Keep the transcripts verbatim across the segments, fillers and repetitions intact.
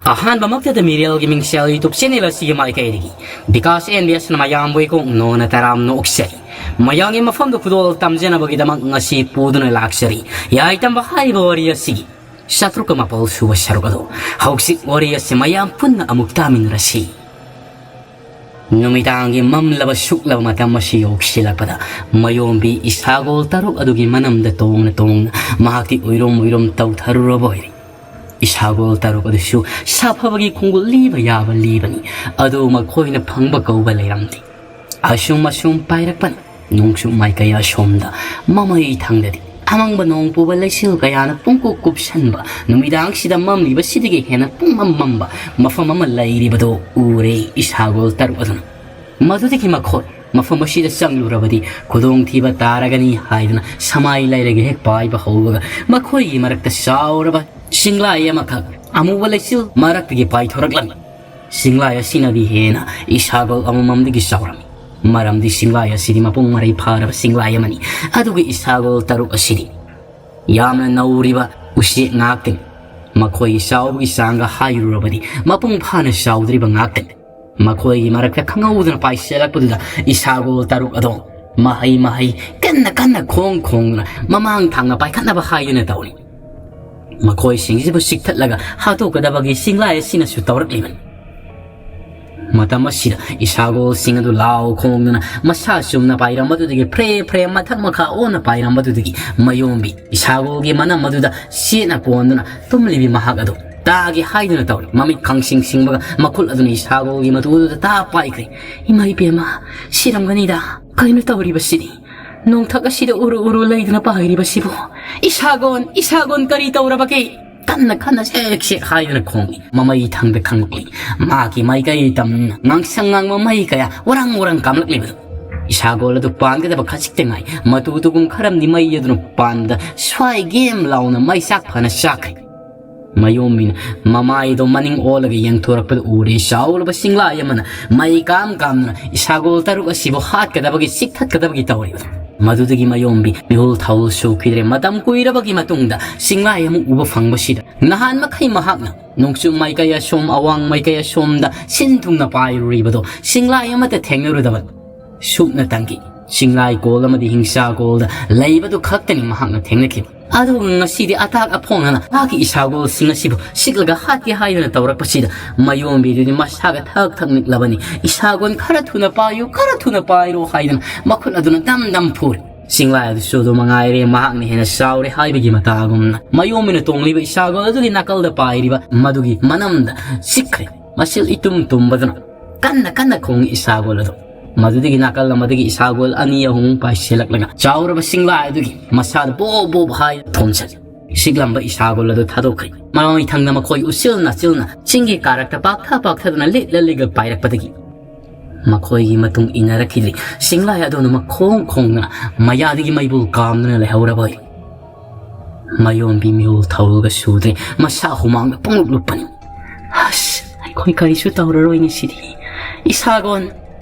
ꯑꯍꯥꯟꯕꯃꯛꯇꯗ ꯃꯤꯔꯦꯜꯒꯤ ꯃꯤꯡꯁꯦꯜ YouTube channel ꯑꯁꯤꯒꯤ ꯃꯥꯏꯀꯩꯗꯒꯤ Vikas and B ꯑꯦꯁꯅ ꯃꯌꯥꯝꯕꯨ ꯏꯀꯣꯛ ꯅꯣꯟꯅ ꯇꯔꯥꯝꯅ ꯑꯣꯛꯆꯔꯤ꯫ ꯃꯌꯥꯝꯒꯤ ꯃꯐꯝꯗ ꯈꯨꯗꯣꯜ ꯇꯝꯖꯅꯕꯒꯤꯗꯃꯛ ꯉꯁꯤ ꯄꯨꯗꯨꯅ ꯂꯥꯛꯆꯔꯤ꯫ ꯌꯥꯏꯇꯝꯕ ꯍꯥꯏꯔꯤꯕ ꯋꯥꯔꯤ ꯑꯁꯤꯒꯤ ꯆꯥꯇ꯭ꯔꯨꯛꯀ ꯃꯥꯄꯜ ꯁꯨꯕ ꯁꯔꯨꯛ ꯑꯗꯨ꯫ ꯍꯧꯖꯤꯛ ꯋꯥꯔꯤ ꯑꯁꯤ ꯃꯌꯥꯝ ꯄꯨꯟꯅ ꯑꯃꯨꯛ ꯇꯥꯃꯤꯟꯅꯔꯁꯤ꯫ ꯅꯨꯃꯤꯗꯥꯡꯒꯤ ꯃꯝꯂꯕ ꯁꯨꯛꯂꯕ ꯃꯇꯝ ꯑꯁꯤ ꯌꯧꯁꯤꯜꯂꯛꯄꯗ ꯃꯌꯣꯝꯕꯤ ꯏꯁꯥꯒꯣꯜ ꯇꯔꯨꯛ ꯑꯗꯨꯒꯤ ꯃꯅꯝꯗ ꯇꯣꯡꯅ ꯇꯣꯡꯅ ꯃꯍꯥꯛꯇꯤ ꯎꯏꯔꯨꯝ ꯎꯏꯔꯨꯝ ꯇꯧꯊꯔꯨꯔꯕ ꯑꯣꯏꯔꯦ꯫ ꯏꯁꯥꯒꯣꯜ ꯇꯔꯨꯛ ꯑꯗꯨꯁꯨ ꯁꯥꯐꯕꯒꯤ ꯈꯣꯡꯒꯨꯜ ꯂꯤꯕ ꯌꯥꯕ ꯂꯤꯕꯅꯤ꯫ ꯑꯗꯨ ꯃꯈꯣꯏꯅ ꯐꯪꯕ ꯀꯧꯕ ꯂꯩꯔꯝꯗꯦ꯫ ꯑꯁꯨꯝ ꯑꯁꯨꯝ ꯄꯥꯏꯔꯛꯄꯅ ꯅꯣꯡꯆꯨꯞ ꯃꯥꯏꯀꯩ ꯑꯁꯣꯝꯗ ꯃꯃꯩ ꯊꯪꯗꯗꯤ ꯑꯃꯪꯕ ꯅꯣꯡ ꯄꯨꯕ ꯂꯩꯆꯤꯜ ꯀꯌꯥꯅ ꯄꯨꯡꯀꯨꯞ ꯀꯨꯞꯁꯟꯕ, ꯅꯨꯃꯤꯗꯥꯡꯁꯤꯗ ꯃꯝꯂꯤꯕꯁꯤꯗꯒꯤ ꯍꯦꯟꯅ ꯄꯨꯡꯃꯝ ꯃꯝꯕ ꯃꯐꯝ ꯑꯃ ꯂꯩꯔꯤꯕꯗꯨ ꯎꯔꯦ ꯏꯁꯥꯒꯣꯜ ꯇꯔꯨꯛ ꯑꯗꯨꯅ꯫ ꯃꯗꯨꯗꯒꯤ ꯃꯈꯣꯏ ꯃꯐꯝ ꯑꯁꯤꯗ ꯆꯪꯂꯨꯔꯕꯗꯤ ꯈꯨꯗꯣꯡꯊꯤꯕ ꯇꯥꯔꯒꯅꯤ ꯍꯥꯏꯗꯨꯅ ꯁꯃꯥꯏ ꯂꯩꯔꯒ ꯍꯦꯛ ꯄꯥꯏꯕ ꯍꯧꯕꯒ ꯃꯈꯣꯏꯒꯤ ꯃꯔꯛꯇ ꯆꯥꯎꯔꯕ ꯆꯤꯡꯂꯥꯏ ꯑꯃꯈꯛ ꯑꯃꯨꯕ ꯂꯩꯆꯤꯜ ꯃꯔꯛꯇꯒꯤ ꯄꯥꯏꯊꯣꯔꯛꯂꯝꯃꯤ꯫ ꯆꯤꯡꯂꯥꯏ ꯑꯁꯤꯅꯗꯤ ꯍꯦꯟꯅ ꯏꯁꯥꯒꯣꯜ ꯑꯃꯃꯝꯗꯒꯤ ꯆꯥꯎꯔꯝꯃꯤ꯫ ꯃꯔꯝꯗꯤ ꯆꯤꯡꯂꯥꯏ ꯑꯁꯤꯗꯤ ꯃꯄꯨꯡ ꯃꯔꯩ ꯐꯥꯔꯕ ꯆꯤꯡꯂꯥꯏ ꯑꯃꯅꯤ꯫ ꯑꯗꯨꯒ ꯏꯁꯥꯒꯣꯜ ꯇꯔꯨꯛ ꯑꯁꯤꯗꯤ ꯌꯥꯝꯅ ꯅꯧꯔꯤꯕ ꯎꯆꯦꯛ ꯉꯥꯛꯇꯅꯤ꯫ ꯃꯈꯣꯏꯒꯤ ꯆꯥꯎꯕꯒꯤ ꯆꯥꯡꯒ ꯍꯥꯏꯔꯨꯔꯕꯗꯤ ꯃꯄꯨꯡ ꯐꯥꯅ ꯆꯥꯎꯗ꯭ꯔꯤꯕ ꯉꯥꯛꯇꯅꯤ꯫ ꯃꯈꯣꯏꯒꯤ ꯃꯔꯛꯇ ꯈꯪꯍꯧꯗꯅ ꯄꯥꯏꯁꯤꯜꯂꯛꯄꯗꯨꯗ ꯏꯁꯥꯒꯣꯜ ꯇꯔꯨꯛ ꯑꯗꯣ ꯃꯍꯩ ꯃꯍꯩ ꯀꯟꯅ ꯀꯟꯅ ꯈꯣꯡ ꯈꯣꯡꯗꯨꯅ ꯃꯃꯥꯡ ꯊꯪꯅ ꯄꯥꯏꯈꯠꯅꯕ ꯍꯥꯏꯗꯨꯅ ꯇꯧꯔꯤ꯫ ꯃꯈꯣꯏꯁꯤꯡꯁꯤꯕꯨ ꯆꯤꯛꯊꯠꯂꯒ ꯍꯥꯠꯇꯣꯛꯀꯗꯕꯒꯤ ꯆꯤꯡꯂꯥꯏ ꯑꯁꯤꯅꯁꯨ ꯇꯧꯔꯛꯂꯤꯕꯅꯤ꯫ ꯃꯇꯝ ꯑꯁꯤꯗ ꯏꯁꯥꯒꯣꯜꯁꯤꯡ ꯑꯗꯨ ꯂꯥꯎ ꯈꯣꯡꯗꯨꯅ ꯃꯁꯥ ꯆꯨꯝꯅ ꯄꯥꯏꯔꯝꯕꯗꯨꯗꯒꯤ ꯐ꯭ꯔꯦ ꯐ꯭ꯔꯦ ꯃꯊꯛ ꯃꯈꯥ ꯑꯣꯟꯅ ꯄꯥꯏꯔꯝꯕꯗꯨꯗꯒꯤ ꯃꯌꯣꯝꯕꯤ ꯏꯁꯥꯒꯣꯜꯒꯤ ꯃꯅꯝ ꯑꯗꯨꯗ ꯆꯦꯠꯅ ꯀꯣꯟꯗꯨꯅ ꯇꯨꯝꯂꯤꯕꯤ ꯃꯍꯥꯛ ꯑꯗꯨ ꯇꯥꯒꯦ ꯍꯥꯏꯗꯨꯅ ꯇꯧꯔꯤ꯫ ꯃꯃꯤꯠ ꯈꯪꯁꯤꯡ ꯁꯤꯡꯕꯒ ꯃꯈꯨꯠ ꯑꯗꯨꯅ ꯏꯁꯥꯒꯣꯜꯒꯤ ꯃꯇꯨ ꯑꯗꯨꯗ ꯇꯥ ꯄꯥꯏꯈ꯭ꯔꯦ꯫ "ꯏꯃꯥ ꯏꯕꯦꯝꯃ, ꯁꯤꯔꯝꯒꯅꯤꯗ꯫ ꯀꯩꯅꯣ ꯇꯧꯔꯤꯕꯁꯤꯗꯤ? ꯅꯣꯡꯊꯛ ꯑꯁꯤꯗ ꯎꯔꯨ ꯎꯔꯨ ꯂꯩꯗꯨꯅ ꯄꯥꯏꯔꯤꯕꯁꯤꯕꯨ? ꯏꯁꯥꯒꯣꯟ, ꯏꯁꯥꯒꯣꯟ, ꯀꯔꯤ ꯇꯧꯔꯕꯒꯦ?" ꯀꯟꯅ ꯀꯟꯅ ꯆꯦꯛ ꯆꯦꯛ ꯍꯥꯏꯗꯨꯅ ꯈꯣꯡꯂꯤ꯫ ꯃꯃꯩ ꯊꯪꯗ ꯈꯪꯂꯛꯂꯤ꯫ ꯃꯍꯥꯛꯀꯤ ꯃꯥꯏꯀꯩ ꯇꯝꯅ ꯉꯥꯡꯁꯪ ꯉꯥꯡꯕ ꯃꯩ ꯀꯌꯥ ꯎꯔꯪ ꯎꯔꯪ ꯀꯥꯝꯂꯛꯂꯤꯕꯗꯨ꯫ ꯏꯁꯥꯒꯣꯜ ꯑꯗꯨ ꯄꯥꯟꯒꯗꯕ ꯈꯖꯤꯛꯇ ꯉꯥꯏ꯫ ꯃꯇꯨ ꯑꯗꯨꯒꯨꯝ ꯈꯔꯝꯗꯤ ꯃꯩ ꯑꯗꯨꯅ ꯄꯥꯟꯗ ꯁ꯭ꯋꯥꯏ ꯒꯦꯝ ꯂꯥꯎꯅ ꯃꯩ ꯆꯥꯛ ꯐꯅ ꯆꯥꯛꯈ꯭ꯔꯦ꯫ ꯃꯌꯣꯝꯕꯤꯅ ꯃꯃꯥꯏꯗꯣ ꯃꯅꯤꯡ ꯑꯣꯜꯂꯒ ꯌꯦꯡꯊꯣꯔꯛꯄꯗ ꯎꯔꯦ ꯆꯥꯎꯔꯕ ꯆꯤꯡꯂꯥꯏ ꯑꯃꯅ ꯃꯩ ꯀꯥꯝ ꯀꯥꯝꯗꯨꯅ ꯏꯁꯥꯒꯣꯜ ꯇꯔꯨꯛ ꯑꯁꯤꯕꯨ ꯍꯥꯠꯀꯗꯕꯒꯤ, ꯆꯤꯛꯊꯠꯀꯗꯕꯒꯤ ꯇꯧꯔꯤꯕꯗꯨ꯫ ꯃꯗꯨꯗꯒꯤ ꯃꯌꯣꯝꯕꯤ ꯃꯤꯍꯨꯜ ꯊꯥꯍꯨꯜ ꯁꯨꯈꯤꯗ꯭ꯔꯦ꯫ ꯃꯇꯝ ꯀꯨꯏꯔꯕꯒꯤ ꯃꯇꯨꯡꯗ ꯁꯤꯡꯂꯥꯏ ꯑꯃꯨꯛ ꯎꯕ ꯐꯪꯕꯁꯤꯗ, ꯅꯍꯥꯟ ꯃꯈꯩ ꯃꯍꯥꯛꯅ ꯅꯣꯡꯆꯨꯞ ꯃꯥꯏꯀꯩ ꯑꯁꯣꯝ, ꯑꯋꯥꯡ ꯃꯥꯏꯀꯩ ꯑꯁꯣꯝꯗ ꯁꯤꯟ ꯊꯨꯡꯅ ꯄꯥꯏꯔꯨꯔꯤꯕꯗꯣ ꯁꯤꯡꯂꯥꯏ ꯑꯃꯠꯇ ꯊꯦꯡꯅꯔꯨꯗꯕ ꯁꯨꯞꯅꯇꯪꯒꯤ ꯆꯤꯡꯂꯥꯏꯀꯣꯜ ꯑꯃꯗꯤ ꯍꯤꯡꯆꯥꯀꯣꯜꯗ ꯂꯩꯕꯗꯨ ꯈꯛꯇꯅꯤ ꯃꯍꯥꯛꯅ ꯊꯦꯡꯅꯈꯤꯕ꯫ ꯑꯗꯨꯒ ꯉꯁꯤꯗꯤ ꯑꯇꯥꯛ ꯑꯐꯣꯡꯅꯅ ꯃꯍꯥꯛꯀꯤ ꯏꯁꯥꯒꯣꯜꯁꯤꯡ ꯑꯁꯤꯕꯨ ꯁꯤꯛꯂꯒ ꯍꯥꯠꯀꯦ ꯍꯥꯏꯗꯨꯅ ꯇꯧꯔꯛꯄꯁꯤꯗ, ꯃꯌꯣꯝꯕꯤꯗꯨꯗꯤ ꯃꯁꯥꯒ ꯊꯛ ꯊꯛ ꯅꯤꯛꯂꯕꯅꯤ꯫ "ꯏꯁꯥꯒꯣꯜ ꯈꯔ ꯊꯨꯅ ꯄꯥꯏꯌꯨ, ꯈꯔ ꯊꯨꯅ ꯄꯥꯏꯔꯣ" ꯍꯥꯏꯗꯨꯅ ꯃꯈꯨꯠ ꯑꯗꯨꯅ ꯗꯝ ꯗꯝ ꯐꯨꯔꯦ꯫ ꯆꯤꯡꯂꯥꯏ ꯑꯗꯨꯁꯨ ꯑꯗꯨ ꯃꯉꯥꯏꯔꯦ, ꯃꯍꯥꯛꯅ ꯍꯦꯟꯅ ꯆꯥꯎꯔꯦ ꯍꯥꯏꯕꯒꯤ ꯃꯇꯥꯒꯨꯝꯅ ꯃꯌꯣꯝꯕꯤꯅ ꯇꯣꯡꯂꯤꯕ ꯏꯁꯥꯒꯣꯜ ꯑꯗꯨꯒꯤ ꯅꯥꯀꯜꯗ ꯄꯥꯏꯔꯤꯕ ꯃꯗꯨꯒꯤ ꯃꯅꯝꯗ ꯆꯤꯛꯈ꯭ꯔꯦ꯫ ꯃꯁꯤꯜ ꯏꯇꯨꯝ ꯇꯨꯝꯕꯗꯨꯅ ꯀꯟꯅ ꯀꯟꯅ ꯈꯣꯡꯏ ꯏꯁꯥꯒꯣꯜ ꯑꯗꯨ꯫ ꯃꯗꯨꯗꯒꯤ ꯅꯥꯀꯜ ꯑꯃꯗꯒꯤ ꯏꯁꯥꯒꯣꯜ ꯑꯅꯤ ꯑꯍꯨꯝ ꯄꯥꯏꯁꯤꯜꯂꯛꯂꯒ ꯆꯥꯎꯔꯕ ꯁꯤꯡꯂꯥꯏ ꯑꯗꯨꯒꯤ ꯃꯁꯥꯗ ꯕꯣꯞ ꯕꯣꯞ ꯍꯥꯏ ꯊꯣꯝꯖꯜꯂꯤ꯫ ꯁꯤꯛꯂꯝꯕ ꯏꯁꯥꯒꯣꯜ ꯑꯗꯨ ꯊꯥꯗꯣꯛꯈ꯭ꯔꯦ꯫ ꯃꯃꯩ ꯊꯪꯅ ꯃꯈꯣꯏ ꯎꯆꯤꯜ ꯅꯥꯆꯤꯜꯅ ꯆꯤꯡꯒꯤ ꯀꯥꯔꯛꯇ ꯄꯥꯛꯊ ꯄꯥꯛꯊꯗꯨꯅ ꯂꯤꯠꯂ ꯂꯤꯠꯂ ꯄꯥꯏꯔꯛꯄꯗꯒꯤ ꯃꯈꯣꯏꯒꯤ ꯃꯇꯨꯡ ꯏꯟꯅꯔꯛꯈꯤꯗ꯭ꯔꯤ꯫ ꯁꯤꯡꯂꯥꯏ ꯑꯗꯨꯅ ꯃꯈꯣꯡ ꯈꯣꯡꯗꯨꯅ ꯃꯌꯥꯗꯒꯤ ꯃꯩꯕꯨꯜ ꯀꯥꯝꯗꯨꯅ ꯂꯩꯍꯧꯔꯕ ꯃꯌꯣꯝꯕꯤ ꯃꯤꯍꯨꯜ ꯊꯧꯔꯒ ꯁꯨꯗ꯭ꯔꯦ꯫ ꯃꯁꯥ ꯍꯨꯃꯥꯡꯗ ꯄꯨꯡꯂꯨꯞ ꯂꯨꯞꯄꯅꯤ꯫ "ꯑꯁ, ꯑꯩꯈꯣꯏ ꯀꯔꯤꯁꯨ ꯇꯧꯔꯔꯣꯏ ꯉꯁꯤꯗꯤ꯫ ꯏꯁꯥꯒꯣꯟ,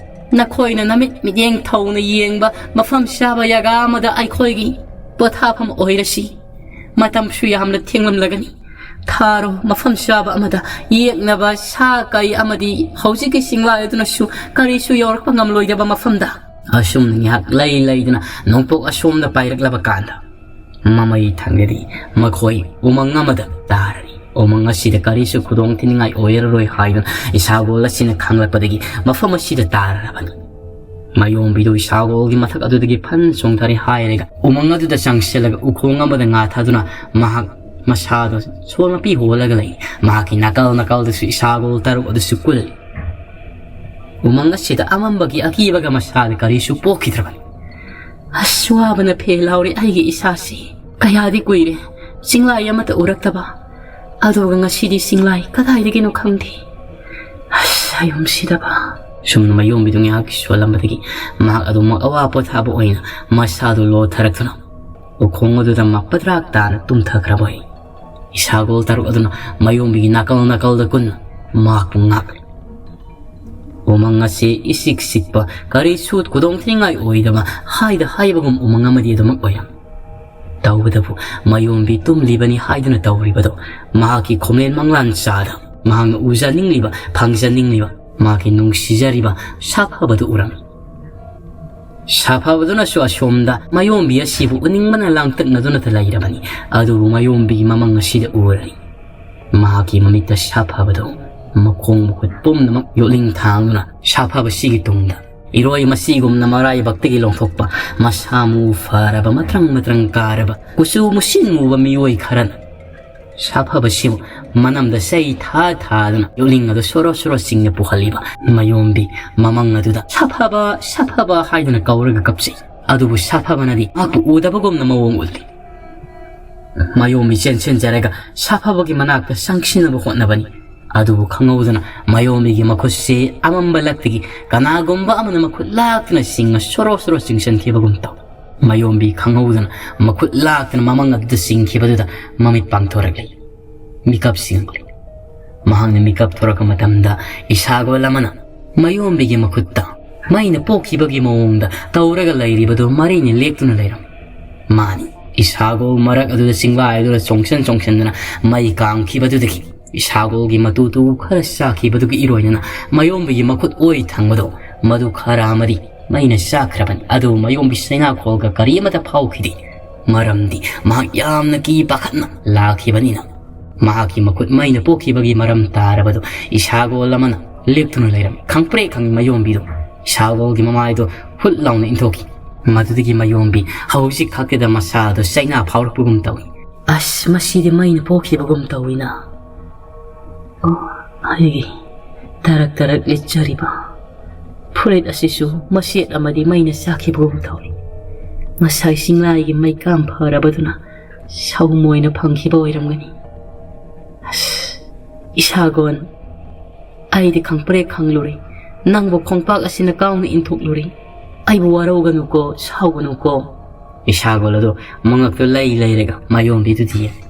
ꯅꯈꯣꯏꯅ ꯅꯃꯤꯠ ꯃꯤꯠꯌꯦꯡ ꯊꯧꯅ ꯌꯦꯡꯕ ꯃꯐꯝ ꯆꯥꯕ ꯖꯒꯥ ꯑꯃꯗ ꯑꯩꯈꯣꯏꯒꯤ ꯄꯣꯊꯥꯐꯝ ꯑꯣꯏꯔꯁꯤ꯫ ꯃꯇꯝꯁꯨ ꯌꯥꯝꯅ ꯊꯦꯡꯂꯝꯂꯒꯅꯤ꯫ ꯊꯥꯔꯣ ꯃꯐꯝ ꯆꯥꯕ ꯑꯃꯗ ꯌꯦꯛꯅꯕ ꯁꯥ ꯀꯩ ꯑꯃꯗꯤ ꯍꯧꯖꯤꯛꯀꯤ ꯆꯤꯡꯂꯥꯏ ꯑꯗꯨꯅꯁꯨ ꯀꯔꯤꯁꯨ ꯌꯧꯔꯛꯄ ꯉꯝꯂꯣꯏꯗꯕ ꯃꯐꯝꯗ"꯫ ꯑꯁꯨꯝꯅ ꯉꯥꯏꯍꯥꯛ ꯂꯩ ꯂꯩꯗꯨꯅ ꯅꯣꯡꯄꯣꯛ ꯑꯁꯣꯝꯗ ꯄꯥꯏꯔꯛꯂꯕ ꯀꯥꯟꯗ, ꯃꯃꯩ ꯊꯪꯒꯗꯤ ꯃꯈꯣꯏ ꯎꯃꯪ ꯑꯃꯗ ꯇꯥꯔꯅꯤ꯫ ꯎꯃꯪ ꯑꯁꯤꯗ ꯀꯔꯤꯁꯨ ꯈꯨꯗꯣꯡ ꯊꯤꯅꯤꯡꯉꯥꯏ ꯑꯣꯏꯔꯔꯣꯏ ꯍꯥꯏꯗꯨꯅ ꯏꯁꯥꯒꯣꯜ ꯑꯁꯤꯅ ꯈꯪꯂꯛꯄꯗꯒꯤ ꯃꯐꯝ ꯑꯁꯤꯗ ꯇꯥꯔꯔꯕꯅꯤ꯫ ꯃꯌꯣꯝꯕꯤꯗꯨ ꯏꯁꯥꯒꯣꯜꯒꯤ ꯃꯊꯛ ꯑꯗꯨꯗꯒꯤ ꯐꯟ ꯆꯣꯡꯊꯔꯦ ꯍꯥꯏꯔꯒ ꯎꯃꯪ ꯑꯗꯨꯗ ꯆꯪꯁꯤꯜꯂꯒ ꯎꯈꯣꯡ ꯑꯃꯗ ꯉꯥꯊꯗꯨꯅ ꯃꯍꯥꯛ ꯃꯁꯥꯗꯨ ꯁꯣꯔ ꯃꯄꯤ ꯍꯣꯜꯂꯒ ꯂꯩ꯫ ꯃꯍꯥꯛꯀꯤ ꯅꯥꯀꯜ ꯅꯥꯀꯜꯗꯁꯨ ꯏꯁꯥꯒꯣꯜ ꯇꯔꯨꯛ ꯑꯗꯨꯁꯨ ꯀꯨꯜꯂꯤ꯫ ꯎꯃꯪ ꯑꯁꯤꯗ ꯑꯃꯝꯕꯒꯤ ꯑꯀꯤꯕꯒ ꯃꯁꯥꯗ ꯀꯔꯤꯁꯨ ꯄꯣꯛꯈꯤꯗ꯭ꯔꯕꯅꯤ꯫ "ꯑꯁ, ꯋꯥꯕꯅ ꯐꯦ ꯂꯥꯎꯔꯦ ꯑꯩꯒꯤ ꯏꯁꯥꯁꯤ꯫ ꯀꯌꯥꯗꯤ ꯀꯨꯏꯔꯦ ꯆꯤꯡꯂꯥꯏ ꯑꯃꯠꯇ ꯎꯔꯛꯇꯕ꯫ ꯑꯗꯨꯒ ꯉꯁꯤꯗꯤ ꯆꯤꯡꯂꯥꯏ ꯀꯗꯥꯏꯗꯒꯤꯅꯣ ꯈꯪꯗꯦ꯫ ꯑꯁ, ꯑꯩ ꯌꯨꯝꯁꯤꯗꯕ"꯫ ꯁꯨꯝꯅ ꯃꯌꯣꯝꯕꯤꯗꯨ ꯉꯥꯏꯍꯥꯛꯀꯤ ꯁꯣꯜꯂꯝꯕꯗꯒꯤ ꯃꯍꯥꯛ ꯑꯗꯨꯃꯛ ꯑꯋꯥ ꯄꯣꯊꯥꯕ ꯑꯣꯏꯅ ꯃꯁꯥꯗꯨ ꯂꯣꯊꯔꯛꯇꯨꯅ ꯎꯈꯣꯡ ꯑꯗꯨꯗ ꯃꯄꯗ꯭ꯔꯥꯛ ꯇꯥꯅ ꯇꯨꯝꯊꯈ꯭ꯔꯕ ꯑꯣꯏ꯫ ꯏꯁꯥꯒꯣꯜ ꯇꯔꯨꯛ ꯑꯗꯨꯅ ꯃꯌꯣꯝꯕꯤꯒꯤ ꯅꯥꯀꯜ ꯅꯥꯀꯜꯗ ꯀꯨꯟꯅ ꯃꯍꯥꯛꯄꯨ ꯉꯥꯛꯂꯤ꯫ ꯎꯃꯪ ꯑꯁꯤ ꯏꯁꯤꯛ ꯁꯤꯛꯄ, ꯀꯔꯤꯁꯨ ꯈꯨꯗꯣꯡ ꯊꯤꯅꯤꯡꯉꯥꯏ ꯑꯣꯏꯗꯕ, ꯍꯥꯏꯗ ꯍꯥꯏꯕꯒꯨꯝ ꯎꯃꯪ ꯑꯃꯗꯤ ꯑꯗꯨꯃꯛ ꯑꯣꯏꯔꯝꯃꯤ꯫ ꯇꯧꯕꯇꯕꯨ ꯃꯌꯣꯝꯕꯤ ꯇꯨꯝꯂꯤꯕꯅꯤ ꯍꯥꯏꯗꯨꯅ ꯇꯧꯔꯤꯕꯗꯣ, ꯃꯍꯥꯛꯀꯤ ꯈꯣꯃꯦꯟ ꯃꯪꯂꯥꯟ ꯆꯥꯗ ꯃꯍꯥꯛꯅ ꯎꯖꯅꯤꯡꯂꯤꯕ, ꯐꯪꯖꯅꯤꯡꯂꯤꯕ ꯃꯍꯥꯛꯀꯤ ꯅꯨꯡꯁꯤꯖꯔꯤꯕ ꯁꯥꯐꯕꯗꯨ ꯎꯔꯝꯃꯤ꯫ ꯁꯥꯐꯕꯗꯨꯅꯁꯨ ꯑꯁꯣꯝꯗ ꯃꯌꯣꯝꯕꯤ ꯑꯁꯤꯕꯨ ꯎꯅꯤꯡꯕꯅ ꯂꯥꯡꯇꯛꯅꯗꯨꯅꯇ ꯂꯩꯔꯕꯅꯤ꯫ ꯑꯗꯨꯕꯨ ꯃꯌꯣꯝꯕꯤꯒꯤ ꯃꯃꯪ ꯑꯁꯤꯗ ꯎꯔꯅꯤ꯫ ꯃꯍꯥꯛꯀꯤ ꯃꯃꯤꯠꯇ ꯁꯥꯐꯕꯗꯨ ꯃꯈꯣꯡ ꯃꯈꯨꯠ ꯄꯨꯝꯅꯃꯛ ꯌꯣꯠꯂꯤꯡ ꯊꯥꯡꯗꯨꯅ ꯁꯥꯐꯕꯁꯤꯒꯤ ꯇꯨꯡꯗ ꯏꯔꯣꯏ ꯃꯁꯤꯒꯨꯝꯅ ꯃꯔꯥꯏꯕꯛꯇꯒꯤ ꯂꯣꯡꯊꯣꯛꯄ, ꯃꯁꯥ ꯃꯎ ꯐꯔꯕ, ꯃꯇ꯭ꯔꯪ ꯃꯇ꯭ꯔꯪ ꯀꯥꯔꯕ, ꯀꯨꯆꯨ ꯃꯨꯁꯤꯟ ꯃꯨꯕ ꯃꯤꯑꯣꯏ ꯈꯔꯅ ꯁꯥꯐꯕꯁꯤꯕꯨ ꯃꯅꯝꯗ ꯆꯩ ꯊꯥ ꯊꯥꯗꯨꯅ ꯌꯣꯠꯂꯤꯡ ꯑꯗꯨ ꯁꯣꯔꯣ ꯁꯣꯔꯣ ꯆꯤꯡꯅ ꯄꯨꯍꯜꯂꯤꯕ ꯃꯌꯣꯝꯕꯤ ꯃꯃꯪ ꯑꯗꯨꯗ "ꯁꯥꯐꯕ, ꯁꯥꯐꯕ" ꯍꯥꯏꯗꯨꯅ ꯀꯧꯔꯒ ꯀꯞꯆꯩ꯫ ꯑꯗꯨꯕꯨ ꯁꯥꯐꯕꯅꯗꯤ ꯃꯍꯥꯛꯄꯨ ꯎꯗꯕꯒꯨꯝꯅ ꯃꯑꯣꯡ ꯎꯠꯂꯤ꯫ ꯃꯌꯣꯝꯕꯤ ꯆꯦꯟꯁꯤꯟꯖꯔꯒ ꯁꯥꯐꯕꯒꯤ ꯃꯅꯥꯛꯇ ꯆꯪꯁꯤꯟꯅꯕ ꯍꯣꯠꯅꯕꯅꯤ꯫ ꯑꯗꯨꯕꯨ ꯈꯪꯍꯧꯗꯅ ꯃꯌꯣꯝꯕꯤꯒꯤ ꯃꯈꯨꯠꯁꯤ ꯑꯃꯝꯕ ꯂꯛꯇꯒꯤ ꯀꯅꯥꯒꯨꯝꯕ ꯑꯃꯅ ꯃꯈꯨꯠ ꯂꯥꯛꯇꯨꯅ ꯆꯤꯡꯅ ꯁꯣꯔꯣ ꯁꯣꯔꯣ ꯆꯤꯡꯁꯤꯟꯈꯤꯕꯒꯨꯝ ꯇꯧ꯫ ꯃꯌꯣꯝꯕꯤ ꯈꯪꯍꯧꯗꯅ ꯃꯈꯨꯠ ꯂꯥꯛꯇꯨꯅ ꯃꯃꯪ ꯑꯗꯨꯗ ꯆꯤꯡꯈꯤꯕꯗꯨꯗ ꯃꯃꯤꯠ ꯄꯥꯡꯊꯣꯔꯛꯂꯤ꯫ ꯃꯤꯀꯞ ꯁꯤꯡꯂꯤ꯫ ꯃꯍꯥꯛꯅ ꯃꯤꯀꯞ ꯊꯣꯔꯛꯄ ꯃꯇꯝꯗ ꯏꯁꯥꯒꯣꯜ ꯑꯃꯅ ꯃꯌꯣꯝꯕꯤꯒꯤ ꯃꯈꯨꯠꯇ ꯃꯩꯅ ꯄꯣꯛꯈꯤꯕꯒꯤ ꯃꯑꯣꯡꯗ ꯇꯧꯔꯒ ꯂꯩꯔꯤꯕꯗꯨ ꯃꯔꯩꯅ ꯂꯦꯞꯇꯨꯅ ꯂꯩꯔꯝꯃꯤ꯫ ꯃꯥꯅꯤ, ꯏꯁꯥꯒꯣꯜ ꯃꯔꯛ ꯑꯗꯨꯗ ꯆꯤꯡꯂꯥꯏ ꯑꯗꯨꯗ ꯆꯣꯡꯁꯤꯟ ꯆꯣꯡꯁꯤꯟꯗꯨꯅ ꯃꯩ ꯀꯥꯝꯈꯤꯕꯗꯨꯗꯒꯤ ꯏꯁꯥꯒꯣꯜꯒꯤ ꯃꯇꯨ ꯇꯨ ꯈꯔ ꯆꯥꯈꯤꯕꯗꯨꯒ ꯏꯔꯣꯏꯅꯅ ꯃꯌꯣꯝꯕꯤꯒꯤ ꯃꯈꯨꯠ ꯑꯣꯏ ꯊꯪꯕꯗꯣ ꯃꯗꯨ ꯈꯔ ꯑꯃꯗꯤ ꯃꯩꯅ ꯆꯥꯈ꯭ꯔꯕꯅꯤ꯫ ꯑꯗꯨꯕꯨ ꯃꯌꯣꯝꯕꯤ ꯆꯩꯅꯥꯈꯣꯜꯒ ꯀꯔꯤ ꯑꯃꯠꯇ ꯐꯥꯎꯈꯤꯗꯦ꯫ ꯃꯔꯝꯗꯤ ꯃꯍꯥꯛ ꯌꯥꯝꯅ ꯀꯤ ꯄꯥꯈꯠꯅ ꯂꯥꯛꯈꯤꯕꯅꯤꯅ꯫ ꯃꯍꯥꯛꯀꯤ ꯃꯈꯨꯠ ꯃꯩꯅ ꯄꯣꯛꯈꯤꯕꯒꯤ ꯃꯔꯝ ꯇꯥꯔꯕꯗꯨ ꯏꯁꯥꯒꯣꯜ ꯑꯃꯅ ꯂꯦꯞꯇꯨꯅ ꯂꯩꯔꯝꯃꯤ꯫ ꯈꯪꯄ꯭ꯔꯦꯛ ꯈꯪꯉꯤ ꯃꯌꯣꯝꯕꯤꯗꯨ꯫ ꯏꯁꯥꯒꯣꯜꯒꯤ ꯃꯃꯥꯏꯗꯨ ꯍꯨꯠ ꯂꯥꯎꯅ ꯏꯟꯊꯣꯛꯈꯤ꯫ ꯃꯗꯨꯗꯒꯤ ꯃꯌꯣꯝꯕꯤ ꯍꯧꯖꯤꯛ ꯈꯛꯇꯗ ꯃꯁꯥꯗꯨ ꯆꯩꯅꯥ ꯐꯥꯎꯔꯛꯄꯒꯨꯝ ꯇꯧꯏ꯫ "ꯑꯁ, ꯃꯁꯤꯗꯤ ꯃꯩꯅ ꯄꯣꯛꯈꯤꯕꯒꯨꯝ ꯇꯧꯏꯅ꯫ ꯑꯣ, ꯑꯩꯒꯤ ꯇꯔꯛ ꯇꯔꯛ ꯂꯤꯠꯆꯔꯤꯕ ꯐꯨꯔꯤꯠ ꯑꯁꯤꯁꯨ ꯃꯆꯦꯠ ꯑꯃꯗꯤ ꯃꯩꯅ ꯆꯥꯛꯈꯤꯕꯒꯨꯝ ꯇꯧꯏ꯫ ꯉꯁꯥꯏ ꯆꯤꯡꯂꯥꯏꯒꯤ ꯃꯩꯀꯥꯝ ꯐꯔꯕꯗꯨꯅ ꯁꯍꯨꯝ ꯑꯣꯏꯅ ꯐꯪꯈꯤꯕ ꯑꯣꯏꯔꯝꯒꯅꯤ꯫ ꯑꯁ, ꯏꯁꯥꯒꯣꯟ, ꯑꯩꯗꯤ ꯈꯪꯄ꯭ꯔꯦꯛ ꯈꯪꯂꯨꯔꯦ꯫ ꯅꯪꯕꯨ ꯈꯣꯡꯄꯥꯛ ꯑꯁꯤꯅ ꯀꯥꯎꯅ ꯏꯟꯊꯣꯛꯂꯨꯔꯦ꯫ ꯑꯩꯕꯨ ꯋꯥꯔꯧꯒꯅꯨꯀꯣ, ꯁꯥꯎꯒꯅꯨꯀꯣ꯫" ꯏꯁꯥꯒꯣꯜ ꯑꯗꯨ ꯃꯉꯛꯇꯨ ꯂꯩ ꯂꯩꯔꯒ ꯃꯌꯣꯝꯕꯤꯗꯨꯗ ꯌꯦꯡꯂꯤ꯫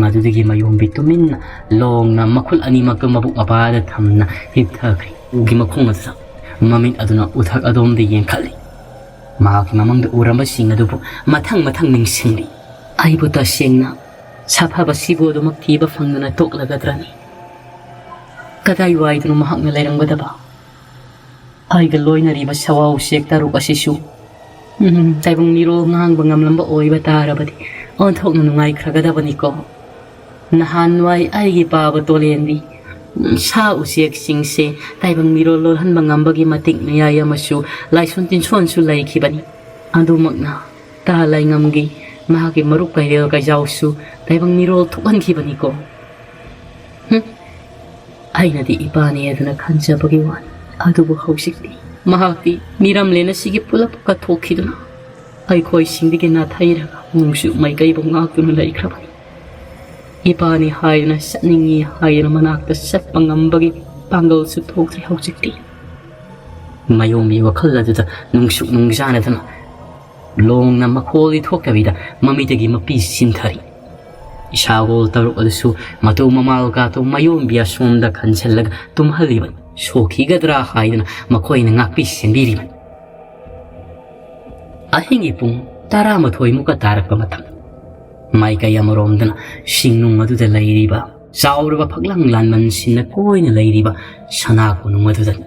ꯃꯗꯨꯗꯒꯤ ꯃꯌꯣꯝꯕꯤ ꯇꯨꯃꯤꯟꯅ ꯂꯣꯡꯅ ꯃꯈꯨꯠ ꯑꯅꯤꯃꯛꯇꯨ ꯃꯕꯨꯛ ꯃꯄꯥꯗ ꯊꯝꯅ ꯍꯤꯞꯊꯈ꯭ꯔꯦ꯫ ꯎꯒꯤ ꯃꯈꯣꯡ ꯑꯗꯨꯗ ꯃꯃꯤꯠ ꯑꯗꯨꯅ ꯎꯊꯛ ꯑꯗꯣꯝꯗ ꯌꯦꯡꯈꯠꯂꯤ꯫ ꯃꯍꯥꯛꯀꯤ ꯃꯃꯥꯡꯗ ꯎꯔꯝꯕꯁꯤꯡ ꯑꯗꯨꯕꯨ ꯃꯊꯪ ꯃꯊꯪ ꯅꯤꯡꯁꯤꯡꯂꯤ꯫ ꯑꯩꯕꯨ ꯇꯁꯦꯡꯅ ꯁꯥꯐꯕꯁꯤꯕꯨ ꯑꯗꯨꯃꯛ ꯊꯤꯕ ꯐꯪꯗꯅ ꯇꯣꯛꯂꯒꯗ꯭ꯔꯅꯤ? ꯀꯗꯥꯏꯋꯥꯏꯗꯅꯣ ꯃꯍꯥꯛꯅ ꯂꯩꯔꯝꯒꯗꯕ? ꯑꯩꯒ ꯂꯣꯏꯅꯔꯤꯕ ꯁꯋꯥ ꯎꯆꯦꯛ ꯇꯔꯨꯛ ꯑꯁꯤꯁꯨ, ꯎꯝ, ꯇꯥꯏꯕꯪ ꯃꯤꯔꯣꯜ ꯉꯥꯡꯕ ꯉꯝꯂꯝꯕ ꯑꯣꯏꯕ ꯇꯥꯔꯕꯗꯤ ꯑꯣꯟꯊꯣꯛꯅ ꯅꯨꯡꯉꯥꯏꯈ꯭ꯔꯒꯗꯕꯅꯤꯀꯣ꯫ ꯅꯍꯥꯟꯋꯥꯏ ꯑꯩꯒꯤ ꯄꯥꯕ ꯇꯣꯂꯦꯟꯗꯤ, ꯎꯝ, ꯁꯥ ꯎꯆꯦꯛꯁꯤꯡꯁꯦ ꯇꯥꯏꯕꯪ ꯃꯤꯔꯣꯜ ꯂꯣꯜꯍꯟꯕ ꯉꯝꯕꯒꯤ ꯃꯇꯤꯛ ꯃꯌꯥꯏ ꯑꯃꯁꯨ ꯂꯥꯏꯁꯣꯟ ꯇꯤꯟꯁꯣꯟꯁꯨ ꯂꯩꯈꯤꯕꯅꯤ꯫ ꯑꯗꯨꯃꯛꯅ ꯇꯥ ꯂꯥꯏꯉꯝꯒꯤ ꯃꯍꯥꯛꯀꯤ ꯃꯔꯨꯞ ꯀꯩꯔꯦꯜ ꯀꯩꯖꯥꯎꯁꯨ ꯇꯥꯏꯕꯪ ꯃꯤꯔꯣꯜ ꯊꯣꯛꯍꯟꯈꯤꯕꯅꯤꯀꯣ꯫ ꯍꯨꯝ, ꯑꯩꯅꯗꯤ ꯏꯄꯥꯅꯦ ꯑꯗꯨꯅ ꯈꯟꯖꯕꯒꯤ ꯋꯥꯅꯤ꯫ ꯑꯗꯨꯕꯨ ꯍꯧꯖꯤꯛꯇꯤ ꯃꯍꯥꯛꯇꯤ ꯃꯤꯔꯝꯂꯦꯟ ꯑꯁꯤꯒꯤ ꯄꯨꯂꯞ ꯀꯠꯊꯣꯛꯈꯤꯗꯨꯅ ꯑꯩꯈꯣꯏꯁꯤꯡꯗꯒꯤ ꯅꯥꯊꯩꯔꯒ ꯅꯣꯡꯆꯨꯞ ꯃꯥꯏꯀꯩꯕꯨ ꯉꯥꯛꯇꯨꯅ ꯂꯩꯈ꯭ꯔꯕꯅꯤ꯫ ꯏꯄꯥꯅꯤ ꯍꯥꯏꯗꯨꯅ ꯆꯠꯅꯤꯡꯉꯤ ꯍꯥꯏꯗꯨꯅ ꯃꯅꯥꯛꯇ ꯆꯠꯄ ꯉꯝꯕꯒꯤ ꯄꯥꯡꯒꯜꯁꯨ ꯊꯣꯛꯇ꯭ꯔꯦ ꯍꯧꯖꯤꯛꯇꯤ꯫ ꯃꯥꯌꯣꯝꯒꯤ ꯋꯥꯈꯜ ꯑꯗꯨꯗ ꯅꯨꯡꯁꯨꯛ ꯅꯨꯡꯖꯥꯅꯗꯨꯅ ꯂꯣꯡꯅ ꯃꯈꯣꯜꯗꯤ ꯊꯣꯛꯇꯕꯤꯗ ꯃꯃꯤꯗꯒꯤ ꯃꯄꯤ ꯁꯤꯟꯊꯔꯤ꯫ ꯏꯁꯥꯒꯣꯜ ꯇꯔꯨꯛ ꯑꯗꯨꯁꯨ ꯃꯇꯨ ꯃꯃꯥꯜ ꯀꯥꯇꯨ ꯃꯥꯌꯣꯝꯕꯤ ꯑꯁꯣꯝꯗ ꯈꯟꯁꯤꯜꯂꯒ ꯇꯨꯝꯍꯜꯂꯤꯕꯅꯤ꯫ ꯁꯣꯛꯈꯤꯒꯗ꯭ꯔꯥ ꯍꯥꯏꯗꯨꯅ ꯃꯈꯣꯏꯅ ꯉꯥꯛꯄꯤ ꯁꯦꯟꯕꯤꯔꯤꯕꯅꯤ꯫ ꯑꯍꯤꯡꯒꯤ ꯄꯨꯡ ꯇꯔꯥꯃꯥꯊꯣꯏ ꯃꯨꯛꯀ ꯇꯥꯔꯛꯄ ꯃꯇꯝ, ꯃꯥꯏꯀꯩ ꯑꯃꯔꯣꯝꯗꯅ ꯁꯤꯡꯅꯨꯡ ꯑꯗꯨꯗ ꯂꯩꯔꯤꯕ ꯆꯥꯎꯔꯕ ꯐꯛꯂꯥꯡ ꯂꯥꯟꯃꯟꯁꯤꯟꯅ ꯀꯣꯏꯅ ꯂꯩꯔꯤꯕ ꯁꯅꯥ ꯀꯣꯅꯨꯡ ꯑꯗꯨꯗꯅꯤ꯫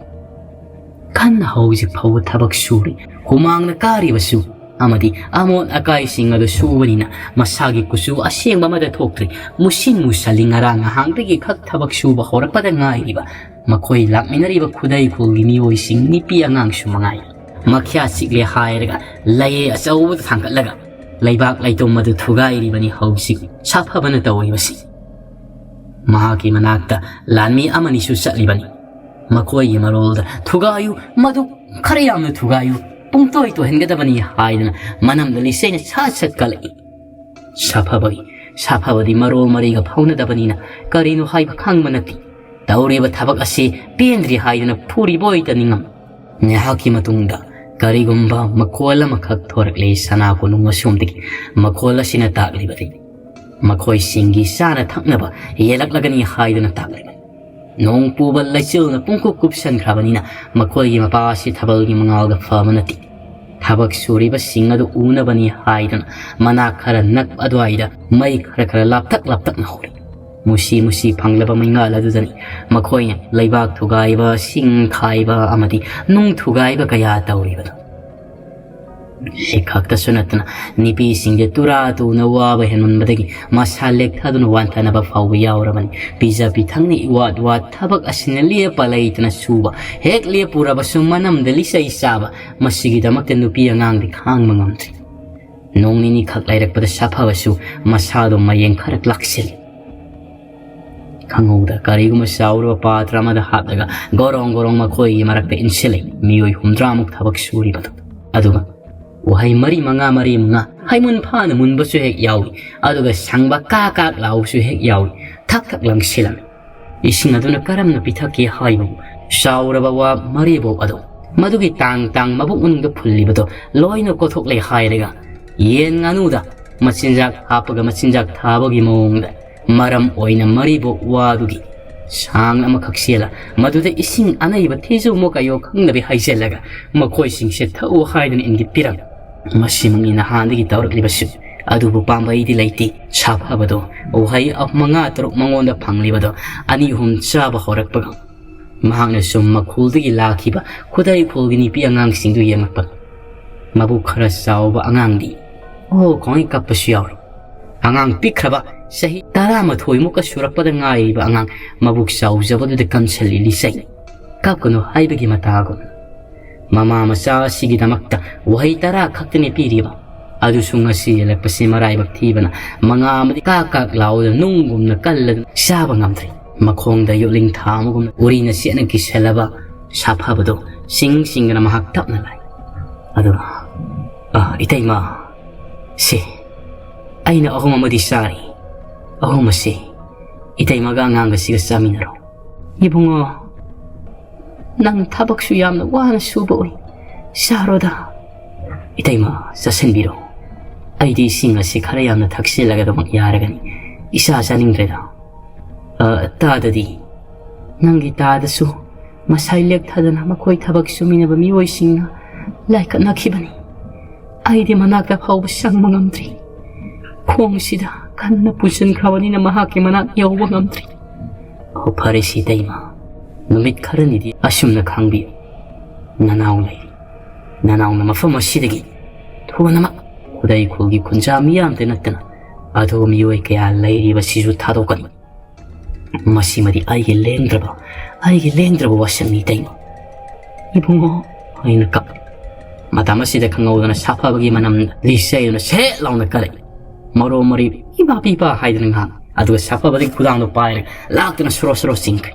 ꯀꯟꯅ ꯍꯧꯖꯤꯛ ꯐꯥꯎꯕ ꯊꯕꯛ ꯁꯨꯔꯤ꯫ ꯍꯨꯃꯥꯡꯅ ꯀꯥꯔꯤꯕꯁꯨ ꯑꯃꯗꯤ ꯑꯃꯣꯠ ꯑꯀꯥꯏꯁꯤꯡ ꯑꯗꯨ ꯁꯨꯕꯅꯤꯅ ꯃꯁꯥꯒꯤ ꯀꯨꯆꯨ ꯑꯁꯦꯡꯕ ꯑꯃꯗ ꯊꯣꯛꯇ꯭ꯔꯤ꯫ ꯃꯨꯁꯤꯟ ꯃꯨꯁꯜꯂꯤ꯫ ꯉꯔꯥꯡ ꯉꯍꯥꯡꯗꯒꯤ ꯈꯛ ꯊꯕꯛ ꯁꯨꯕ ꯍꯧꯔꯛꯄꯗ ꯉꯥꯏꯔꯤꯕ ꯃꯈꯣꯏ ꯂꯥꯛꯃꯤꯟꯅꯔꯤꯕ ꯈꯨꯗꯩ ꯈꯨꯜꯒꯤ ꯃꯤꯑꯣꯏꯁꯤꯡ, ꯅꯨꯄꯤ ꯑꯉꯥꯡꯁꯨ ꯃꯉꯥꯏ꯫ ꯃꯈ꯭ꯌꯥ ꯆꯤꯛꯂꯦ ꯍꯥꯏꯔꯒ ꯂꯩꯌꯦ ꯑꯆꯧꯕꯗ ꯊꯥꯡꯒꯠꯂꯒ ꯂꯩꯕꯥꯛ ꯂꯩꯇꯣꯝ ꯑꯗꯨ ꯊꯨꯒꯥꯏꯔꯤꯕꯅꯤ ꯍꯧꯖꯤꯛ ꯁꯥꯐꯕꯅ ꯇꯧꯔꯤꯕꯁꯤ꯫ ꯃꯍꯥꯛꯀꯤ ꯃꯅꯥꯛꯇ ꯂꯥꯟꯃꯤ ꯑꯃꯅꯤꯁꯨ ꯆꯠꯂꯤꯕꯅꯤ꯫ ꯃꯈꯣꯏꯒꯤ ꯃꯔꯣꯜꯗ, "ꯊꯨꯒꯥꯏꯌꯨ, ꯃꯗꯨ ꯈꯔ ꯌꯥꯝꯅ ꯊꯨꯒꯥꯏꯌꯨ, ꯄꯨꯡꯇꯣꯏ ꯇꯣꯏꯍꯟꯒꯗꯕꯅꯤ" ꯍꯥꯏꯗꯅ ꯃꯅꯝꯗ ꯂꯤꯆꯩꯅ ꯁꯠ ꯁꯠ ꯀꯜꯂꯛꯏ꯫ ꯁꯥꯐꯕꯒꯤ, ꯁꯥꯐꯕꯗꯤ ꯃꯔꯣꯜ ꯃꯔꯤꯒ ꯐꯥꯎꯅꯗꯕꯅꯤꯅ ꯀꯔꯤꯅꯣ ꯍꯥꯏꯕ ꯈꯪꯕ ꯅꯠꯇꯦ꯫ ꯇꯧꯔꯤꯕ ꯊꯕꯛ ꯑꯁꯤ ꯄꯦꯟꯗ꯭ꯔꯤ ꯍꯥꯏꯗꯨꯅ ꯐꯨꯔꯤꯕ ꯑꯣꯏꯇ ꯅꯤꯡꯉꯝ꯫ ꯉꯥꯏꯍꯥꯛꯀꯤ ꯃꯇꯨꯡꯗ ꯀꯔꯤꯒꯨꯝꯕ ꯃꯈꯣꯜ ꯑꯃꯈꯛ ꯊꯣꯔꯛꯂꯦ ꯁꯅꯥ ꯀꯣꯅꯨꯡ ꯑꯁꯣꯝꯗꯒꯤ꯫ ꯃꯈꯣꯜ ꯑꯁꯤꯅ ꯇꯥꯛꯂꯤꯕꯗꯤ ꯃꯈꯣꯏꯁꯤꯡꯒꯤ ꯆꯥꯅ ꯊꯛꯅꯕ ꯌꯦꯜꯂꯛꯂꯒꯅꯤ ꯍꯥꯏꯗꯨꯅ ꯇꯥꯛꯂꯤꯕꯅꯤ꯫ ꯅꯣꯡ ꯄꯨꯕ ꯂꯩꯆꯤꯜꯅ ꯄꯨꯡꯀꯨꯞ ꯀꯨꯞꯁꯟꯈ꯭ꯔꯕꯅꯤꯅ ꯃꯈꯣꯏꯒꯤ ꯃꯄꯥ ꯑꯁꯤ ꯊꯥꯕꯜꯒꯤ ꯃꯉꯥꯜꯒ ꯐꯕ ꯅꯠꯇꯦ꯫ ꯊꯕꯛ ꯁꯨꯔꯤꯕꯁꯤꯡ ꯑꯗꯨ ꯎꯅꯕꯅꯤ ꯍꯥꯏꯗꯨꯅ ꯃꯅꯥꯛ ꯈꯔ ꯅꯛꯄ ꯑꯗꯨꯋꯥꯏꯗ ꯃꯩ ꯈꯔ ꯈꯔ ꯂꯥꯞꯇꯛ ꯂꯥꯞꯇꯛꯅ ꯍꯧꯔꯤ꯫ ꯃꯨꯁꯤ ꯃꯨꯁꯤ ꯐꯪꯂꯕ ꯃꯩꯉꯥꯜ ꯑꯗꯨꯗꯅꯤ ꯃꯈꯣꯏꯅ ꯂꯩꯕꯥꯛ ꯊꯨꯒꯥꯏꯕ, ꯁꯤꯡ ꯈꯥꯏꯕ ꯑꯃꯗꯤ ꯅꯨꯡ ꯊꯨꯒꯥꯏꯕ ꯀꯌꯥ ꯇꯧꯔꯤꯕꯗꯨ꯫ ꯁꯤ ꯈꯛꯇꯁꯨ ꯅꯠꯇꯅ ꯅꯨꯄꯤꯁꯤꯡꯁꯦ ꯇꯨꯔꯥ ꯇꯨꯅ ꯋꯥꯕ ꯍꯦꯟꯃꯟꯕꯗꯒꯤ ꯃꯁꯥ ꯂꯦꯛꯊꯗꯨꯅ ꯋꯥꯟꯊꯅꯕ ꯐꯥꯎꯕ ꯌꯥꯎꯔꯕꯅꯤ꯫ ꯄꯤꯖ ꯄꯤꯊꯛꯅ ꯏꯋꯥꯠ ꯋꯥꯠ, ꯊꯕꯛ ꯑꯁꯤꯅ ꯂꯦꯞꯄ ꯂꯩꯇꯅ ꯁꯨꯕ, ꯍꯦꯛ ꯂꯦꯞꯄꯨꯔꯕꯁꯨ ꯃꯅꯝꯗ ꯂꯤꯆꯩ ꯆꯥꯕ, ꯃꯁꯤꯒꯤꯗꯃꯛꯇ ꯅꯨꯄꯤ ꯑꯉꯥꯡꯗꯤ ꯈꯥꯡꯕ ꯉꯝꯗ꯭ꯔꯤ꯫ ꯅꯣꯡ ꯅꯤꯅꯤꯈꯛ ꯂꯩꯔꯛꯄꯗ ꯁꯥꯐꯕꯁꯨ ꯃꯁꯥꯗꯣ ꯃꯌꯦꯡ ꯈꯔ ꯂꯥꯛꯁꯤꯜꯂꯤ꯫ ꯈꯪꯍꯧꯗ ꯀꯔꯤꯒꯨꯝꯕ ꯆꯥꯎꯔꯕ ꯄꯥꯇ꯭ꯔ ꯑꯃꯗ ꯍꯥꯞꯂꯒ ꯒꯣꯔꯣꯡ ꯒꯣꯔꯣꯡ ꯃꯈꯣꯏꯒꯤ ꯃꯔꯛꯇ ꯏꯟꯁꯤꯜꯂꯤ꯫ ꯃꯤꯑꯣꯏ ꯍꯨꯝꯗ꯭ꯔꯥꯃꯨꯛ ꯊꯕꯛ ꯁꯨꯔꯤꯕꯗꯨ꯫ ꯑꯗꯨꯒ ꯎꯍꯩ ꯃꯔꯤ ꯃꯉꯥ, ꯃꯔꯤ ꯃꯉꯥ, ꯍꯩꯃꯨꯟ ꯐꯥꯅ ꯃꯨꯟꯕꯁꯨ ꯍꯦꯛ ꯌꯥꯎꯏ, ꯑꯗꯨꯒ ꯁꯪꯕ ꯀꯥꯛ ꯀꯥꯛ ꯂꯥꯎꯕꯁꯨ ꯍꯦꯛ ꯌꯥꯎꯏ꯫ ꯊꯛ ꯊꯛ ꯂꯪꯁꯤꯜꯂꯝꯃꯤ꯫ ꯏꯁꯤꯡ ꯑꯗꯨꯅ ꯀꯔꯝꯅ ꯄꯤꯊꯛꯀꯦ ꯍꯥꯏꯕꯕꯨ ꯆꯥꯎꯔꯕ ꯋꯥ ꯃꯔꯤꯕꯣꯛ ꯑꯗꯨ, ꯃꯗꯨꯒꯤ ꯇꯥꯡ ꯇꯥꯡ ꯃꯕꯨꯛ ꯃꯅꯨꯡꯗ ꯐꯨꯜꯂꯤꯕꯗꯣ ꯂꯣꯏꯅ ꯀꯣꯊꯣꯛꯂꯦ ꯍꯥꯏꯔꯒ, ꯌꯦꯟ ꯉꯥꯅꯨꯗ ꯃꯆꯤꯟꯖꯥꯛ ꯍꯥꯞꯄꯒ ꯃꯆꯤꯟꯖꯥꯛ ꯊꯥꯕꯒꯤ ꯃꯑꯣꯡꯗ ꯃꯔꯝ ꯑꯣꯏꯅ ꯃꯔꯤꯕꯣꯛ ꯋꯥꯗꯨꯒꯤ ꯁꯥꯡ ꯑꯃꯈꯛ ꯁꯦꯜꯂ, ꯃꯗꯨꯗ ꯏꯁꯤꯡ ꯑꯅꯩꯕ ꯊꯤꯖꯨꯃꯣ ꯀꯌꯣ ꯈꯪꯗꯕꯤ ꯍꯩꯖꯤꯜꯂꯒ ꯃꯈꯣꯏꯁꯤꯡꯁꯦ ꯊꯛꯎ ꯍꯥꯏꯗꯨꯅ ꯏꯪꯒꯤꯠ ꯄꯤꯔꯝꯃꯤ꯫ ꯃꯁꯤꯃꯛꯅꯤ ꯅꯍꯥꯟꯗꯒꯤ ꯇꯧꯔꯛꯂꯤꯕꯁꯨ꯫ ꯑꯗꯨꯕꯨ ꯄꯥꯝꯕꯩꯗꯤ ꯂꯩꯇꯦ꯫ ꯁꯥꯐꯕꯗꯣ ꯎꯍꯩ ꯃꯉꯥ ꯇꯔꯨꯛ ꯃꯉꯣꯟꯗ ꯐꯪꯂꯤꯕꯗꯣ ꯑꯅꯤ ꯑꯍꯨꯝ ꯆꯥꯕ ꯍꯧꯔꯛꯄꯒ ꯃꯍꯥꯛꯅ ꯁꯨꯝ ꯃꯈꯣꯜꯗꯒꯤ ꯂꯥꯛꯈꯤꯕ ꯈꯨꯗꯩ ꯈꯣꯜꯒꯤ ꯅꯨꯄꯤ ꯑꯉꯥꯡꯁꯤꯡꯗꯨ ꯌꯦꯡꯂꯛꯄ꯫ ꯃꯕꯨꯛ ꯈꯔ ꯆꯥꯎꯕ ꯑꯉꯥꯡꯗꯤ ꯑꯣ ꯈꯣꯡꯉꯩ ꯀꯞꯄꯁꯨ ꯌꯥꯎꯔꯤ꯫ ꯑꯉꯥꯡ ꯄꯤꯛꯈ꯭ꯔꯕ ꯆꯍꯤ ꯇꯔꯥꯃꯥꯊꯣꯏ ꯃꯨꯛꯀ ꯁꯨꯔꯛꯄꯗ ꯉꯥꯏꯔꯤꯕ ꯑꯉꯥꯡ ꯃꯕꯨꯛ ꯆꯥꯎꯖꯕꯗꯨꯗ ꯀꯟꯁꯤꯜꯂꯤ ꯂꯤꯆꯩ꯫ ꯀꯞꯀꯅꯨ ꯍꯥꯏꯕꯒꯤ ꯃꯇꯥꯒꯨꯝ꯫ ꯃꯃꯥ ꯃꯆꯥ ꯑꯁꯤꯒꯤꯗꯃꯛꯇ ꯋꯥꯍꯩ ꯇꯔꯥ ꯈꯛꯇꯅꯤ ꯄꯤꯔꯤꯕ꯫ ꯑꯗꯨꯁꯨ ꯉꯁꯤ ꯌꯦꯜꯂꯛꯄꯁꯤ ꯃꯔꯥꯏꯕꯛ ꯊꯤꯕꯅ ꯃꯉꯥ ꯑꯃꯗꯤ ꯀꯥꯛ ꯀꯥꯛ ꯂꯥꯎꯗꯨꯅ ꯅꯨꯡꯒꯨꯝꯅ ꯀꯜꯂꯗꯨꯅ ꯆꯥꯕ ꯉꯝꯗ꯭ꯔꯦ꯫ ꯃꯈꯣꯡꯗ ꯌꯣꯠꯂꯤꯡ ꯊꯥ ꯑꯃꯒꯨꯝꯅ ꯎꯔꯤꯅ ꯆꯦꯠꯅ ꯀꯤꯁꯜꯂꯕ ꯁꯥꯐꯕꯗꯨ ꯆꯤꯡ ꯆꯤꯡꯗꯅ ꯃꯍꯥꯛ ꯇꯞꯅ ꯂꯥꯛꯏ꯫ ꯑꯗꯨꯒ, "ꯑ, ꯏꯇꯩꯃ, ꯁꯤ, ꯑꯩꯅ ꯑꯍꯨꯝ ꯑꯃꯗꯤ ꯆꯥꯔꯤ꯫ ꯑꯍꯨꯝ ꯑꯁꯤ ꯏꯇꯩꯃꯒ ꯑꯉꯥꯡꯒꯁꯤꯒ ꯆꯥꯃꯤꯟꯅꯔꯣ꯫" "ꯏꯕꯨꯡꯉꯣ, ꯅꯪ ꯊꯕꯛꯁꯨ ꯌꯥꯝꯅ ꯋꯥꯅ ꯁꯨꯕ ꯎꯏ꯫ ꯆꯥꯔꯣꯗ꯫" "ꯏꯇꯩꯃ, ꯆꯥꯁꯤꯟꯕꯤꯔꯣ꯫ ꯑꯩꯗꯤ ꯏꯁꯤꯡ ꯑꯁꯤ ꯈꯔ ꯌꯥꯝꯅ ꯊꯛꯆꯤꯜꯂꯒ ꯑꯗꯨꯃꯛ ꯌꯥꯔꯒꯅꯤ꯫ ꯏꯁꯥ ꯆꯥꯅꯤꯡꯗ꯭ꯔꯦꯗ꯫" "ꯑ, ꯇꯥꯗꯗꯤ, ꯅꯪꯒꯤ ꯇꯥꯗꯁꯨ ꯃꯁꯥꯏ ꯂꯦꯛꯊꯗꯅ ꯃꯈꯣꯏ ꯊꯕꯛ ꯁꯨꯃꯤꯟꯅꯕ ꯃꯤꯑꯣꯏꯁꯤꯡꯅ ꯂꯥꯏꯀꯠꯅꯈꯤꯕꯅꯤ꯫ ꯑꯩꯗꯤ ꯃꯅꯥꯛꯇ ꯐꯥꯎꯕ ꯆꯪꯕ ꯉꯝꯗ꯭ꯔꯤ꯫ ꯈꯣꯡꯁꯤꯗ ꯀꯟꯅ ꯄꯨꯁꯤꯟꯈ꯭ꯔꯕꯅꯤꯅ ꯃꯍꯥꯛꯀꯤ ꯃꯅꯥꯛ ꯌꯧꯕ ꯉꯝꯗ꯭ꯔꯤ꯫ ꯑꯣ, ꯐꯔꯦ ꯁꯤ ꯇꯩꯃ, ꯅꯨꯃꯤꯠ ꯈꯔꯅꯤꯗꯤ ꯑꯁꯨꯝꯅ ꯈꯥꯡꯕꯤꯌꯨ꯫ ꯅꯅꯥꯎ ꯂꯩꯔꯤ꯫ ꯅꯅꯥꯎꯅ ꯃꯐꯝ ꯑꯁꯤꯗꯒꯤ ꯊꯨꯅꯃꯛ ꯈꯨꯗꯩ ꯈꯨꯜꯒꯤ ꯈꯨꯟꯖꯥ ꯃꯤꯌꯥꯝꯇ ꯅꯠꯇꯅ ꯑꯊꯧꯕ ꯃꯤꯑꯣꯏ ꯀꯌꯥ ꯂꯩꯔꯤꯕꯁꯤꯁꯨ ꯊꯥꯗꯣꯛꯀꯅꯤ꯫ ꯃꯁꯤꯃꯗꯤ ꯑꯩꯒꯤ ꯂꯦꯡꯗ꯭ꯔꯕ, ꯑꯩꯒꯤ ꯂꯦꯡꯗ꯭ꯔꯕ ꯋꯥꯁꯛꯅꯤ ꯇꯩꯃ꯫ ꯏꯕꯨꯡꯉꯣ, ꯑꯩꯅ ꯀꯞ꯫ ꯃꯇꯝ ꯑꯁꯤꯗ ꯈꯪꯍꯧꯗꯅ ꯁꯥꯐꯕꯒꯤ ꯃꯅꯝ ꯂꯤꯆꯩꯗꯨꯅ ꯁꯦꯠ ꯂꯥꯎꯅ ꯀꯜꯂꯛꯏ꯫ ꯃꯔꯣ ꯃꯔꯤ ꯏꯃꯥ ꯄꯤꯕ ꯍꯥꯏꯗꯨꯅ ꯉꯥꯡ꯫ ꯑꯗꯨꯒ ꯁꯥꯐꯕꯗꯒꯤ ꯈꯨꯗꯥꯡꯗꯣ ꯄꯥꯏꯔꯒ ꯂꯥꯛꯇꯨꯅ ꯁꯣꯔꯣ ꯁꯣꯔꯣ ꯆꯤꯡꯈ꯭ꯔꯦ꯫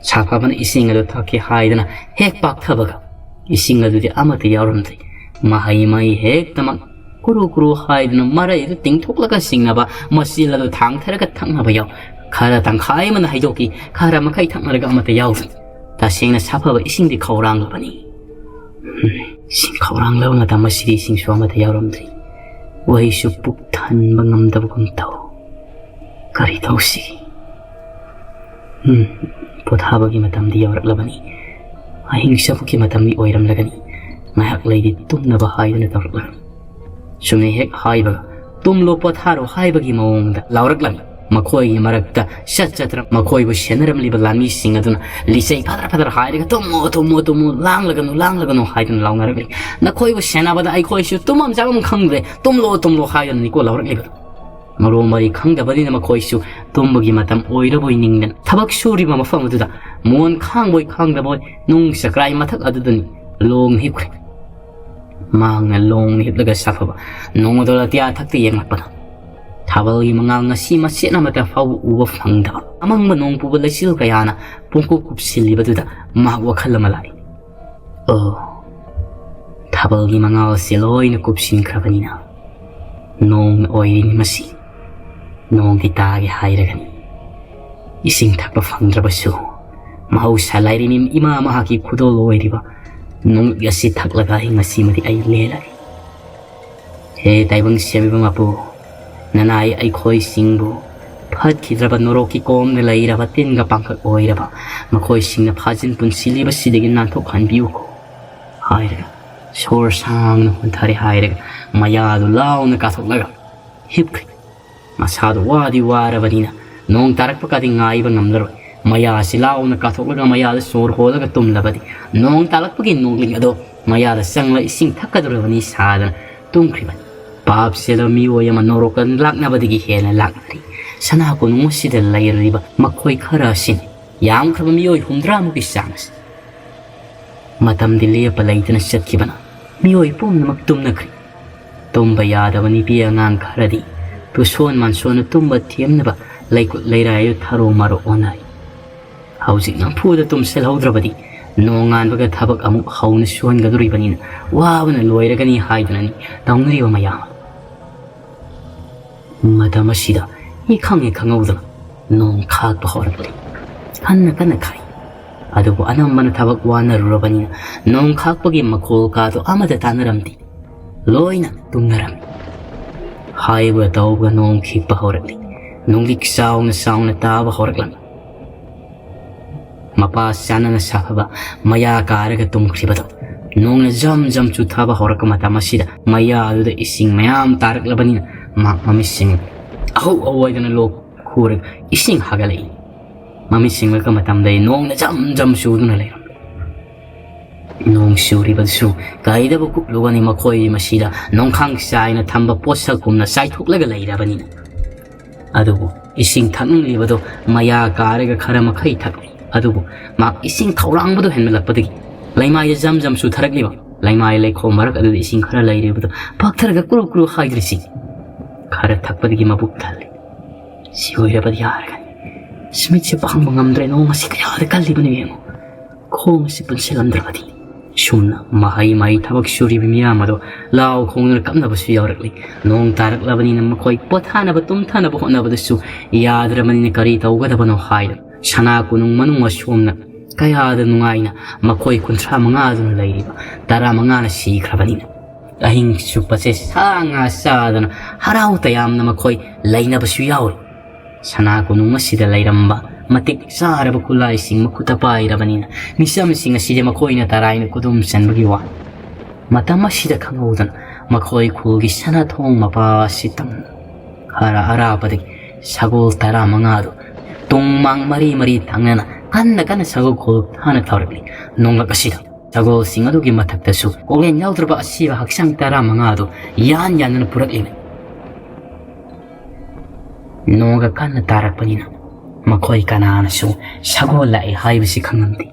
ꯁꯥꯐꯕꯅ ꯏꯁꯤꯡ ꯑꯗꯨ ꯊꯛꯀꯦ ꯍꯥꯏꯗꯅ ꯍꯦꯛ ꯄꯥꯛꯊꯕꯒ ꯏꯁꯤꯡ ꯑꯗꯨꯗꯤ ꯑꯃꯠꯇ ꯌꯥꯎꯔꯝꯗ꯭ꯔꯦ꯫ ꯃꯍꯩ ꯃꯍꯩ ꯍꯦꯛꯇꯃꯛ ꯀꯨꯔꯨ ꯀꯨꯔꯨ ꯍꯥꯏꯗꯨꯅ ꯃꯔꯩ ꯑꯗꯨ ꯇꯤꯡꯊꯣꯛꯂꯒ ꯆꯤꯡꯅꯕ, ꯃꯆꯦꯜ ꯑꯗꯨ ꯊꯥꯡꯊꯔꯒ ꯊꯛꯅꯕ ꯌꯥꯎ꯫ ꯈꯔ ꯇꯪꯈꯥꯏ ꯑꯃꯅ ꯍꯩꯗꯣꯛꯈꯤ, ꯈꯔ ꯃꯈꯩ ꯊꯛꯅꯔꯒ ꯑꯃꯠꯇ ꯌꯥꯎꯗ꯭ꯔꯦ꯫ ꯇꯁꯦꯡꯅ ꯁꯥꯐꯕ ꯏꯁꯤꯡꯗꯤ ꯈꯧꯔꯥꯡꯂꯕꯅꯤ꯫ ꯏꯁꯤꯡ ꯈꯧꯔꯥꯡꯂꯕ ꯃꯇꯝ ꯑꯁꯤꯗꯤ ꯏꯁꯤꯡꯁꯨ ꯑꯃꯠꯇ ꯌꯥꯎꯔꯝꯗ꯭ꯔꯤ꯫ ꯋꯥꯍꯩꯁꯨ ꯄꯨꯛ ꯊꯟꯕ ꯉꯝꯗꯕꯒꯨꯝ ꯇꯧ꯫ ꯀꯔꯤ ꯇꯧꯁꯤ? ꯎꯝ, ꯄꯣꯊꯥꯕꯒꯤ ꯃꯇꯝꯗꯤ ꯌꯧꯔꯛꯂꯕꯅꯤ꯫ ꯑꯍꯤꯡ ꯆꯐꯨꯒꯤ ꯃꯇꯝꯗꯤ ꯑꯣꯏꯔꯝꯂꯒꯅꯤ꯫ ꯉꯥꯏꯍꯥꯛ ꯂꯩꯗꯤ ꯇꯨꯝꯅꯕ ꯍꯥꯏꯗꯨꯅ ꯇꯧꯔꯛꯂꯒꯅꯤ꯫ ꯁꯨꯝꯅ ꯍꯦꯛ ꯍꯥꯏꯕꯒ ꯇꯨꯝꯂꯣ ꯄꯣꯊꯥꯔꯣ ꯍꯥꯏꯕꯒꯤ ꯃꯑꯣꯡꯗ ꯂꯥꯎꯔꯛꯂꯝꯃꯤ꯫ ꯃꯈꯣꯏꯒꯤ ꯃꯔꯛꯇ ꯆꯠ ꯆꯠꯇꯅ ꯃꯈꯣꯏꯕꯨ ꯁꯦꯟꯅꯔꯝꯂꯤꯕ ꯂꯥꯟꯃꯤꯁꯤꯡ ꯑꯗꯨꯅ ꯂꯤꯆꯩ ꯐꯗ꯭ꯔ ꯐꯗ꯭ꯔ ꯍꯥꯏꯔꯒ "ꯇꯨꯝꯃꯣ, ꯇꯨꯝꯃꯣ, ꯇꯨꯝꯃꯣ, ꯂꯥꯡꯂꯒꯅꯨ, ꯂꯥꯡꯂꯒꯅꯨ" ꯍꯥꯏꯗꯨꯅ ꯂꯥꯎꯅꯔꯛꯂꯤ꯫ "ꯅꯈꯣꯏꯕꯨ ꯁꯦꯟꯅꯕꯗ ꯑꯩꯈꯣꯏꯁꯨ ꯇꯨꯝꯐꯝ ꯆꯥꯐꯝ ꯈꯪꯗ꯭ꯔꯦ, ꯇꯨꯝꯂꯣ, ꯇꯨꯝꯂꯣ" ꯍꯥꯏꯗꯨꯅꯅꯤꯀꯣ ꯂꯥꯎꯔꯛꯂꯤꯕꯗꯨ꯫ ꯃꯔꯣ ꯃꯔꯤ ꯈꯪꯗꯕꯅꯤꯅ ꯃꯈꯣꯏꯁꯨ ꯇꯨꯝꯕꯒꯤ ꯃꯇꯝ ꯑꯣꯏꯔꯕꯣꯏ ꯅꯤꯡꯗꯅ ꯊꯕꯛ ꯁꯨꯔꯤꯕ ꯃꯐꯝ ꯑꯗꯨꯗ ꯃꯣꯟ ꯈꯥꯡꯕꯣꯏ ꯈꯥꯡꯗꯕꯣꯏ ꯅꯨꯡ ꯆꯀ꯭ꯔꯥꯏ ꯃꯊꯛ ꯑꯗꯨꯗꯅꯤ ꯂꯣꯡꯅ ꯍꯤꯞꯈ꯭ꯔꯦ꯫ ꯃꯍꯥꯛꯅ ꯂꯣꯡꯅ ꯍꯤꯞꯂꯒ ꯁꯥꯐꯕ ꯅꯣꯡꯃꯗꯣꯜ ꯑꯇꯤꯌꯥ ꯊꯛꯇ ꯌꯦꯡꯂꯛꯄꯗ ꯊꯥꯕꯜꯒꯤ ꯃꯉꯥꯜ ꯉꯁꯤ ꯃꯆꯦꯠ ꯑꯃꯠꯇ ꯐꯥꯎꯕ ꯎꯕ ꯐꯪꯗꯕ ꯑꯃꯪꯕ ꯅꯣꯡ ꯄꯨꯕ ꯂꯩꯆꯤꯜ ꯀꯌꯥꯅ ꯄꯨꯡꯀꯨꯞ ꯀꯨꯞꯁꯤꯜꯂꯤꯕꯗꯨꯗ ꯃꯍꯥꯛ ꯋꯥꯈꯜ ꯑꯃ ꯂꯥꯛꯏ꯫ ꯑꯣ, ꯊꯥꯕꯜꯒꯤ ꯃꯉꯥꯜꯁꯦ ꯂꯣꯏꯅ ꯀꯨꯞꯁꯤꯟꯈ꯭ꯔꯕꯅꯤꯅ ꯅꯣꯡꯅ ꯑꯣꯏꯔꯤꯅꯤ ꯃꯁꯤ꯫ ꯅꯣꯡꯗꯤ ꯇꯥꯒꯦ ꯍꯥꯏꯔꯒꯅꯤ꯫ ꯏꯁꯤꯡ ꯊꯛꯄ ꯐꯪꯗ꯭ꯔꯕꯁꯨ ꯃꯍꯧꯁꯥ ꯂꯥꯏꯔꯦꯝꯕꯤ ꯏꯃꯥ ꯃꯍꯥꯛꯀꯤ ꯈꯨꯗꯣꯜ ꯑꯣꯏꯔꯤꯕ ꯅꯣꯡꯂꯤꯛ ꯑꯁꯤ ꯊꯛꯂꯒ ꯑꯍꯤꯡ ꯑꯁꯤꯃꯗꯤ ꯑꯩ ꯂꯦꯜꯂꯒꯦ꯫ ꯍꯦ ꯇꯥꯏꯕꯪ ꯁꯦꯝꯕꯤꯕ ꯃꯄꯨ, ꯅꯅꯥꯏ ꯑꯩꯈꯣꯏꯁꯤꯡꯕꯨ ꯐꯠꯈꯤꯗ꯭ꯔꯕ ꯅꯣꯔꯣꯛꯀꯤ ꯀꯣꯝꯗ ꯂꯩꯔꯕ ꯇꯤꯟꯒ ꯄꯥꯡꯈꯛ ꯑꯣꯏꯔꯕ ꯃꯈꯣꯏꯁꯤꯡꯅ ꯐꯥꯖꯤꯟ ꯄꯨꯟꯁꯤꯜꯂꯤꯕꯁꯤꯗꯒꯤ ꯅꯥꯟꯊꯣꯛꯍꯟꯕꯤꯌꯨꯀꯣ ꯍꯥꯏꯔꯒ ꯁꯣꯔ ꯁꯥꯡꯅ ꯍꯣꯟꯊꯔꯦ ꯍꯥꯏꯔꯒ ꯃꯌꯥꯗꯨ ꯂꯥꯎꯅ ꯀꯥꯊꯣꯛꯂꯒ ꯍꯤꯞꯈ꯭ꯔꯦ꯫ ꯃꯁꯥꯗꯣ ꯋꯥꯗꯤ ꯋꯥꯔꯕꯅꯤꯅ ꯅꯣꯡ ꯇꯥꯔꯛꯄ ꯀꯥꯗꯤ ꯉꯥꯏꯕ ꯉꯝꯂꯔꯣꯏ꯫ ꯃꯌꯥꯁꯤ ꯂꯥꯎꯅ ꯀꯥꯊꯣꯛꯂꯒ ꯃꯌꯥꯗ ꯁꯣꯔ ꯍꯣꯜꯂꯒ ꯇꯨꯝꯂꯕꯗꯤ ꯅꯣꯡ ꯇꯥꯔꯛꯄꯒꯤ ꯅꯣꯡꯂꯤꯛ ꯑꯗꯣ ꯃꯌꯥꯗ ꯆꯪꯂ ꯏꯁꯤꯡ ꯊꯛꯀꯗꯧꯔꯕꯅꯤ ꯁꯥꯗꯅ ꯇꯨꯝꯈ꯭ꯔꯤꯕꯅꯤ꯫ ꯄꯥꯞ ꯆꯦꯜꯂꯕ ꯃꯤꯑꯣꯏ ꯑꯃ ꯅꯣꯔꯣꯛꯀ ꯂꯥꯛꯅꯕꯗꯒꯤ ꯍꯦꯟꯅ ꯂꯥꯛꯅꯔꯤ꯫ ꯁꯅꯥ ꯀꯣꯅꯨꯡ ꯑꯁꯤꯗ ꯂꯩꯔꯤꯕ ꯃꯈꯣꯏ ꯈꯔ ꯑꯁꯤꯅꯤ꯫ ꯌꯥꯝꯈ꯭ꯔꯕ ꯃꯤꯑꯣꯏ ꯍꯨꯝꯗ꯭ꯔꯥꯃꯨꯛꯀꯤ ꯆꯥꯡ ꯑꯁꯤ꯫ ꯃꯇꯝꯗꯤ ꯂꯦꯞꯄ ꯂꯩꯇꯅ ꯆꯠꯈꯤꯕꯅ ꯃꯤꯑꯣꯏ ꯄꯨꯝꯅꯃꯛ ꯇꯨꯝꯅꯈ꯭ꯔꯦ꯫ ꯇꯨꯝꯕ ꯌꯥꯗꯕ ꯅꯨꯄꯤ ꯑꯉꯥꯡ ꯈꯔꯗꯤ ꯇꯨꯁꯣꯟ ꯃꯥꯟꯁꯣꯟꯅ ꯇꯨꯝꯕ ꯊꯦꯝꯅꯕ ꯂꯩꯀꯨꯠ ꯂꯩꯔꯥꯏꯗ ꯊꯔꯣ ꯃꯔꯣ ꯑꯣꯟꯅꯔꯤ꯫ ꯍꯧꯖꯤꯛ ꯅꯝꯐꯨꯗ ꯇꯨꯝꯁꯤꯜꯍꯧꯗ꯭ꯔꯕꯗꯤ ꯅꯣꯡꯉꯥꯟꯕꯒ ꯊꯕꯛ ꯑꯃꯨꯛ ꯍꯧꯅ ꯁꯨꯍꯟꯒꯗꯧꯔꯤꯕꯅꯤꯅ ꯋꯥꯕꯅ ꯂꯣꯏꯔꯒꯅꯤ ꯍꯥꯏꯗꯨꯅꯅꯤ ꯇꯧꯅꯔꯤꯕ ꯃꯌꯥꯝ꯫ ꯃꯇꯝ ꯑꯁꯤꯗ ꯏꯈꯪ ꯍꯦꯛ ꯈꯪꯍꯧꯗꯅ ꯅꯣꯡ ꯈꯥꯛꯄ ꯍꯧꯔꯛꯂꯦ꯫ ꯀꯟꯅ ꯀꯟꯅ ꯈꯥꯛꯏ꯫ ꯑꯗꯨꯕꯨ ꯑꯅꯝꯕꯅ ꯊꯕꯛ ꯋꯥꯅꯔꯨꯔꯕꯅꯤꯅ ꯅꯣꯡ ꯈꯥꯛꯄꯒꯤ ꯃꯈꯣꯜ ꯀꯥꯗꯣ ꯑꯃꯠꯇ ꯇꯥꯅꯔꯝꯗꯦ꯫ ꯂꯣꯏꯅ ꯇꯨꯝꯅꯔꯝꯃꯤ꯫ ꯍꯥꯏꯕ ꯇꯧꯕ ꯅꯣꯡ ꯈꯤꯛꯄ ꯍꯧꯔꯛꯂꯤ꯫ ꯅꯣꯡꯂꯤꯛ ꯆꯥꯎꯅ ꯆꯥꯎꯅ ꯇꯥꯕ ꯍꯧꯔꯛꯂꯝꯃꯤ꯫ ꯃꯄꯥ ꯆꯥꯅꯅ ꯁꯥꯐꯕ ꯃꯌꯥ ꯀꯥꯔꯒ ꯇꯨꯝꯈ꯭ꯔꯤꯕꯗꯣ ꯅꯣꯡꯅ ꯖꯝ ꯖꯝ ꯆꯨꯊꯕ ꯍꯧꯔꯛꯄ ꯃꯇꯝ ꯑꯁꯤꯗ ꯃꯌꯥ ꯑꯗꯨꯗ ꯏꯁꯤꯡ ꯃꯌꯥꯝ ꯇꯥꯔꯛꯂꯕꯅꯤꯅ ꯃꯍꯥꯛ ꯃꯃꯤꯠꯁꯤꯡ ꯑꯍꯧ ꯑꯍꯧ ꯍꯥꯏꯗꯅ ꯂꯣꯛ ꯈꯨꯔꯒ ꯏꯁꯤꯡ ꯍꯥꯒꯠꯂꯛꯏ꯫ ꯃꯃꯤꯠ ꯁꯤꯡꯂꯛꯄ ꯃꯇꯝꯗ ꯅꯣꯡꯅ ꯖꯝ ꯖꯝ ꯆꯨꯗꯨꯅ ꯂꯩꯔꯝꯃꯤ꯫ ꯅꯣꯡ ꯆꯨꯔꯤꯕꯗꯨꯁꯨ ꯀꯩꯗꯕꯨ ꯀꯨꯞꯂꯨꯒꯅꯤ? ꯃꯈꯣꯏ ꯃꯁꯤꯗ ꯅꯣꯡꯈꯥꯡ ꯆꯥꯏꯅ ꯊꯝꯕ ꯄꯣꯠꯁꯛꯀꯨꯝꯅ ꯆꯥꯏꯊꯣꯛꯂꯒ ꯂꯩꯔꯕꯅꯤꯅ꯫ ꯑꯗꯨꯕꯨ ꯏꯁꯤꯡ ꯊꯛꯅꯤꯡꯂꯤꯕꯗꯣ ꯃꯌꯥ ꯀꯥꯔꯒ ꯈꯔ ꯃꯈꯩ ꯊꯛꯂꯤ꯫ ꯑꯗꯨꯕꯨ ꯃꯍꯥꯛ ꯏꯁꯤꯡ ꯈꯧꯔꯥꯡꯕꯗꯣ ꯍꯦꯟꯃꯠꯂꯛꯄꯗꯒꯤ ꯂꯩꯃꯥꯏꯗ ꯖꯝ ꯖꯝ ꯆꯨꯊꯔꯛꯂꯤꯕ ꯂꯩꯃꯥꯏ ꯂꯩꯈꯣꯝ ꯃꯔꯛ ꯑꯗꯨꯗ ꯏꯁꯤꯡ ꯈꯔ ꯂꯩꯔꯤꯕꯗꯨ ꯄꯥꯛꯊꯔꯒ ꯀꯨꯔꯨ ꯀꯨꯔꯨ ꯍꯥꯏꯗꯨꯅ ꯆꯦꯜꯂꯤ꯫ ꯈꯔ ꯊꯛꯄꯗꯒꯤ ꯃꯕꯨꯛ ꯊꯜꯂꯤ꯫ ꯁꯤ ꯑꯣꯏꯔꯕꯗꯤ ꯌꯥꯔꯒꯅꯤ꯫ ꯁ꯭ꯃꯤꯠꯁꯦ ꯄꯥꯡꯕ ꯉꯝꯗ꯭ꯔꯦ꯫ ꯅꯣꯡ ꯑꯁꯤ ꯀꯌꯥꯗ ꯀꯜꯂꯤꯕꯅꯣ ꯌꯦꯡꯉꯨ꯫ ꯈꯣꯡ ꯑꯁꯤ ꯄꯨꯟꯁꯤꯜꯂꯝꯗ꯭ꯔꯕꯗꯤ꯫ ꯁꯨꯝꯅ ꯃꯍꯩ ꯃꯍꯩ ꯊꯕꯛ ꯁꯨꯔꯤꯕ ꯃꯤꯌꯥꯝ ꯑꯗꯣ ꯂꯥꯎ ꯈꯣꯡꯗꯨꯅ ꯀꯞꯅꯕꯁꯨ ꯌꯥꯎꯔꯛꯂꯤ꯫ ꯅꯣꯡ ꯇꯥꯔꯛꯂꯕꯅꯤꯅ ꯃꯈꯣꯏ ꯄꯣꯊꯥꯅꯕ ꯇꯨꯝꯊꯅꯕ ꯍꯣꯠꯅꯕꯗꯁꯨ ꯌꯥꯗ꯭ꯔꯕꯅꯤꯅ ꯀꯔꯤ ꯇꯧꯒꯗꯕꯅꯣ ꯍꯥꯏꯗꯨꯅ ꯁꯅꯥ ꯀꯣꯅꯨꯡ ꯃꯅꯨꯡ ꯑꯁꯣꯝꯅ ꯀꯌꯥꯗ ꯅꯨꯡꯉꯥꯏꯅ ꯃꯈꯣꯏ ꯀꯨꯟꯊ꯭ꯔꯥ ꯃꯉꯥꯗꯨꯅ ꯂꯩꯔꯤꯕ ꯇꯔꯥ ꯃꯉꯥꯅ ꯁꯤꯈ꯭ꯔꯕꯅꯤꯅ ꯑꯍꯤꯡ ꯆꯨꯞꯄꯁꯦ ꯁꯥ ꯉꯥ ꯆꯥꯗꯅ ꯍꯔꯥꯎ ꯇꯌꯥꯝꯅ ꯃꯈꯣꯏ ꯂꯩꯅꯕꯁꯨ ꯌꯥꯎꯔꯤ꯫ ꯁꯅꯥ ꯀꯣꯅꯨꯡ ꯑꯁꯤꯗ ꯂꯩꯔꯝꯕ ꯃꯇꯤꯛ ꯆꯥꯔꯕ ꯈꯨꯠꯂꯥꯏꯁꯤꯡ ꯃꯈꯨꯠꯇ ꯄꯥꯏꯔꯕꯅꯤꯅ, ꯃꯤꯆꯝꯁꯤꯡ ꯑꯁꯤꯗꯤ ꯃꯈꯣꯏꯅ ꯇꯔꯥꯏꯅ ꯈꯨꯗꯨꯝ ꯆꯟꯕꯒꯤ ꯋꯥꯅꯤ꯫ ꯃꯇꯝ ꯑꯁꯤꯗ ꯈꯪꯍꯧꯗꯅ ꯃꯈꯣꯏ ꯈꯨꯜꯒꯤ ꯁꯅꯥꯊꯣꯡ ꯃꯄꯥ ꯑꯁꯤ ꯇꯝ ꯈꯔ ꯑꯔꯥꯞꯄꯗꯒꯤ ꯁꯒꯣꯜ ꯇꯔꯥꯃꯉꯥꯗꯨ ꯇꯨꯡ ꯃꯥꯡ ꯃꯔꯤ ꯃꯔꯤ ꯊꯪꯅꯅ ꯀꯟꯅ ꯀꯟꯅ ꯁꯒꯣꯜ ꯈꯣꯡ ꯊꯥꯅ ꯊꯧꯔꯛꯂꯤ꯫ ꯅꯣꯡꯂꯛ ꯑꯁꯤꯗ ꯁꯒꯣꯜꯁꯤꯡ ꯑꯗꯨꯒꯤ ꯃꯊꯛꯇꯁꯨ ꯀꯣꯛꯂꯦꯟ ꯌꯥꯎꯗ꯭ꯔꯕ ꯑꯁꯤꯕ ꯍꯛꯆꯥꯡ ꯇꯔꯥꯃꯉꯥꯗꯨ ꯌꯥꯟ ꯌꯥꯟꯗꯨꯅ ꯄꯨꯔꯛꯂꯤꯕꯅꯤ꯫ ꯅꯣꯡꯒ ꯀꯟꯅ ꯇꯥꯔꯛꯄꯅꯤꯅ ꯃꯈꯣꯏ ꯀꯅꯥꯅꯁꯨ ꯁꯒꯣꯜ ꯂꯥꯛꯏ ꯍꯥꯏꯕꯁꯤ ꯈꯪꯂꯝꯗꯦ꯫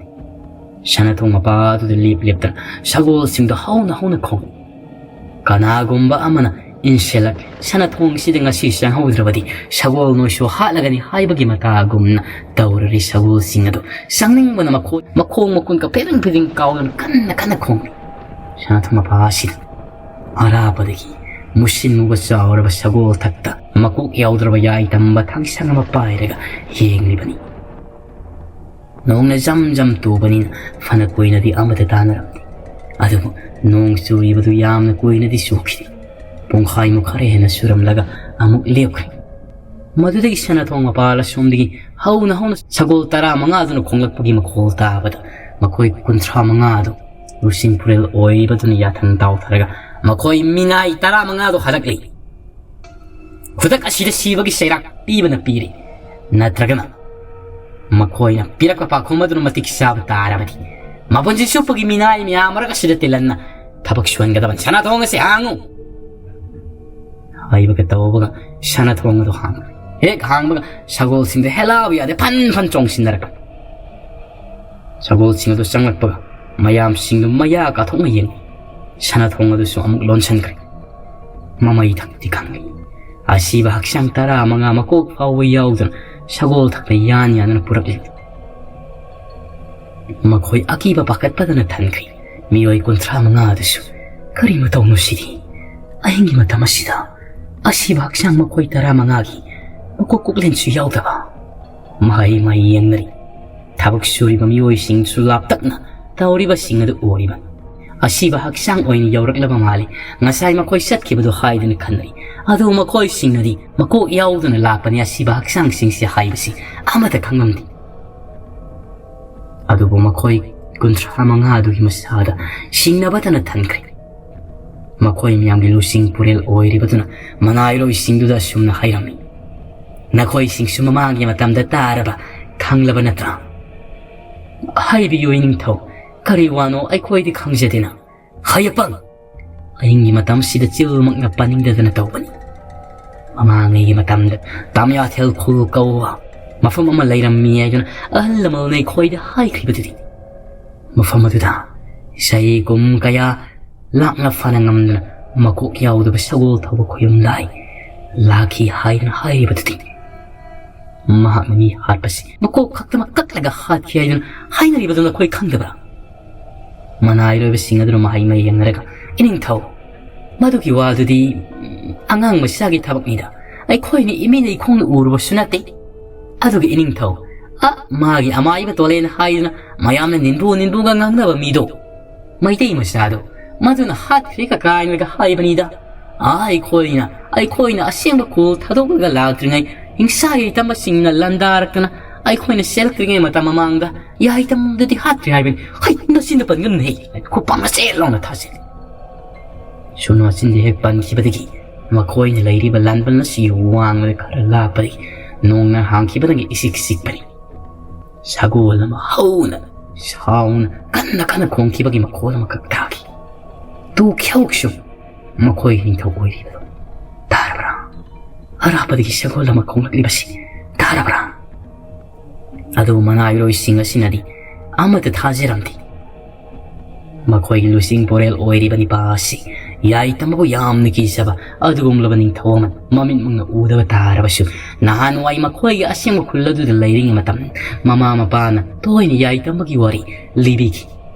ꯁꯅꯥꯊꯣꯡ ꯃꯄꯥ ꯑꯗꯨꯗ ꯂꯦꯞ ꯂꯦꯞꯇꯅ ꯁꯒꯣꯜꯁꯤꯡꯗꯨ ꯍꯧꯅ ꯍꯧꯅ ꯈꯣꯡꯏ꯫ ꯀꯅꯥꯒꯨꯝꯕ ꯑꯃꯅ ꯏꯟꯁꯤꯜꯂꯛ ꯁꯅꯥꯊꯣꯡꯁꯤꯗ ꯉꯁꯤ ꯆꯪꯍꯧꯗ꯭ꯔꯕꯗꯤ ꯁꯒꯣꯜ ꯅꯣꯏꯁꯨ ꯍꯥꯠꯂꯒꯅꯤ ꯍꯥꯏꯕꯒꯤ ꯃꯇꯥꯒꯨꯝꯅ ꯇꯧꯔꯔꯤ ꯁꯒꯣꯜꯁꯤꯡ ꯑꯗꯨ ꯆꯪꯅꯤꯡꯕꯅ ꯃꯈꯣꯏ ꯃꯈꯣꯡ ꯃꯈꯨꯟꯒ ꯐꯤꯗꯤꯡ ꯐꯤꯗꯤꯡ ꯀꯥꯎꯗꯨꯅ ꯀꯟꯅ ꯀꯟꯅ ꯈꯣꯡꯂꯤ꯫ ꯁꯅꯥꯊꯣꯡ ꯃꯄꯥ ꯑꯁꯤꯗ ꯑꯔꯥꯞꯄꯗꯒꯤ ꯃꯨꯁꯤꯟ ꯃꯨꯕ ꯆꯥꯎꯔꯕ ꯁꯒꯣꯜ ꯊꯛꯇ ꯃꯀꯣꯛ ꯌꯥꯎꯗ꯭ꯔꯕ ꯌꯥꯏ ꯇꯝꯕ ꯊꯥꯡꯁꯪ ꯑꯃ ꯄꯥꯏꯔꯒ ꯌꯦꯡꯂꯤꯕꯅꯤ꯫ ꯅꯣꯡꯅ ꯖꯝ ꯖꯝ ꯇꯨꯕꯅꯤꯅ ꯐꯅ ꯀꯨꯏꯅꯗꯤ ꯑꯃꯠꯇ ꯇꯥꯅꯔꯝꯗꯦ꯫ ꯑꯗꯨꯕꯨ ꯅꯣꯡ ꯆꯨꯔꯤꯕꯗꯨ ꯌꯥꯝꯅ ꯀꯨꯏꯅꯗꯤ ꯆꯨꯈꯤꯗꯦ꯫ ꯄꯨꯡꯈꯥꯏꯃꯨꯛ ꯈꯔ ꯍꯦꯟꯅ ꯆꯨꯔꯝꯂꯒ ꯑꯃꯨꯛ ꯂꯦꯞꯈ꯭ꯔꯦ꯫ ꯃꯗꯨꯗꯒꯤ ꯁꯅꯥꯊꯣꯡ ꯃꯄꯥꯜ ꯑꯁꯣꯝꯗꯒꯤ ꯍꯧꯅ ꯍꯧꯅ ꯁꯒꯣꯜ ꯇꯔꯥꯃꯉꯥꯗꯨꯅ ꯈꯣꯡꯂꯛꯄꯒꯤ ꯃꯈꯣꯜ ꯇꯥꯕꯗ ꯃꯈꯣꯏ ꯀꯨꯟꯊ꯭ꯔꯥ ꯃꯉꯥꯗꯨ ꯂꯨꯁꯤꯡ ꯄꯨꯔꯦꯜ ꯑꯣꯏꯔꯤꯕꯗꯨꯅ ꯌꯥꯊꯪ ꯇꯥꯎꯊꯔꯒ ꯃꯈꯣꯏ ꯃꯤꯅꯥꯏ ꯇꯔꯥꯃꯉꯥꯗꯨ ꯍꯜꯂꯛꯂꯤ꯫ ꯈꯨꯗꯛ ꯑꯁꯤꯗ ꯁꯤꯕꯒꯤ ꯆꯩꯔꯥꯛ ꯄꯤꯕꯅ ꯄꯤꯔꯤ, ꯅꯠꯇ꯭ꯔꯒꯅ ꯃꯈꯣꯏꯅ ꯄꯤꯔꯛꯄ ꯄꯥꯎꯈꯨꯝ ꯑꯗꯨꯅ ꯃꯇꯤꯛ ꯆꯥꯕ ꯇꯥꯔꯕꯗꯤ ꯃꯄꯨꯟꯁꯤ ꯆꯨꯞꯄꯒꯤ ꯃꯤꯅꯥꯏ ꯃꯌꯥꯝ ꯃꯔꯛ ꯑꯁꯤꯗ ꯇꯤꯜꯍꯟꯅ ꯊꯕꯛ ꯁꯨꯍꯟꯒꯗꯕꯅꯤ꯫ ꯁꯅꯥꯊꯣꯡ ꯑꯁꯤ ꯍꯥꯡꯉꯨ ꯍꯥꯏꯕꯒ ꯇꯧꯕꯒ ꯁꯅꯥꯊꯣꯡ ꯑꯗꯨ ꯍꯥꯡꯈ꯭ꯔꯦ꯫ ꯍꯦꯛ ꯍꯥꯡꯕꯒ ꯁꯒꯣꯜꯁꯤꯡꯗꯨ ꯍꯦꯂꯥꯎ ꯌꯥꯗꯦ ꯐꯟ ꯐꯟ ꯆꯣꯡꯁꯤꯟꯅꯔꯛꯄ꯫ ꯁꯒꯣꯜꯁꯤꯡ ꯑꯗꯨ ꯆꯪꯂꯛꯄꯒ ꯃꯌꯥꯝꯁꯤꯡꯗꯨ ꯃꯌꯥ ꯀꯥꯊꯣꯛꯅ ꯌꯦꯡꯏ꯫ ꯁꯅꯥꯊꯣꯡ ꯑꯗꯨꯁꯨ ꯑꯃꯨꯛ ꯂꯣꯟꯁꯤꯟꯈ꯭ꯔꯦ꯫ ꯃꯃꯩ ꯊꯛꯇꯤ ꯈꯪꯂꯤ꯫ ꯑꯁꯤꯕ ꯍꯛꯆꯥꯡ ꯇꯔꯥꯃꯉꯥ ꯃꯀꯣꯛ ꯐꯥꯎꯕ ꯌꯥꯎꯗꯅ ꯁꯒꯣꯜ ꯊꯛꯇ ꯌꯥꯟ ꯌꯥꯟꯗꯨꯅ ꯄꯨꯔꯛꯂꯤ꯫ ꯃꯈꯣꯏ ꯑꯀꯤꯕ ꯄꯥꯈꯠꯄꯗꯅ ꯊꯟꯈ꯭ꯔꯦ꯫ ꯃꯤꯑꯣꯏ ꯀꯨꯟꯊ꯭ꯔꯥ ꯃꯉꯥ ꯑꯗꯨꯁꯨ ꯀꯔꯤ ꯃꯇꯧꯅꯣ ꯁꯤꯗꯤ? ꯑꯍꯤꯡꯒꯤ ꯃꯇꯝ ꯑꯁꯤꯗ ꯑꯁꯤꯕ ꯍꯛꯆꯥꯡ ꯃꯈꯣꯏ ꯇꯔꯥꯃꯉꯥꯒꯤ ꯃꯀꯣꯛ ꯀꯣꯛꯂꯦꯟꯁꯨ ꯌꯥꯎꯗꯕ꯫ ꯃꯍꯩ ꯃꯍꯩ ꯌꯦꯡꯅꯔꯤ꯫ ꯊꯕꯛ ꯁꯨꯔꯤꯕ ꯃꯤꯑꯣꯏꯁꯤꯡꯁꯨ ꯂꯥꯞꯇꯛꯅ ꯇꯧꯔꯤꯕꯁꯤꯡ ꯑꯗꯨ ꯎꯔꯤꯕ꯫ ꯑꯁꯤꯕ ꯍꯛꯆꯥꯡ ꯑꯣꯏꯅ ꯌꯧꯔꯛꯂꯕ ꯃꯥꯜꯂꯤ꯫ ꯉꯁꯥꯏ ꯃꯈꯣꯏ ꯆꯠꯈꯤꯕꯗꯨ ꯍꯥꯏꯗꯨꯅ ꯈꯟꯅꯩ꯫ ꯑꯗꯨꯕꯨ ꯃꯈꯣꯏꯁꯤꯡꯅꯗꯤ ꯃꯀꯣꯛ ꯌꯥꯎꯗꯅ ꯂꯥꯛꯄꯅꯤ ꯑꯁꯤꯕ ꯍꯛꯆꯥꯡꯁꯤꯡꯁꯦ ꯍꯥꯏꯕꯁꯤ ꯑꯃꯠꯇ ꯈꯪꯂꯝꯗꯦ꯫ ꯑꯗꯨꯕꯨ ꯃꯈꯣꯏ ꯀꯨꯟꯊ꯭ꯔꯥ ꯃꯉꯥ ꯑꯗꯨꯒꯤ ꯃꯁꯥꯗ ꯁꯤꯡꯅꯕꯇꯅ ꯊꯟꯈ꯭ꯔꯦ꯫ ꯃꯈꯣꯏ ꯃꯌꯥꯝꯒꯤ ꯂꯨꯆꯤꯡ ꯄꯨꯔꯦꯜ ꯑꯣꯏꯔꯤꯕꯗꯨꯅ ꯃꯅꯥꯏꯔꯣꯏꯁꯤꯡꯗꯨꯗ ꯑꯁꯨꯝꯅ ꯍꯥꯏꯔꯝꯃꯤ, "ꯅꯈꯣꯏꯁꯤꯡꯁꯨ ꯃꯃꯥꯡꯒꯤ ꯃꯇꯝꯗ ꯇꯥꯔꯕ ꯈꯪꯂꯕ ꯅꯠꯇ꯭ꯔꯥ? ꯍꯥꯏꯕꯤꯌꯨ ꯏꯅꯤꯡꯊꯧ, ꯀꯔꯤ ꯋꯥꯅꯣ ꯑꯩꯈꯣꯏꯗꯤ ꯈꯪꯖꯗꯦꯅ꯫ ꯍꯌꯦꯄꯪ! ꯑꯍꯤꯡꯒꯤ ꯃꯇꯝꯁꯤꯗ ꯆꯤꯜꯃꯛꯅ ꯄꯟꯅꯤꯡꯗꯗꯅ ꯇꯧꯕꯅꯤ꯫ ꯃꯃꯥꯡꯉꯩꯒꯤ ꯃꯇꯝꯗ ꯇꯥꯃꯤꯌꯥꯊꯦꯜ ꯈꯨꯜ ꯀꯧꯕ ꯃꯐꯝ ꯑꯃ ꯂꯩꯔꯝꯃꯤ ꯍꯥꯏꯗꯨꯅ ꯑꯍꯜ ꯂꯃꯟꯅ ꯑꯩꯈꯣꯏꯗ ꯍꯥꯏꯈ꯭ꯔꯤꯕꯗꯨꯗꯤ꯫ ꯃꯐꯝ ꯑꯗꯨꯗ ꯆꯍꯤ ꯀꯨꯝ ꯀꯌꯥ ꯂꯥꯛꯅ ꯐꯅ ꯉꯝꯗꯅ ꯃꯀꯣꯛ ꯌꯥꯎꯗꯕ ꯁꯒꯣꯜ ꯊꯧꯕ ꯈꯨꯌꯨꯝ ꯂꯥꯏ ꯂꯥꯛꯈꯤ ꯍꯥꯏꯗꯨꯅ ꯍꯥꯏꯔꯤꯕꯗꯨꯗꯤ꯫ ꯃꯍꯥꯛꯅ ꯃꯤ ꯍꯥꯠꯄꯁꯤ ꯃꯀꯣꯛ ꯈꯛꯇꯃꯛ ꯀꯛꯂꯒ ꯍꯥꯠꯈꯤ ꯍꯥꯏꯗꯨꯅ ꯍꯥꯏꯅꯔꯤꯕꯗꯨ ꯅꯈꯣꯏ ꯈꯪꯗꯕ꯭ꯔꯥ?" ꯃꯅꯥꯏꯔꯣꯏꯕꯁꯤꯡ ꯑꯗꯨꯅ ꯃꯍꯩ ꯃꯍꯩ ꯌꯦꯡꯅꯔꯒ, "ꯏꯅꯤꯡꯊꯧ, ꯃꯗꯨꯒꯤ ꯋꯥꯗꯨꯗꯤ, ꯎꯝ, ꯑꯉꯥꯡ ꯃꯆꯥꯒꯤ ꯊꯕꯛꯅꯤꯗ꯫ ꯑꯩꯈꯣꯏꯅ ꯏꯃꯤꯠꯅ ꯏꯈꯣꯡꯅ ꯎꯔꯨꯕꯁꯨ ꯅꯠꯇꯦ꯫ ꯑꯗꯨꯒ ꯏꯅꯤꯡꯊꯧ, ꯑ, ꯃꯥꯒꯤ ꯑꯃꯥꯏꯕ ꯇꯣꯂꯦꯟ ꯍꯥꯏꯗꯨꯅ ꯃꯌꯥꯝꯅ ꯅꯤꯟꯕꯨ ꯅꯤꯟꯕꯨꯒ ꯉꯥꯡꯅꯕ ꯃꯤꯗꯣ, ꯃꯩꯇꯩ ꯃꯆꯥꯗꯣ, ꯃꯗꯨꯅ ꯍꯥꯠꯈ꯭ꯔꯦ ꯀꯀꯥꯏꯅꯒ ꯍꯥꯏꯕꯅꯤꯗ꯫ ꯑ, ꯑꯩꯈꯣꯏꯅ, ꯑꯩꯈꯣꯏꯅ ꯑꯁꯦꯡꯕ ꯈꯨꯜ ꯊꯥꯗꯣꯛꯂꯒ ꯂꯥꯛꯇ꯭ꯔꯤꯉꯩ ꯍꯤꯡꯁꯥ ꯌꯥꯏꯇꯝꯕꯁꯤꯡꯅ ꯂꯥꯟꯗꯥꯔꯛꯇꯅ ꯑꯩꯈꯣꯏꯅ ꯆꯦꯜꯂꯛꯇ꯭ꯔꯤꯉꯩ ꯃꯇꯝ ꯃꯃꯥꯡꯗ ꯌꯥꯏꯇꯝꯗꯨꯗꯤ ꯍꯥꯠꯈ꯭ꯔꯦ ꯍꯥꯏꯕꯅꯤ꯫ ꯍꯩ, ꯅꯆꯤꯟꯗ ꯄꯟꯒꯅꯨꯅꯦ꯫ ꯈꯨꯄꯥꯛꯅ ꯆꯦꯠ ꯂꯥꯎꯅ ꯊꯥꯖꯤꯜꯂꯤ꯫" ꯁꯨꯝꯅ ꯃꯆꯤꯟꯗ ꯍꯦꯛ ꯄꯟꯈꯤꯕꯗꯒꯤ ꯃꯈꯣꯏꯅ ꯂꯩꯔꯤꯕ ꯂꯥꯟꯕꯟ ꯑꯁꯤ ꯋꯥꯡꯃꯗ ꯈꯔ ꯂꯥꯞꯄꯗꯒꯤ ꯅꯣꯡꯅ ꯍꯥꯡꯈꯤꯕꯗꯒꯤ ꯏꯆꯤꯛ ꯆꯤꯛꯄꯅꯤ꯫ ꯁꯒꯣꯜ ꯑꯃ ꯍꯧꯅ, ꯁꯥꯎꯅ, ꯀꯟꯅ ꯀꯟꯅ ꯈꯣꯡꯈꯤꯕꯒꯤ ꯃꯈꯣꯜ ꯑꯃꯈꯛ ꯇꯥꯈꯤ꯫ ꯇꯨ ꯈ꯭ꯌꯧꯛꯁꯨ ꯃꯈꯣꯏ ꯅꯤꯡꯊꯧ ꯑꯣꯏꯔꯤꯕꯗꯣ ꯇꯥꯔꯕ꯭ꯔꯥ? ꯑꯔꯥꯞꯄꯗꯒꯤ ꯁꯒꯣꯜ ꯑꯃ ꯈꯣꯡꯂꯛꯂꯤꯕꯁꯤ ꯇꯥꯔꯕ꯭ꯔꯥ? ꯑꯗꯨꯕꯨ ꯃꯅꯥꯏꯔꯣꯏꯁꯤꯡ ꯑꯁꯤꯅꯗꯤ ꯑꯃꯠꯇ ꯊꯥꯖꯔꯝꯗꯦ꯫ ꯃꯈꯣꯏꯒꯤ ꯂꯨꯆꯤꯡ ꯄꯨꯔꯦꯜ ꯑꯣꯏꯔꯤꯕ ꯅꯤꯄꯥ ꯑꯁꯤ ꯌꯥꯏꯇꯝꯕꯕꯨ ꯌꯥꯝꯅ ꯀꯤꯖꯕ ꯑꯗꯨꯒꯨꯝꯂꯕ ꯅꯤꯡꯊꯧ ꯑꯃꯅꯤ꯫ ꯃꯃꯤꯠꯃꯛꯅ ꯎꯗꯕ ꯇꯥꯔꯕꯁꯨ ꯅꯍꯥꯟꯋꯥꯏ ꯃꯈꯣꯏꯒꯤ ꯑꯁꯦꯡꯕ ꯈꯨꯜ ꯑꯗꯨꯗ ꯂꯩꯔꯤꯉꯩ ꯃꯇꯝ ꯃꯃꯥ ꯃꯄꯥꯅ ꯇꯣꯏꯅ ꯌꯥꯏꯇꯝꯕꯒꯤ ꯋꯥꯔꯤ ꯂꯤꯕꯤꯈꯤ꯫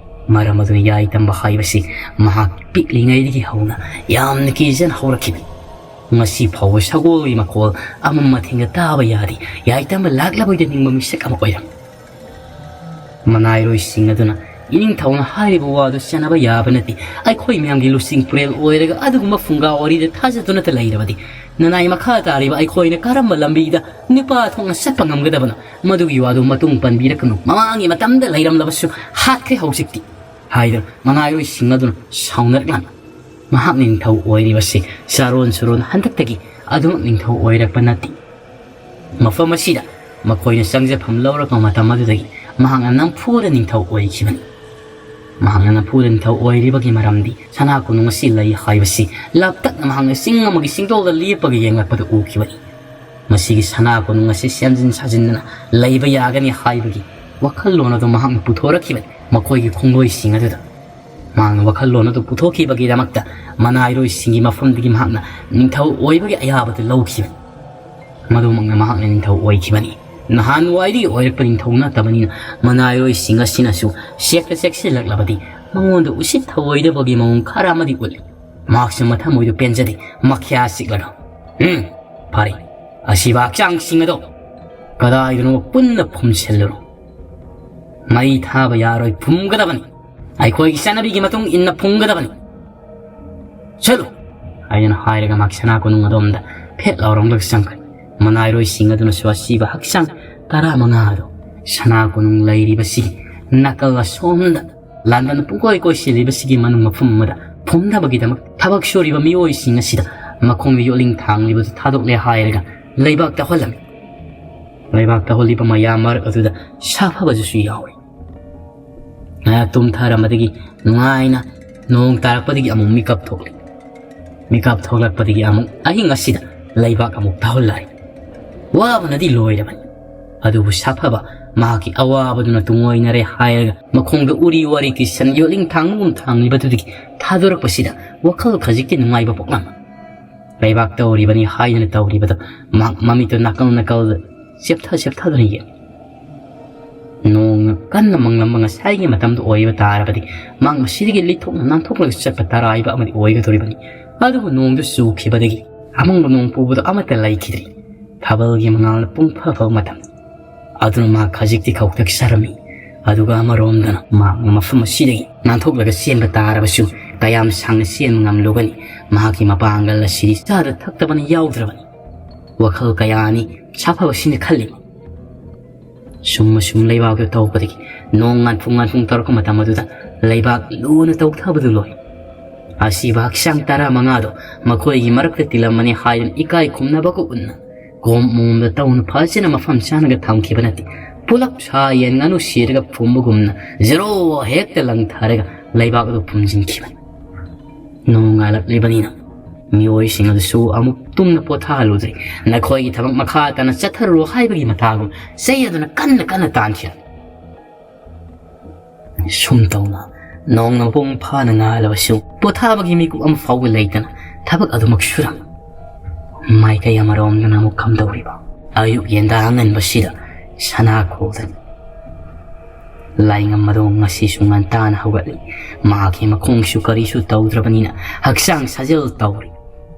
ꯃꯔꯝ ꯑꯗꯨꯅ ꯌꯥꯏꯇꯝꯕ ꯍꯥꯏꯕꯁꯤ ꯃꯍꯥꯛ ꯄꯤꯛꯂꯤꯉꯩꯗꯒꯤ ꯍꯧꯅ ꯌꯥꯝꯅ ꯀꯤꯖꯅ ꯍꯧꯔꯛꯈꯤꯕꯅꯤ꯫ ꯉꯁꯤ ꯐꯥꯎꯕ ꯁꯒꯣꯜꯒꯤ ꯃꯈꯣꯜ ꯑꯃꯝ ꯑꯊꯦꯡꯗ ꯇꯥꯕ ꯌꯥꯗꯦ꯫ ꯌꯥꯏꯇꯝꯕ ꯂꯥꯛꯂꯕꯣꯏꯗ ꯅꯤꯡꯕ ꯃꯤꯁꯛ ꯑꯃ ꯑꯣꯏꯔꯝꯃꯤ꯫ ꯃꯅꯥꯏꯔꯣꯏꯁꯤꯡ ꯑꯗꯨꯅ ꯏꯅꯤꯡꯊꯧꯅ ꯍꯥꯏꯔꯤꯕ ꯋꯥꯗꯨ ꯆꯠꯅꯕ ꯌꯥꯕ ꯅꯠꯇꯦ꯫ ꯑꯩꯈꯣꯏ ꯃꯌꯥꯝꯒꯤ ꯂꯨꯆꯤꯡ ꯄꯨꯔꯦꯜ ꯑꯣꯏꯔꯒ ꯑꯗꯨꯒꯨꯝꯕ ꯐꯨꯡꯒꯥ ꯋꯥꯔꯤꯗ ꯊꯥꯖꯗꯨꯅꯇ ꯂꯩꯔꯕꯗꯤ ꯅꯅꯥꯏ ꯃꯈꯥ ꯇꯥꯔꯤꯕ ꯑꯩꯈꯣꯏꯅ ꯀꯔꯝꯕ ꯂꯝꯕꯤꯗ ꯅꯨꯄꯥ ꯊꯣꯛꯅ ꯆꯠꯄ ꯉꯝꯒꯗꯕꯅꯣ? ꯃꯗꯨꯒꯤ ꯋꯥꯗꯨ ꯃꯇꯨꯡ ꯄꯟꯕꯤꯔꯛꯀꯅꯨ꯫ ꯃꯃꯥꯡꯒꯤ ꯃꯇꯝꯗ ꯂꯩꯔꯝꯂꯕꯁꯨ ꯍꯥꯠꯈ꯭ꯔꯦ ꯍꯧꯖꯤꯛꯇꯤ," ꯍꯥꯏꯗꯨꯅ ꯃꯅꯥꯏꯔꯣꯏꯁꯤꯡ ꯑꯗꯨꯅ ꯁꯥꯎꯅꯔꯛꯂꯝꯃꯤ꯫ ꯃꯍꯥꯛ ꯅꯤꯡꯊꯧ ꯑꯣꯏꯔꯤꯕꯁꯤ ꯆꯥꯔꯣꯟ ꯁꯨꯔꯣꯟ ꯍꯟꯗꯛꯇꯒꯤ ꯑꯗꯨꯃꯛ ꯅꯤꯡꯊꯧ ꯑꯣꯏꯔꯛꯄ ꯅꯠꯇꯦ꯫ ꯃꯐꯝ ꯑꯁꯤꯗ ꯃꯈꯣꯏꯅ ꯆꯪꯖꯐꯝ ꯂꯧꯔꯛꯄ ꯃꯇꯝ ꯑꯗꯨꯗꯒꯤ ꯃꯍꯥꯛꯅ ꯅꯝꯐꯨꯗ ꯅꯤꯡꯊꯧ ꯑꯣꯏꯈꯤꯕꯅꯤ꯫ ꯃꯍꯥꯛꯅ ꯅꯝꯐꯨꯗ ꯅꯤꯡꯊꯧ ꯑꯣꯏꯔꯤꯕꯒꯤ ꯃꯔꯝꯗꯤ ꯁꯅꯥ ꯀꯣꯅꯨꯡ ꯑꯁꯤ ꯂꯩ ꯍꯥꯏꯕꯁꯤ ꯂꯥꯞꯇꯛꯅ ꯃꯍꯥꯛꯅ ꯆꯤꯡ ꯑꯃꯒꯤ ꯆꯤꯡꯗꯣꯜꯗ ꯂꯦꯞꯄꯒ ꯌꯦꯡꯂꯛꯄꯗ ꯎꯈꯤꯕꯅꯤ꯫ ꯃꯁꯤꯒꯤ ꯁꯅꯥ ꯀꯣꯅꯨꯡ ꯑꯁꯤ ꯁꯦꯝꯖꯤꯟ ꯁꯥꯖꯤꯟꯗꯅ ꯂꯩꯕ ꯌꯥꯒꯅꯤ ꯍꯥꯏꯕꯒꯤ ꯋꯥꯈꯜꯂꯣꯟ ꯑꯗꯨ ꯃꯍꯥꯛꯅ ꯄꯨꯊꯣꯔꯛꯈꯤꯕꯅꯤ꯫ ꯃꯈꯣꯏꯒꯤ ꯈꯣꯡꯂꯣꯏꯁꯤꯡ ꯑꯗꯨꯗ ꯃꯍꯥꯛꯅ ꯋꯥꯈꯜꯂꯣꯟ ꯑꯗꯨ ꯄꯨꯊꯣꯛꯈꯤꯕꯒꯤꯗꯃꯛꯇ ꯃꯅꯥꯏꯔꯣꯏꯁꯤꯡꯒꯤ ꯃꯐꯝꯗꯒꯤ ꯃꯍꯥꯛꯅ ꯅꯤꯡꯊꯧ ꯑꯣꯏꯕꯒꯤ ꯑꯌꯥꯕꯗꯨ ꯂꯧꯈꯤꯕꯅꯤ꯫ ꯃꯗꯨꯃꯛꯅ ꯃꯍꯥꯛꯅ ꯅꯤꯡꯊꯧ ꯑꯣꯏꯈꯤꯕꯅꯤ꯫ ꯅꯍꯥꯟꯋꯥꯏꯗꯒꯤ ꯑꯣꯏꯔꯛꯄ ꯅꯤꯡꯊꯧ ꯅꯠꯇꯕꯅꯤꯅ ꯃꯅꯥꯏꯔꯣꯏꯁꯤꯡ ꯑꯁꯤꯅꯁꯨ ꯆꯦꯛꯇ ꯆꯦꯛꯁꯤꯜꯂꯛꯂꯕꯗꯤ ꯃꯉꯣꯟꯗ ꯎꯁꯤꯠ ꯊꯑꯣꯏꯗꯕꯒꯤ ꯃꯑꯣꯡ ꯈꯔ ꯑꯃꯗꯤ ꯎꯠꯂꯤ꯫ ꯃꯍꯥꯛꯁꯨ ꯃꯊꯃꯣꯏꯗꯨ ꯄꯦꯟꯖꯗꯦ꯫ ꯃꯈ꯭ꯌꯥ ꯆꯤꯛꯂꯒ, "ꯎꯝ, ꯐꯔꯦ, ꯑꯁꯤꯕ ꯍꯛꯆꯥꯡꯁꯤꯡ ꯑꯗꯣ ꯀꯗꯥꯏꯗꯅꯣ ꯄꯨꯟꯅ ꯐꯨꯝꯁꯤꯜꯂꯨꯔꯣ꯫ ꯃꯩ ꯊꯥꯕ ꯌꯥꯔꯣꯏ, ꯐꯨꯝꯒꯗꯕꯅꯤ꯫ ꯑꯩꯈꯣꯏꯒꯤ ꯆꯠꯅꯕꯤꯒꯤ ꯃꯇꯨꯡ ꯏꯟꯅ ꯐꯨꯝꯒꯗꯕꯅꯤ꯫ ꯆꯠꯂꯨ!" ꯍꯥꯏꯗꯨꯅ ꯍꯥꯏꯔꯒ ꯃꯍꯥꯛ ꯁꯅꯥ ꯀꯣꯅꯨꯡ ꯑꯗꯣꯝꯗ ꯐꯦꯠ ꯂꯥꯎꯔꯝꯂꯒ ꯆꯪꯈ꯭ꯔꯦ꯫ ꯃꯅꯥꯏꯔꯣꯏꯁꯤꯡ ꯑꯗꯨꯅꯁꯨ ꯑꯁꯤꯕ ꯍꯛꯆꯥꯡ ꯇꯔꯥꯃꯉꯥ ꯑꯗꯣ ꯁꯅꯥ ꯀꯣꯅꯨꯡ ꯂꯩꯔꯤꯕꯁꯤ ꯅꯥꯀꯜ ꯑꯁꯣꯝꯗ ꯂꯥꯟꯕꯟ ꯄꯨꯡꯀꯣꯏ ꯀꯣꯏꯁꯤꯜꯂꯤꯕꯁꯤꯒꯤ ꯃꯅꯨꯡ ꯃꯐꯝ ꯑꯃꯗ ꯐꯨꯝꯅꯕꯒꯤꯗꯃꯛ ꯊꯕꯛ ꯁꯨꯔꯤꯕ ꯃꯤꯑꯣꯏꯁꯤꯡ ꯑꯁꯤꯗ ꯃꯈꯣꯡꯗ ꯌꯣꯠꯂꯤꯡ ꯊꯥꯡꯂꯤꯕꯗꯨ ꯊꯥꯗꯣꯛꯂꯦ ꯍꯥꯏꯔꯒ ꯂꯩꯕꯥꯛ ꯇꯧꯍꯜꯂꯝꯃꯤ꯫ ꯂꯩꯕꯥꯛ ꯇꯧꯍꯜꯂꯤꯕ ꯃꯌꯥꯝ ꯃꯔꯛ ꯑꯗꯨꯗ ꯁꯥꯐꯕꯗꯨꯁꯨ ꯌꯥꯎꯏ꯫ ꯉꯥꯏꯍꯥꯛ ꯇꯨꯝꯊꯔꯝꯕꯗꯒꯤ ꯅꯨꯡꯉꯥꯏꯅ ꯅꯣꯡ ꯇꯥꯔꯛꯄꯗꯒꯤ ꯑꯃꯨꯛ ꯃꯤꯀꯞ ꯊꯣꯛꯂꯦ꯫ ꯃꯤꯀꯞ ꯊꯣꯛꯂꯛꯄꯗꯒꯤ ꯑꯃꯨꯛ ꯑꯍꯤꯡ ꯑꯁꯤꯗ ꯂꯩꯕꯥꯛ ꯑꯃꯨꯛ ꯇꯧꯍꯜꯂꯔꯦ꯫ ꯋꯥꯕꯅꯗꯤ ꯂꯣꯏꯔꯕꯅꯤ꯫ ꯑꯗꯨꯕꯨ ꯁꯥꯐꯕ ꯃꯍꯥꯛꯀꯤ ꯑꯋꯥꯕꯗꯨꯅ ꯇꯨꯡꯑꯣꯏꯅꯔꯦ ꯍꯥꯏꯔꯒ ꯃꯈꯣꯡꯗ ꯎꯔꯤ ꯋꯥꯔꯤ ꯀꯤꯁꯟ ꯌꯣꯠꯂꯤꯡ ꯊꯥꯡꯕꯒꯨꯝ ꯊꯥꯡꯂꯤꯕꯗꯨꯗꯒꯤ ꯊꯥꯗꯣꯔꯛꯄꯁꯤꯗ ꯋꯥꯈꯜ ꯈꯖꯤꯛꯇꯤ ꯅꯨꯡꯉꯥꯏꯕ ꯄꯣꯛꯂꯝꯃꯤ꯫ ꯂꯩꯕꯥꯛ ꯇꯧꯔꯤꯕꯅꯤ ꯍꯥꯏꯗꯨꯅ ꯇꯧꯔꯤꯕꯗꯨ ꯃꯍꯥꯛ ꯃꯃꯤꯠꯇꯨ ꯅꯥꯀꯜ ꯅꯥꯀꯜꯗ ꯆꯦꯞꯊ ꯆꯦꯞꯊꯗꯨꯅ ꯌꯦꯡꯏ꯫ ꯅꯣꯡꯅ ꯀꯟꯅ ꯃꯪꯂꯝꯕ ꯉꯁꯥꯏꯒꯤ ꯃꯇꯝꯗꯨ ꯑꯣꯏꯕ ꯇꯥꯔꯕꯗꯤ ꯃꯍꯥꯛ ꯃꯁꯤꯗꯒꯤ ꯂꯤꯊꯣꯛꯅ ꯅꯥꯟꯊꯣꯛꯂꯒ ꯆꯠꯄ ꯇꯔꯥꯏꯕ ꯑꯃꯗꯤ ꯑꯣꯏꯒꯗꯧꯔꯤꯕꯅꯤ꯫ ꯑꯗꯨꯕꯨ ꯅꯣꯡꯗꯨ ꯆꯨꯈꯤꯕꯗꯒꯤ ꯑꯃꯪꯕ ꯅꯣꯡ ꯄꯨꯕꯗꯨ ꯑꯃꯠꯇ ꯂꯩꯈꯤꯗ꯭ꯔꯤ꯫ ꯊꯥꯕꯜꯒꯤ ꯃꯉꯥꯜꯅ ꯄꯨꯡ ꯐ ꯐꯕ ꯃꯇꯝ꯫ ꯑꯗꯨꯅ ꯃꯍꯥꯛ ꯈꯖꯤꯛꯇꯤ ꯈꯧꯇꯛꯆꯔꯝꯃꯤ꯫ ꯑꯗꯨꯒ ꯑꯃꯔꯣꯝꯗꯅ ꯃꯍꯥꯛꯅ ꯃꯐꯝ ꯑꯁꯤꯗꯒꯤ ꯅꯥꯟꯊꯣꯛꯂꯒ ꯆꯦꯟꯕ ꯇꯥꯔꯕꯁꯨ ꯀꯌꯥꯝ ꯁꯥꯡꯅ ꯆꯦꯟꯕ ꯉꯝꯂꯨꯒꯅꯤ? ꯃꯍꯥꯛꯀꯤ ꯃꯄꯥꯡꯒꯜ ꯑꯁꯤꯗꯤ ꯆꯥꯗ ꯊꯛꯇꯕꯅ ꯌꯥꯎꯗ꯭ꯔꯕꯅꯤ꯫ ꯋꯥꯈꯜ ꯀꯌꯥꯅꯤ ꯁꯥꯐꯕꯁꯤꯡꯅ ꯈꯜꯂꯤ꯫ ꯁꯨꯝ ꯑꯁꯨꯝ ꯂꯩꯕꯥꯛꯇ ꯇꯧꯔꯛꯄꯗꯒꯤ ꯅꯣꯡ ꯉꯥꯟꯐꯨꯡ ꯉꯥꯟꯐꯨꯡ ꯇꯧꯔꯛꯄ ꯃꯇꯝ ꯑꯗꯨꯗ ꯂꯩꯕꯥꯛ ꯂꯨꯅ ꯇꯧꯊꯕꯗꯨ ꯂꯣꯏ꯫ ꯑꯁꯤꯕ ꯍꯛꯆꯥꯡ ꯇꯔꯥꯃꯉꯥꯗꯣ ꯃꯈꯣꯏꯒꯤ ꯃꯔꯛꯇ ꯇꯤꯜꯂꯝꯃꯅꯤ ꯍꯥꯏꯗꯨꯅ ꯏꯀꯥꯏ ꯈꯨꯝꯅꯕꯒ ꯎꯠꯅ ꯀꯣꯝ ꯃꯣꯝꯗ ꯇꯧꯅ ꯐꯖꯅ ꯃꯐꯝ ꯆꯥꯅꯒ ꯊꯝꯈꯤꯕ ꯅꯠꯇꯦ꯫ ꯄꯨꯂꯞ ꯁꯥ ꯌꯦꯟ ꯉꯥꯅꯨ ꯁꯤꯔꯒ ꯐꯨꯝꯕꯒꯨꯝꯅ ꯖꯦꯔꯣ ꯍꯦꯛꯇ ꯂꯪꯊꯔꯒ ꯂꯩꯕꯥꯛ ꯑꯗꯨ ꯐꯨꯝꯖꯤꯟꯈꯤꯕꯅꯤ꯫ ꯅꯣꯡ ꯉꯥꯜꯂꯛꯂꯤꯕꯅꯤꯅ ꯃꯤꯑꯣꯏꯁꯤꯡ ꯑꯗꯨꯁꯨ ꯑꯃꯨꯛ ꯇꯨꯝꯅ ꯄꯣꯊꯥꯍꯜꯂꯨꯗ꯭ꯔꯦ꯫ ꯅꯈꯣꯏꯒꯤ ꯊꯕꯛ ꯃꯈꯥ ꯇꯥꯅ ꯆꯠꯊꯔꯨꯔꯣ ꯍꯥꯏꯕꯒꯤ ꯃꯇꯥꯒꯨꯝ ꯆꯩ ꯑꯗꯨꯅ ꯀꯟꯅ ꯀꯟꯅ ꯇꯥꯟꯈꯤ꯫ ꯁꯨꯝ ꯇꯧꯅ ꯅꯣꯡ ꯃꯄꯨꯡ ꯐꯥꯅ ꯉꯥꯜꯂꯕꯁꯨ ꯄꯣꯊꯥꯕꯒꯤ ꯃꯤꯀꯨꯞ ꯑꯃ ꯐꯥꯎꯕ ꯂꯩꯇꯅ ꯊꯕꯛ ꯑꯗꯨꯃꯛ ꯁꯨꯔꯝꯃꯤ꯫ ꯃꯥꯏꯀꯩ ꯑꯃꯔꯣꯝꯗꯅ ꯑꯃꯨꯛ ꯀꯝꯗꯧꯔꯤꯕ? ꯑꯌꯨꯛ ꯌꯦꯟꯗꯥ ꯑꯉꯟꯕꯁꯤꯗ ꯁꯅꯥ ꯈꯣꯜꯗꯅꯤ꯫ ꯂꯥꯏꯉꯝ ꯑꯗꯣ ꯉꯁꯤꯁꯨ ꯉꯟꯇꯥꯅ ꯍꯧꯒꯠꯂꯤ꯫ ꯃꯍꯥꯛꯀꯤ ꯃꯈꯣꯡꯁꯨ ꯀꯔꯤꯁꯨ ꯇꯧꯗ꯭ꯔꯕꯅꯤꯅ ꯍꯛꯆꯥꯡ ꯁꯥꯖꯦꯜ ꯇꯧꯔꯤ꯫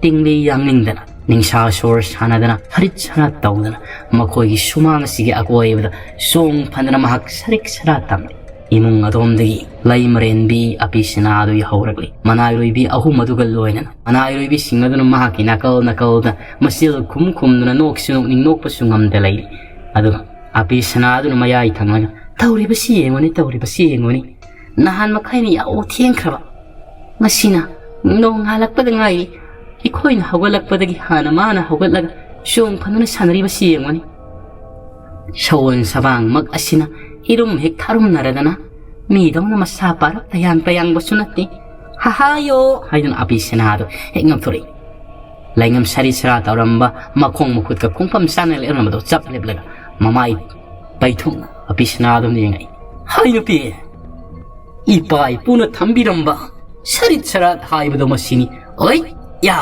ꯇꯤꯡꯂꯤ ꯌꯥꯡꯅꯤꯡꯗꯅ, ꯅꯤꯡꯁꯥ ꯁꯣꯔ ꯁꯥꯟꯅꯗꯅ, ꯍꯔꯤꯠ ꯁꯔꯥꯠ ꯇꯧꯗꯅ ꯃꯈꯣꯏꯒꯤ ꯁꯨꯃꯥꯡ ꯑꯁꯤꯒꯤ ꯑꯀꯣꯏꯕꯗ ꯆꯣꯡ ꯐꯟꯗꯅ ꯃꯍꯥꯛ ꯁꯔꯤꯛ ꯁꯔꯥ ꯇꯝꯂꯤ꯫ ꯏꯃꯨꯡ ꯑꯗꯣꯝꯗꯒꯤ ꯂꯩ ꯃꯔꯦꯟꯕꯤ ꯑꯄꯤ ꯁꯅꯥꯗꯨ ꯌꯥꯍꯧꯔꯛꯂꯤ꯫ ꯃꯅꯥꯏꯔꯣꯏꯕꯤ ꯑꯍꯨꯝ ꯑꯗꯨꯒ ꯂꯣꯏꯅꯅ ꯃꯅꯥꯏꯔꯣꯏꯕꯤꯁꯤꯡ ꯑꯗꯨꯅ ꯃꯍꯥꯛꯀꯤ ꯅꯥꯀꯜ ꯅꯥꯀꯜꯗ ꯃꯆꯤꯜ ꯈꯨꯝ ꯈꯨꯝꯗꯨꯅ ꯅꯣꯛꯁꯨ ꯅꯣꯛꯅꯤꯡ ꯅꯣꯛꯄꯁꯨ ꯉꯝꯗ ꯂꯩꯔꯤ꯫ ꯑꯗꯨꯒ ꯑꯄꯤ ꯁꯅꯥꯗꯨꯅ ꯃꯌꯥꯏ ꯊꯪꯂꯒ, "ꯇꯧꯔꯤꯕꯁꯤ ꯌꯦꯡꯉꯨꯅꯤ, ꯇꯧꯔꯤꯕꯁꯤ ꯌꯦꯡꯉꯨꯅꯤ꯫ ꯅꯍꯥꯟ ꯃꯈꯩꯅ ꯌꯥꯍꯧ ꯊꯦꯡꯈ꯭ꯔꯕ꯫ ꯉꯁꯤꯅ ꯅꯣꯡ ꯉꯥꯜꯂꯛꯄꯗ ꯉꯥꯏꯔꯤ꯫ ꯑꯩꯈꯣꯏꯅ ꯍꯧꯒꯠꯂꯛꯄꯗꯒꯤ ꯍꯥꯟꯅ ꯃꯥꯅ ꯍꯧꯒꯠꯂꯒ ꯆꯣꯡ ꯐꯟꯗꯨꯅ ꯁꯥꯟꯅꯔꯤꯕꯁꯤ ꯌꯦꯡꯉꯨꯅꯤ꯫ ꯁꯑꯣꯟ ꯁꯕꯥꯡꯃꯛ ꯑꯁꯤꯅ ꯏꯔꯨꯝ ꯍꯦꯛ ꯊꯥꯔꯨꯝꯅꯔꯗꯅ ꯃꯤꯗꯧꯅ ꯃꯁꯥ ꯄꯥꯔꯞ ꯇꯌꯥꯡ ꯇꯌꯥꯡꯕꯁꯨ ꯅꯠꯇꯦ꯫ ꯍꯥꯍꯥꯌꯣ" ꯍꯥꯏꯗꯨꯅ ꯑꯄꯤ ꯁꯅꯥꯗꯣ ꯍꯦꯛ ꯉꯝꯊꯣꯔꯛꯏ꯫ ꯂꯩꯉꯝ ꯁꯥꯔꯤ ꯁꯔꯥ ꯇꯧꯔꯝꯕ ꯃꯈꯣꯡ ꯃꯈꯨꯠꯀ ꯈꯣꯡꯐꯝ ꯆꯥꯅ ꯂꯦꯞꯂꯝꯕꯗꯣ ꯆꯞ ꯂꯦꯞꯂꯒ ꯃꯃꯥꯏ ꯄꯩꯊꯨꯡꯅ ꯑꯄꯤ ꯁꯅꯥꯗꯨꯅ ꯌꯦꯡꯉꯛꯏ꯫ "ꯍꯥꯏ ꯅꯨꯄꯤ, ꯏꯄꯥ ꯏꯄꯨꯅ ꯊꯝꯕꯤꯔꯝꯕ ꯁꯔꯤꯠ ꯁꯔꯥꯠ ꯍꯥꯏꯕꯗꯣ ꯃꯁꯤꯅꯤ꯫ ꯑꯣꯏ ꯌꯥ,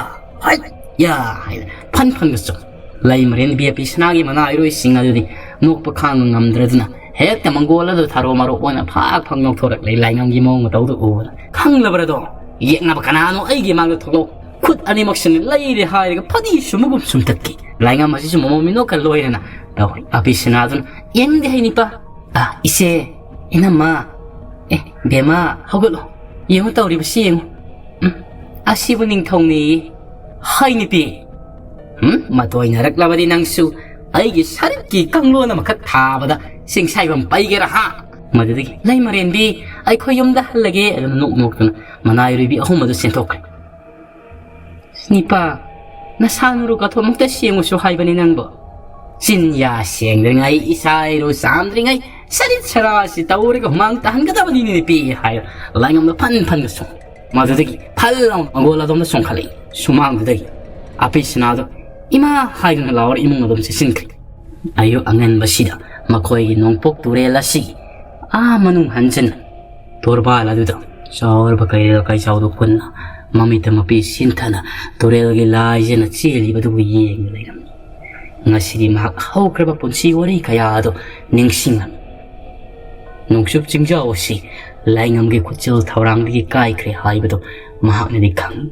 ꯍꯥꯏ ꯌꯥ" ꯍꯥꯏꯅ ꯐꯟ ꯐꯟꯒ ꯆꯣꯡ꯫ ꯂꯩ ꯃꯔꯦꯟꯕꯤ ꯑꯄꯤ ꯁꯅꯥꯒꯤ ꯃꯅꯥ ꯏꯔꯣꯏꯁꯤꯡ ꯑꯗꯨꯗꯤ ꯅꯣꯛꯄ ꯈꯥꯡꯕ ꯉꯝꯗ꯭ꯔꯗꯨꯅ ꯍꯦꯛꯇ ꯃꯪꯒꯣꯜ ꯑꯗꯨ ꯊꯥꯔꯣ ꯃꯥꯔꯣ ꯑꯣꯏꯅ ꯐꯥꯛ ꯐꯥꯛ ꯅꯣꯛꯊꯣꯔꯛꯂꯦ꯫ ꯂꯥꯏꯉꯝꯒꯤ ꯃꯑꯣꯡ ꯃꯇꯧꯗꯨ ꯎꯕꯗ, "ꯈꯪꯂꯕ꯭ꯔꯗꯣ? ꯌꯦꯛꯅꯕ ꯀꯅꯥꯅꯣ? ꯑꯩꯒꯤ ꯃꯥꯡꯗ ꯊꯣꯛꯂꯛꯎ꯫ ꯈꯨꯠ ꯑꯅꯤꯃꯛꯁꯤꯅ ꯂꯩꯔꯦ" ꯍꯥꯏꯔꯒ ꯐꯗꯤ ꯁꯨꯝꯕꯒꯨꯝ ꯁꯨꯝꯇꯠꯈꯤ꯫ ꯂꯥꯏꯉꯝ ꯑꯁꯤꯁꯨ ꯃꯃꯧ ꯃꯤꯅꯣꯛꯀ ꯂꯣꯏꯅꯅ ꯇꯧꯔꯤ꯫ ꯑꯄꯤ ꯁꯅꯥꯗꯨꯅ, "ꯌꯦꯡꯗꯦ ꯍꯩ ꯅꯤꯄꯥ꯫ ꯑ, ꯏꯆꯦ, ꯏꯅꯝꯃ, ꯑꯦ, ꯕꯦꯝꯃ, ꯍꯧꯒꯠꯂꯣ꯫ ꯌꯦꯡꯉꯨ ꯇꯧꯔꯤꯕꯁꯤ ꯌꯦꯡꯉꯨ꯫ ꯎꯝ, ꯑꯁꯤꯕꯨ ꯅꯤꯡꯊꯧꯅꯤ꯫ ꯍꯩ ꯅꯨꯄꯤ꯫ ꯎꯝ, ꯃꯇꯣꯏꯅꯔꯛꯂꯕꯗꯤ ꯅꯪꯁꯨ ꯑꯩꯒꯤ ꯁꯔꯤꯠꯀꯤ ꯀꯥꯡꯂꯣꯟ ꯑꯃꯈꯛ ꯊꯥꯕꯗ ꯆꯤꯡꯁꯥꯏꯕꯝ ꯄꯩꯒꯦꯔꯥ ꯍꯥ? ꯃꯗꯨꯗꯒꯤ ꯂꯩꯃꯔꯦꯟꯕꯤ ꯑꯩꯈꯣꯏ ꯌꯨꯝꯗ ꯍꯜꯂꯒꯦ ꯑꯗꯨꯅ ꯅꯣꯛ ꯅꯣꯛꯇꯨꯅ ꯃꯅꯥꯏꯔꯣꯏꯕꯤ ꯑꯍꯨꯝ ꯑꯗꯨ ꯆꯦꯟꯊꯣꯛꯈ꯭ꯔꯦ꯫ ꯅꯤꯄꯥ, ꯅꯁꯥ ꯅꯔꯨ ꯀꯊꯣꯛꯃꯨꯛꯇ ꯁꯦꯡꯉꯨꯁꯨ ꯍꯥꯏꯕꯅꯤ ꯅꯪꯕꯨ꯫ ꯆꯤꯟ ꯌꯥ ꯁꯦꯡꯗ꯭ꯔꯤꯉꯩ, ꯏꯁꯥ ꯏꯔꯨ ꯆꯥꯝꯗ꯭ꯔꯤꯉꯩ, ꯁꯔꯤꯠ ꯁꯔꯥꯁꯤ ꯇꯧꯔꯒ ꯍꯨꯃꯥꯡ ꯇꯥꯍꯟꯒꯗꯕꯅꯤꯅꯦ ꯅꯨꯄꯤ ꯍꯥꯏꯔ ꯂꯥꯏꯉꯝꯅ ꯐꯟ ꯐꯟꯒ ꯁꯨꯝ꯫ ꯃꯗꯨꯗꯒꯤ ꯐꯜ ꯂꯥꯎꯅ ꯃꯪꯒꯣꯜ ꯑꯗꯣꯝꯗ ꯆꯣꯡꯈꯠꯂꯛꯏ꯫ ꯁꯨꯃꯥꯡꯗꯨꯗꯒꯤ ꯑꯄꯤꯁꯅꯥꯗꯣ ꯏꯃꯥ ꯍꯥꯏꯗꯨꯅ ꯂꯥꯎꯔ ꯏꯃꯨꯡ ꯑꯗꯣꯝ ꯆꯦꯁꯤꯟꯈ꯭ꯔꯦ꯫ ꯑꯌꯨꯛ ꯑꯉꯟꯕꯁꯤꯗ ꯃꯈꯣꯏꯒꯤ ꯅꯣꯡꯄꯣꯛ ꯇꯨꯔꯦꯜ ꯑꯁꯤꯒꯤ ꯑꯥ ꯃꯅꯨꯡ ꯍꯟꯖꯟꯅ ꯇꯣꯔꯕꯥꯜ ꯑꯗꯨꯗ ꯆꯥꯎꯔꯕ ꯀꯩꯔꯦꯜ ꯀꯩꯆꯥꯎꯗꯨ ꯄꯨꯟꯅ ꯃꯃꯤꯠꯇ ꯃꯄꯤ ꯁꯤꯟꯊꯅ ꯇꯨꯔꯦꯜꯒꯤ ꯂꯥꯏꯖꯅ ꯆꯦꯜꯂꯤꯕꯗꯨꯕꯨ ꯌꯦꯡꯗꯨꯅ ꯂꯩꯔꯝꯃꯤ꯫ ꯉꯁꯤꯗꯤ ꯃꯍꯥꯛ ꯍꯧꯈ꯭ꯔꯕ ꯄꯨꯟꯁꯤ ꯋꯥꯔꯤ ꯀꯌꯥ ꯑꯗꯨ ꯅꯤꯡꯁꯤꯡꯂꯝꯃꯤ꯫ ꯅꯣꯡꯆꯨꯞ ꯆꯤꯡꯖꯥꯎ ꯑꯁꯤ ꯂꯥꯏꯉꯝꯒꯤ ꯈꯨꯠꯆꯦꯜ ꯊꯧꯔꯥꯡꯗꯒꯤ ꯀꯥꯏꯈ꯭ꯔꯦ ꯍꯥꯏꯕꯗꯨ ꯃꯍꯥꯛꯅꯗꯤ ꯈꯪꯏ꯫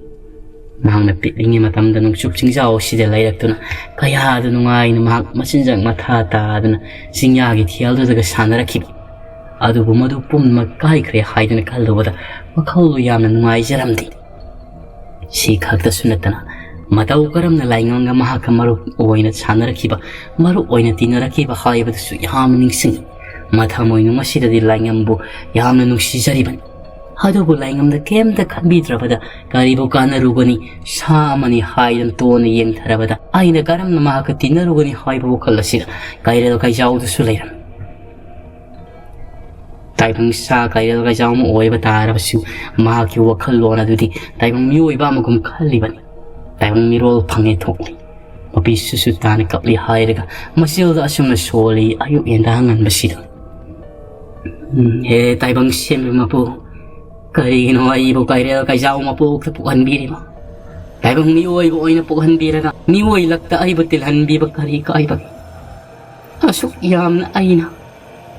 ꯃꯍꯥꯛꯅ ꯄꯤꯛꯂꯤꯉꯩ ꯃꯇꯝꯗ ꯅꯣꯡꯆꯨꯞ ꯆꯤꯡꯖꯥꯎ ꯑꯁꯤꯗ ꯂꯩꯔꯛꯇꯨꯅ ꯀꯌꯥꯗ ꯅꯨꯡꯉꯥꯏꯅ ꯃꯍꯥꯛ ꯃꯆꯤꯟꯖꯥꯛ ꯃꯊꯥ ꯇꯥꯗꯅ ꯆꯤꯡꯌꯥꯒꯤ ꯊꯤꯌꯥꯜꯗꯨꯗꯒ ꯁꯥꯟꯅꯔꯛꯈꯤꯕ꯫ ꯑꯗꯨꯕꯨ ꯃꯗꯨ ꯄꯨꯝꯅꯃꯛ ꯀꯥꯏꯈ꯭ꯔꯦ ꯍꯥꯏꯗꯨꯅ ꯈꯜꯂꯨꯕꯗ ꯋꯥꯈꯜꯗꯨ ꯌꯥꯝꯅ ꯅꯨꯡꯉꯥꯏꯖꯔꯝꯗꯦ꯫ ꯁꯤ ꯈꯛꯇꯁꯨ ꯅꯠꯇꯅ ꯃꯇꯧ ꯀꯔꯝꯅ ꯂꯥꯏꯉꯝꯒ ꯃꯍꯥꯛꯀ ꯃꯔꯨꯞ ꯑꯣꯏꯅ ꯁꯥꯟꯅꯔꯛꯈꯤꯕ, ꯃꯔꯨꯞ ꯑꯣꯏꯅ ꯇꯤꯟꯅꯔꯛꯈꯤꯕ ꯍꯥꯏꯕꯗꯨꯁꯨ ꯌꯥꯝꯅ ꯅꯤꯡꯁꯤꯡꯏ꯫ ꯃꯊꯪ ꯑꯣꯏꯅ ꯃꯁꯤꯗꯗꯤ ꯂꯥꯏꯉꯝꯕꯨ ꯌꯥꯝꯅ ꯅꯨꯡꯁꯤꯖꯔꯤꯕꯅꯤ꯫ ꯑꯗꯨꯕꯨ ꯂꯥꯏꯉꯝꯗ ꯀꯩꯝꯇ ꯈꯟꯕꯤꯗ꯭ꯔꯕꯗ ꯀꯔꯤꯕꯨ ꯀꯥꯟꯅꯔꯨꯒꯅꯤ? ꯁꯥ ꯑꯃꯅꯤ ꯍꯥꯏꯗꯨꯅ ꯇꯣꯟꯅ ꯌꯦꯡꯊꯔꯕꯗ ꯑꯩꯅ ꯀꯔꯝꯅ ꯃꯍꯥꯛꯀ ꯇꯤꯟꯅꯔꯨꯒꯅꯤ ꯍꯥꯏꯕ ꯋꯥꯈꯜ ꯑꯁꯤꯗ ꯀꯩꯔꯦꯜ ꯀꯩꯖꯥꯎꯗꯁꯨ ꯂꯩꯔꯝꯃꯤ꯫ ꯇꯥꯏꯕꯪ ꯁꯥ ꯀꯩꯔꯦꯜ ꯀꯩꯖꯥꯎ ꯑꯃ ꯑꯣꯏꯕ ꯇꯥꯔꯕꯁꯨ ꯃꯍꯥꯛꯀꯤ ꯋꯥꯈꯜꯂꯣꯟ ꯑꯗꯨꯗꯤ ꯇꯥꯏꯕꯪ ꯃꯤꯑꯣꯏꯕ ꯑꯃꯒꯨꯝ ꯈꯜꯂꯤꯕꯅꯤ꯫ ꯇꯥꯏꯕꯪ ꯃꯤꯔꯣꯜ ꯐꯪꯉꯦ ꯊꯣꯛꯂꯤ꯫ ꯃꯄꯤ ꯁꯨꯁꯨ ꯇꯥꯅ ꯀꯞꯂꯤ ꯍꯥꯏꯔꯒ ꯃꯆꯦꯜꯗ ꯑꯁꯨꯝꯅ ꯁꯣꯜꯂꯤ ꯑꯌꯨꯛ ꯌꯦꯟꯗꯥ ꯉꯟꯕꯁꯤꯗ꯫ ꯎꯝ, ꯍꯦ ꯇꯥꯏꯕꯪ ꯁꯦꯝꯕ ꯃꯄꯨ, ꯀꯔꯤꯒꯤꯅꯣ ꯑꯩꯕꯨ ꯀꯩꯔꯦꯜ ꯀꯩꯖꯥꯎ ꯃꯄꯣꯛꯇ ꯄꯣꯛꯍꯟꯕꯤꯔꯤꯕ? ꯇꯥꯏꯕꯪ ꯃꯤꯑꯣꯏꯕ ꯑꯣꯏꯅ ꯄꯣꯛꯍꯟꯕꯤꯔꯒ ꯃꯤꯑꯣꯏ ꯂꯛꯇ ꯑꯩꯕꯨ ꯇꯤꯜꯍꯟꯕꯤꯕ ꯀꯔꯤ ꯀꯥꯏꯕꯒꯦ? ꯑꯁꯨꯛ ꯌꯥꯝꯅ ꯑꯩꯅ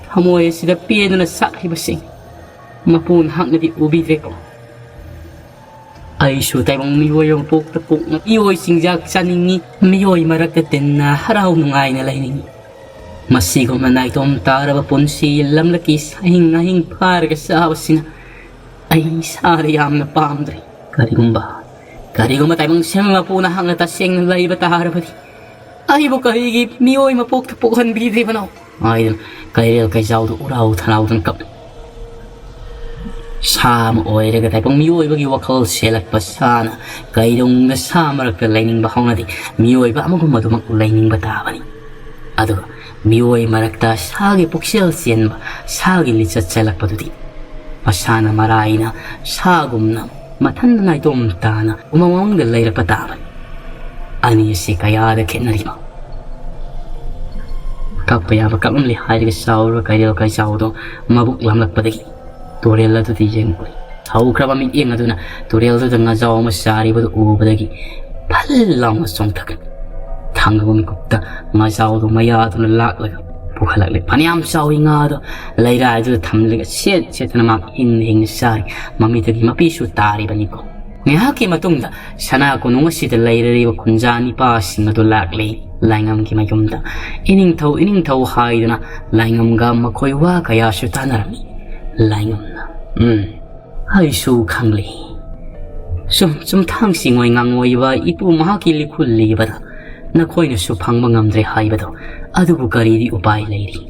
ꯊꯃꯣꯏ ꯑꯁꯤꯗ ꯄꯦꯟꯗꯨꯅ ꯁꯛꯈꯤꯕꯁꯤꯡ ꯃꯄꯨ ꯅꯍꯥꯛꯅꯗꯤ ꯎꯕꯤꯗ꯭ꯔꯦꯀꯣ? ꯑꯩꯁꯨ ꯇꯥꯏꯕꯪ ꯃꯤꯑꯣꯏ ꯑꯃ ꯄꯣꯛꯇ ꯄꯣꯛꯅ ꯃꯤꯑꯣꯏ ꯆꯤꯟꯖꯥꯛ ꯆꯥꯅꯤꯡꯉꯤ, ꯃꯤꯑꯣꯏ ꯃꯔꯛꯇ ꯇꯤꯟꯅ ꯍꯔꯥꯎ ꯅꯨꯡꯉꯥꯏꯅ ꯂꯩꯅꯤꯡꯉꯤ꯫ ꯃꯁꯤꯒꯨꯝꯅ ꯅꯥꯏꯇꯣꯝ ꯇꯥꯔꯕ ꯄꯨꯟꯁꯤ ꯂꯝꯂꯛꯀꯤ ꯁꯥꯍꯤꯡ ꯉꯥꯍꯤꯡ ꯐꯥꯔꯒ ꯆꯥꯕꯁꯤꯅ ꯑꯩ ꯏꯁꯥꯗ ꯌꯥꯝꯅ ꯄꯥꯝꯗ꯭ꯔꯦ꯫ ꯀꯔꯤꯒꯨꯝꯕ, ꯀꯔꯤꯒꯨꯝꯕ ꯇꯥꯏꯕꯪ ꯁꯦꯝꯕ ꯃꯄꯨꯅ ꯍꯛꯅ ꯇꯁꯦꯡꯅ ꯂꯩꯕ ꯇꯥꯔꯕꯗꯤ, ꯑꯩꯕꯨ ꯀꯔꯤꯒꯤ ꯃꯤꯑꯣꯏ ꯃꯄꯣꯛꯇ ꯄꯣꯛꯍꯟꯕꯤꯗ꯭ꯔꯤꯕꯅꯣ? ꯍꯥꯏꯗꯨꯅ ꯀꯩꯔꯦꯜ ꯀꯩꯖꯥꯎꯗꯨ ꯎꯔꯥꯎ ꯊꯔꯥꯎꯗꯨꯅ ꯀꯞꯂꯤ꯫ ꯁꯥ ꯑꯃ ꯑꯣꯏꯔꯒ ꯇꯥꯏꯕꯪ ꯃꯤꯑꯣꯏꯕꯒꯤ ꯋꯥꯈꯜ ꯁꯦꯜꯂꯛꯄ ꯁꯥꯅ ꯀꯩꯗꯧꯅꯨꯡꯗ ꯁꯥ ꯃꯔꯛꯇ ꯂꯩꯅꯤꯡꯕ ꯍꯧꯅꯗꯦ꯫ ꯃꯤꯑꯣꯏꯕ ꯑꯃꯒꯨꯝ ꯑꯗꯨꯃꯛ ꯂꯩꯅꯤꯡꯕ ꯇꯥꯕꯅꯤ꯫ ꯑꯗꯨꯒ ꯃꯤꯑꯣꯏ ꯃꯔꯛꯇ ꯁꯥꯒꯤ ꯄꯨꯛꯆꯦꯜ ꯆꯦꯟꯕ, ꯁꯥꯒꯤ ꯂꯤꯆꯠ ꯆꯦꯜꯂꯛꯄꯗꯨꯗꯤ ꯃꯁꯥꯅ ꯃꯔꯥꯏꯅ ꯁꯥꯒꯨꯝꯅ ꯃꯊꯟꯗ ꯅꯥꯏꯇꯣꯝ ꯇꯥꯅ ꯎꯃꯪ ꯃꯅꯨꯡꯗ ꯂꯩꯔꯛꯄ ꯇꯥꯕꯅꯤ꯫ ꯑꯅꯤ ꯑꯁꯤ ꯀꯌꯥꯗ ꯈꯦꯠꯅꯔꯤꯕ? ꯀꯛꯄ ꯌꯥꯕ ꯀꯛꯂꯝꯂꯦ ꯍꯥꯏꯔꯒ ꯆꯥꯎꯔꯕ ꯀꯩꯔꯦꯜ ꯀꯩꯆꯥꯎꯗꯣ ꯃꯕꯨꯛ ꯂꯥꯝꯂꯛꯄꯗꯒꯤ ꯇꯨꯔꯦꯜ ꯑꯗꯨꯗ ꯌꯦꯡꯂꯨꯏ꯫ ꯍꯧꯈ꯭ꯔꯕ ꯃꯤꯠꯌꯦꯡ ꯑꯗꯨꯅ ꯇꯨꯔꯦꯜꯗꯨꯗ ꯉꯥꯖꯥꯎ ꯑꯃ ꯆꯥꯔꯤꯕꯗꯨ ꯎꯕꯗꯒꯤ ꯐꯜ ꯂꯥꯎꯅ ꯆꯣꯡꯊꯈ꯭ꯔꯦ꯫ ꯊꯥꯡꯒꯕ ꯃꯤꯀꯨꯞꯇ ꯉꯥꯖꯥꯎꯗꯨ ꯃꯌꯥꯗꯨꯅ ꯂꯥꯛꯂꯒ ꯄꯨꯈꯠꯂꯛꯂꯦ꯫ ꯐꯅꯌꯥꯝ ꯆꯥꯎꯏ ꯉꯥꯗꯣ꯫ ꯂꯩꯔꯥꯏꯗꯨꯗ ꯊꯝꯂꯒ ꯁꯦꯠ ꯁꯦꯠꯇꯅ ꯃꯍꯥꯛ ꯍꯤꯡꯅ ꯍꯤꯡꯅ ꯆꯥꯔꯤ꯫ ꯃꯃꯤꯠꯇꯒꯤ ꯃꯄꯤꯁꯨ ꯇꯥꯔꯤꯕꯅꯤꯀꯣ꯫ ꯉꯥꯏꯍꯥꯛꯀꯤ ꯃꯇꯨꯡꯗ ꯁꯅꯥ ꯀꯣꯅꯨꯡ ꯑꯁꯤꯗ ꯂꯩꯔꯤꯕ ꯈꯨꯟꯖꯥ ꯅꯤꯄꯥꯁꯤꯡ ꯑꯗꯨ ꯂꯥꯛꯂꯦ꯫ ꯂꯥꯏꯉꯝꯒꯤ ꯃꯌꯨꯝꯗ ꯏꯅꯤꯡꯊꯧ, ꯏꯅꯤꯡꯊꯧ ꯍꯥꯏꯗꯨꯅ ꯂꯥꯏꯉꯝꯒ ꯃꯈꯣꯏ ꯋꯥ ꯀꯌꯥꯁꯨ ꯇꯥꯅꯔꯝꯃꯤ꯫ ꯂꯥꯏꯉꯝꯅ, "ꯎꯝ, ꯑꯩꯁꯨ ꯈꯪꯂꯦ꯫ ꯁꯨꯝ ꯆꯨꯝꯊꯥꯡꯁꯤꯡ ꯑꯣꯏ ꯉꯥꯡꯉꯣꯏꯕ ꯏꯄꯨ ꯃꯍꯥꯛꯀꯤ ꯂꯤꯈꯨꯜ ꯂꯤꯕꯗ ꯅꯈꯣꯏꯅꯁꯨ ꯐꯪꯕ ꯉꯝꯗ꯭ꯔꯦ ꯍꯥꯏꯕꯗꯣ, ꯑꯗꯨꯕꯨ ꯀꯔꯤꯗꯤ ꯎꯄꯥꯏ ꯂꯩꯔꯤ?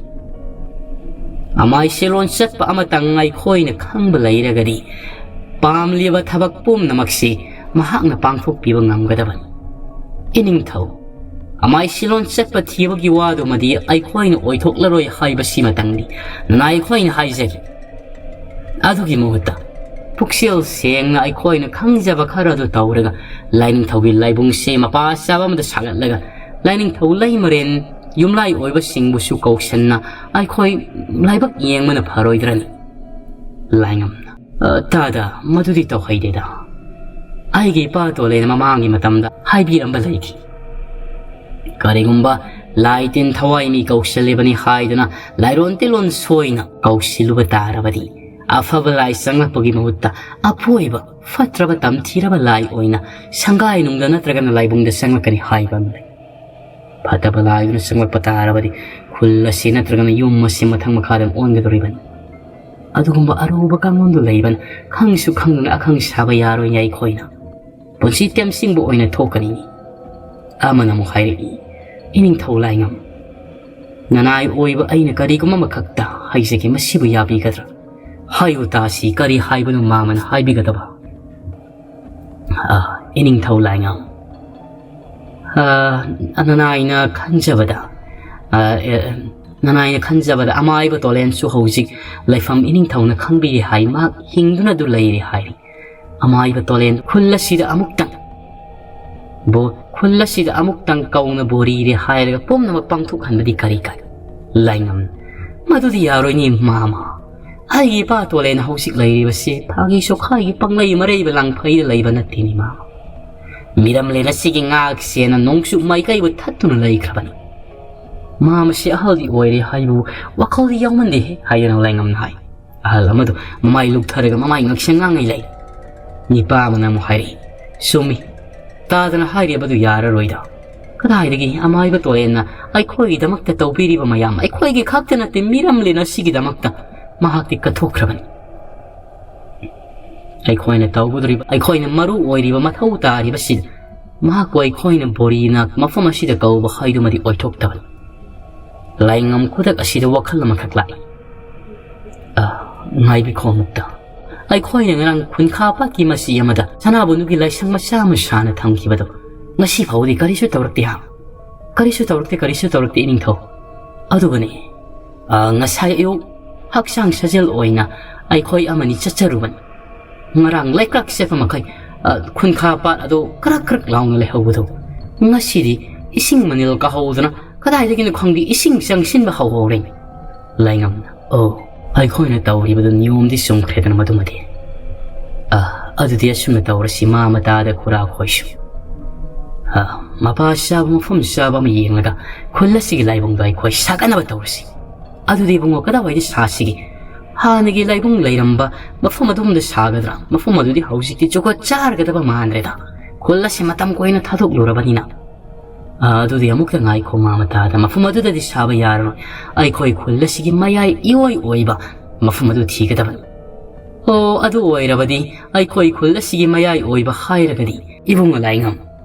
ꯑꯃꯥꯏ ꯁꯤꯂꯣꯟ ꯆꯠꯄ ꯑꯃꯇꯪ ꯑꯩꯈꯣꯏꯅ ꯈꯪꯕ ꯂꯩꯔꯒꯗꯤ ꯄꯥꯝꯂꯤꯕ ꯊꯕꯛ ꯄꯨꯝꯅꯃꯛꯁꯤ ꯃꯍꯥꯛꯅ ꯄꯥꯡꯊꯣꯛꯄꯤꯕ ꯉꯝꯒꯗꯕꯅꯤ꯫ ꯏꯅꯤꯡꯊꯧ, ꯑꯃꯥꯏ ꯁꯤꯂꯣꯟ ꯆꯠꯄ ꯊꯤꯕꯒꯤ ꯋꯥꯗꯨꯃꯗꯤ ꯑꯩꯈꯣꯏꯅ ꯑꯣꯏꯊꯣꯛꯂꯔꯣꯏ ꯍꯥꯏꯕꯁꯤꯃꯇꯪꯗꯤ ꯅꯅꯥꯏ ꯑꯩꯈꯣꯏꯅ ꯍꯥꯏꯖꯒꯦ꯫ ꯑꯗꯨꯒꯤ ꯃꯍꯨꯠꯇ ꯄꯨꯛꯆꯦꯜ ꯁꯦꯡꯅ ꯑꯩꯈꯣꯏꯅ ꯈꯪꯖꯕ ꯈꯔ ꯑꯗꯨ ꯇꯧꯔꯒ ꯂꯥꯏꯅꯤꯡꯊꯧꯒꯤ ꯂꯥꯏꯕꯨꯡꯁꯦ ꯃꯄꯥ ꯆꯥꯕ ꯑꯃꯗ ꯁꯥꯒꯠꯂꯒ ꯂꯥꯏꯅꯤꯡꯊꯧ ꯂꯩꯃꯔꯦꯟ ꯌꯨꯝꯂꯥꯏ ꯑꯣꯏꯕꯁꯤꯡꯕꯨꯁꯨ ꯀꯧꯁꯟꯅ ꯑꯩꯈꯣꯏ ꯂꯥꯏꯕꯛ ꯌꯦꯡꯕꯅ ꯐꯔꯣꯏꯗ꯭ꯔꯅꯤ?" ꯂꯥꯏꯉꯝꯅ, "ꯑ, ꯇꯥꯗ, ꯃꯗꯨꯗꯤ ꯇꯧꯍꯩꯗꯦꯗ꯫ ꯑꯩꯒꯤ ꯏꯄꯥ ꯇꯣꯂꯦꯅ ꯃꯃꯥꯡꯒꯤ ꯃꯇꯝꯗ ꯍꯥꯏꯕꯤꯔꯝꯕ ꯂꯩꯈꯤ꯫ ꯀꯔꯤꯒꯨꯝꯕ ꯂꯥꯏ ꯇꯤꯟ ꯊꯋꯥꯏ ꯃꯤ ꯀꯧꯁꯤꯜꯂꯤꯕꯅꯤ ꯍꯥꯏꯗꯨꯅ ꯂꯥꯏꯔꯣꯟ ꯇꯤꯜꯂꯣꯟ ꯁꯣꯏꯅ ꯀꯧꯁꯤꯜꯂꯨꯕ ꯇꯥꯔꯕꯗꯤ ꯑꯐꯕ ꯂꯥꯏ ꯆꯪꯂꯛꯄꯒꯤ ꯃꯍꯨꯠꯇ ꯑꯄꯣꯏꯕ ꯐꯠꯇ꯭ꯔꯕ ꯇꯝꯊꯤꯔꯕ ꯂꯥꯏ ꯑꯣꯏꯅ ꯁꯪꯒꯥꯏ ꯅꯨꯡꯗ ꯅꯠꯇ꯭ꯔꯒꯅ ꯂꯥꯏꯕꯨꯡꯗ ꯆꯪꯂꯛꯀꯅꯤ ꯍꯥꯏꯕ ꯑꯃ ꯂꯩ꯫ ꯐꯠꯇꯕ ꯂꯥꯏꯗꯨꯅ ꯆꯪꯂꯛꯄ ꯇꯥꯔꯕꯗꯤ ꯈꯨꯜ ꯑꯁꯤ ꯅꯠꯇ꯭ꯔꯒꯅ ꯌꯨꯝ ꯑꯁꯤ ꯃꯊꯪ ꯃꯈꯥꯗ ꯑꯣꯟꯒꯗꯧꯔꯤꯕꯅꯤ꯫ ꯑꯗꯨꯒꯨꯝꯕ ꯑꯔꯨꯕ ꯀꯥꯡꯂꯣꯟꯗꯨ ꯂꯩꯕꯅ ꯈꯪꯁꯨ ꯈꯪꯗꯅ ꯑꯈꯪ ꯁꯥꯕ ꯌꯥꯔꯣꯏ ꯑꯩꯈꯣꯏꯅ꯫ ꯄꯨꯟꯁꯤ ꯇꯦꯝꯁꯤꯡꯕ ꯑꯣꯏꯅ ꯊꯣꯛꯀꯅꯤ꯫ ꯑꯃꯅ ꯑꯃꯨꯛ ꯍꯥꯏꯔꯛꯏ, "ꯏꯅꯤꯡꯊꯧ ꯂꯥꯏꯉꯝ, ꯅꯅꯥꯏ ꯑꯣꯏꯕ ꯑꯩꯅ ꯀꯔꯤꯒꯨꯝꯕ ꯑꯃꯈꯛꯇ ꯍꯥꯏꯖꯒꯦ, ꯃꯁꯤꯕꯨ ꯌꯥꯕꯤꯒꯗ꯭ꯔꯥ?" "ꯍꯥꯏꯌꯨ ꯇꯥꯁꯤ, ꯀꯔꯤ ꯍꯥꯏꯕꯅꯣ ꯃꯥꯃꯅ ꯍꯥꯏꯕꯤꯒꯗꯕ?" "ꯑ, ꯏꯅꯤꯡꯊꯧ ꯂꯥꯏꯉꯝ, ꯑ, ꯅꯅꯥꯏꯅ ꯈꯟꯖꯕꯗ, ꯑ, ꯑꯦ, ꯅꯅꯥꯏꯅ ꯈꯟꯖꯕꯗ ꯑꯃꯥꯏꯕ ꯇꯣꯂꯦꯟꯁꯨ ꯍꯧꯖꯤꯛ ꯂꯩꯐꯝ ꯏꯅꯤꯡꯊꯧꯅ ꯈꯪꯕꯤꯔꯦ ꯍꯥꯏ, ꯃꯍꯥꯛ ꯍꯤꯡꯗꯨꯅ ꯑꯗꯨ ꯂꯩꯔꯦ ꯍꯥꯏꯔꯤ꯫ ꯑꯃꯥꯏꯕ ꯇꯣꯂꯦꯟ ꯈꯨꯜ ꯑꯁꯤꯗ ꯑꯃꯨꯛꯇꯪ ꯕꯣ-, ꯈꯨꯜ ꯑꯁꯤꯗ ꯑꯃꯨꯛꯇꯪ ꯀꯧꯅ ꯕꯣꯔꯤꯔꯦ ꯍꯥꯏꯔꯒ ꯄꯨꯝꯅꯃꯛ ꯄꯥꯡꯊꯣꯛꯍꯟꯕꯗꯤ ꯀꯔꯤ ꯀꯥꯏ?" ꯂꯥꯏꯉꯝ, "ꯃꯗꯨꯗꯤ ꯌꯥꯔꯣꯏꯅꯦ ꯃꯥꯃ꯫ ꯑꯩꯒꯤ ꯏꯄꯥ ꯇꯣꯂꯦꯟ ꯍꯧꯖꯤꯛ ꯂꯩꯔꯤꯕꯁꯤ ꯐꯥꯒꯤ ꯆꯣꯈꯥꯏꯒꯤ ꯄꯪꯂꯩ ꯃꯔꯩꯕ ꯂꯥꯡꯐꯩꯗ ꯂꯩꯕ ꯅꯠꯇꯦꯅꯦ ꯃꯥꯃ꯫ ꯃꯤꯔꯝꯂꯦꯟ ꯑꯁꯤꯒꯤ ꯉꯥꯛꯁꯦꯅ ꯅꯣꯡꯆꯨꯞ ꯃꯥꯏꯀꯩꯕꯨ ꯊꯠꯇꯨꯅ ꯂꯩꯈ꯭ꯔꯕꯅꯤ꯫ ꯃꯥꯃꯁꯤ ꯑꯍꯜꯗꯤ ꯑꯣꯏꯔꯦ ꯍꯥꯏꯕꯨ ꯋꯥꯈꯜꯗꯤ ꯌꯥꯎꯃꯟꯗꯦꯍꯦ" ꯍꯥꯏꯗꯨꯅ ꯂꯥꯏꯉꯝꯅ ꯍꯥꯏ꯫ ꯑꯍꯜ ꯑꯃꯗꯨ ꯃꯃꯥꯏ ꯂꯨꯞꯊꯔꯒ ꯃꯃꯥꯏ ꯉꯛꯁꯪ ꯉꯥꯡꯉꯩ ꯂꯩ꯫ ꯅꯤꯄꯥ ꯑꯃꯅ ꯑꯃꯨꯛ ꯍꯥꯏꯔꯛꯏ, "ꯆꯨꯝꯃꯤ, ꯇꯥꯗꯅ ꯍꯥꯏꯔꯤꯕꯗꯨ ꯌꯥꯔꯔꯣꯏꯗ꯫ ꯀꯗꯥꯏꯗꯒꯤ ꯑꯃꯥꯏꯕ ꯇꯣꯂꯦꯟꯅ ꯑꯩꯈꯣꯏꯒꯤꯗꯃꯛꯇ ꯇꯧꯕꯤꯔꯤꯕ ꯃꯌꯥꯝ, ꯑꯩꯈꯣꯏꯒꯤ ꯈꯛꯇ ꯅꯠꯇꯦ, ꯃꯤꯔꯝꯂꯦꯟ ꯑꯁꯤꯒꯤꯗꯃꯛꯇ ꯃꯍꯥꯛꯇꯤ ꯀꯠꯊꯣꯛꯈ꯭ꯔꯕꯅꯤ꯫ ꯑꯩꯈꯣꯏꯅ ꯇꯧꯒꯗꯧꯔꯤꯕ, ꯑꯩꯈꯣꯏꯅ ꯃꯔꯨ ꯑꯣꯏꯔꯤꯕ ꯃꯊꯧ ꯇꯥꯔꯤꯕꯁꯤ ꯃꯍꯥꯛꯄꯨ ꯑꯩꯈꯣꯏꯅ ꯕꯣꯔꯤꯅ ꯃꯐꯝ ꯑꯁꯤꯗ ꯀꯧꯕ ꯍꯥꯏꯗꯨꯃꯗꯤ ꯑꯣꯏꯊꯣꯛꯇꯕꯅꯤ꯫" ꯂꯥꯏꯉꯝ ꯈꯨꯗꯛ ꯑꯁꯤꯗ ꯋꯥꯈꯜ ꯑꯃꯈꯛ ꯂꯥꯛꯏ꯫ "ꯑ, ꯉꯥꯏꯕꯤꯈꯣ ꯑꯃꯨꯛꯇ꯫ ꯑꯩꯈꯣꯏꯅ ꯉꯔꯥꯡ ꯈꯨꯟꯈꯥ ꯄꯥꯠꯀꯤ ꯃꯆꯤ ꯑꯃꯗ ꯁꯅꯥꯕꯨꯟꯗꯨꯒꯤ ꯂꯥꯏꯁꯪ ꯃꯆꯥ ꯑꯃ ꯁꯥꯅ ꯊꯝꯈꯤꯕꯗꯣ ꯉꯁꯤ ꯐꯥꯎꯗꯤ ꯀꯔꯤꯁꯨ ꯇꯧꯔꯛꯇꯦ ꯍꯥ?" "ꯀꯔꯤꯁꯨ ꯇꯧꯔꯛꯇꯦ, ꯀꯔꯤꯁꯨ ꯇꯧꯔꯛꯇꯦ ꯏꯅꯤꯡꯊꯧ꯫ ꯑꯗꯨꯒꯅꯦ, ꯑ, ꯉꯁꯥꯏ ꯑꯌꯨꯛ ꯍꯛꯆꯥꯡ ꯁꯥꯖꯦꯜ ꯑꯣꯏꯅ ꯑꯩꯈꯣꯏ ꯑꯃꯅꯤ ꯆꯠꯆꯔꯨꯕꯅꯤ꯫ ꯉꯔꯥꯡ ꯂꯩꯀ꯭ꯔꯛ ꯆꯠꯄ ꯃꯈꯩ, ꯑ, ꯈꯨꯟꯈꯥ ꯄꯥꯠ ꯑꯗꯨ ꯀ꯭ꯔꯛ ꯀ꯭ꯔꯛ ꯂꯥꯎꯅ ꯂꯩꯍꯧꯕꯗꯨ ꯉꯁꯤꯗꯤ ꯏꯁꯤꯡ ꯃꯅꯤꯜ ꯀꯥꯍꯧꯗꯅ ꯀꯗꯥꯏꯗꯒꯤꯅꯣ ꯈꯪꯗꯦ ꯏꯁꯤꯡ ꯆꯪꯁꯤꯟꯕ ꯍꯧꯍꯧꯔꯦ꯫" ꯂꯥꯏꯉꯝꯅ, "ꯑꯣ, ꯑꯩꯈꯣꯏꯅ ꯇꯧꯔꯤꯕꯗꯨ ꯅꯤꯌꯣꯝꯗꯤ ꯆꯨꯝꯈ꯭ꯔꯦꯗꯅ ꯃꯗꯨꯃꯗꯤ꯫ ꯑ, ꯑꯗꯨꯗꯤ ꯑꯁꯨꯝꯅ ꯇꯧꯔꯁꯤ, ꯃꯥ ꯃꯇꯥꯗ ꯈꯨꯔꯥ ꯈꯣꯏꯁꯨ꯫ ꯑ, ꯃꯄꯥ ꯆꯥꯕ ꯃꯐꯝ ꯆꯥꯕ ꯑꯃ ꯌꯦꯡꯂꯒ ꯈꯨꯜ ꯑꯁꯤꯒꯤ ꯂꯥꯏꯕꯨꯡꯗꯣ ꯑꯩꯈꯣꯏ ꯁꯥꯒꯠꯅꯕ ꯇꯧꯔꯁꯤ꯫ ꯑꯗꯨꯗꯤ ꯏꯕꯨꯡꯉꯣ ꯀꯗꯥꯏꯋꯥꯏꯗ ꯁꯥꯁꯤꯒꯦ? ꯍꯥꯟꯅꯒꯤ ꯂꯥꯏꯕꯨꯡ ꯂꯩꯔꯝꯕ ꯃꯐꯝ ꯑꯗꯨꯝꯗ ꯁꯥꯒꯗ꯭ꯔꯥ? ꯃꯐꯝ ꯑꯗꯨꯗꯤ ꯍꯧꯖꯤꯛꯇꯤ ꯖꯨꯒꯣꯠ ꯆꯥꯔꯒꯗꯕ ꯃꯥꯟꯗ꯭ꯔꯦꯗ꯫ ꯈꯨꯜ ꯑꯁꯤ ꯃꯇꯝ ꯀꯨꯏꯅ ꯊꯥꯗꯣꯛꯂꯨꯔꯕꯅꯤꯅ꯫" "ꯑꯥ, ꯑꯗꯨꯗꯤ ꯑꯃꯨꯛꯇ ꯉꯥꯏꯈꯣ, ꯃꯥꯃ ꯇꯥꯗ, ꯃꯐꯝ ꯑꯗꯨꯗꯗꯤ ꯁꯥꯕ ꯌꯥꯔꯔꯣꯏ꯫ ꯑꯩꯈꯣꯏ ꯈꯨꯜ ꯑꯁꯤꯒꯤ ꯃꯌꯥꯏ ꯏꯑꯣꯏ ꯑꯣꯏꯕ ꯃꯐꯝ ꯑꯗꯨ ꯊꯤꯒꯗꯕꯅꯤ"꯫ "ꯑꯣ, ꯑꯗꯨ ꯑꯣꯏꯔꯕꯗꯤ ꯑꯩꯈꯣꯏ ꯈꯨꯜ ꯑꯁꯤꯒꯤ ꯃꯌꯥꯏ ꯑꯣꯏꯕ ꯍꯥꯏꯔꯒꯗꯤ, ꯏꯕꯨꯡꯉꯣ ꯂꯥꯏꯉꯝ,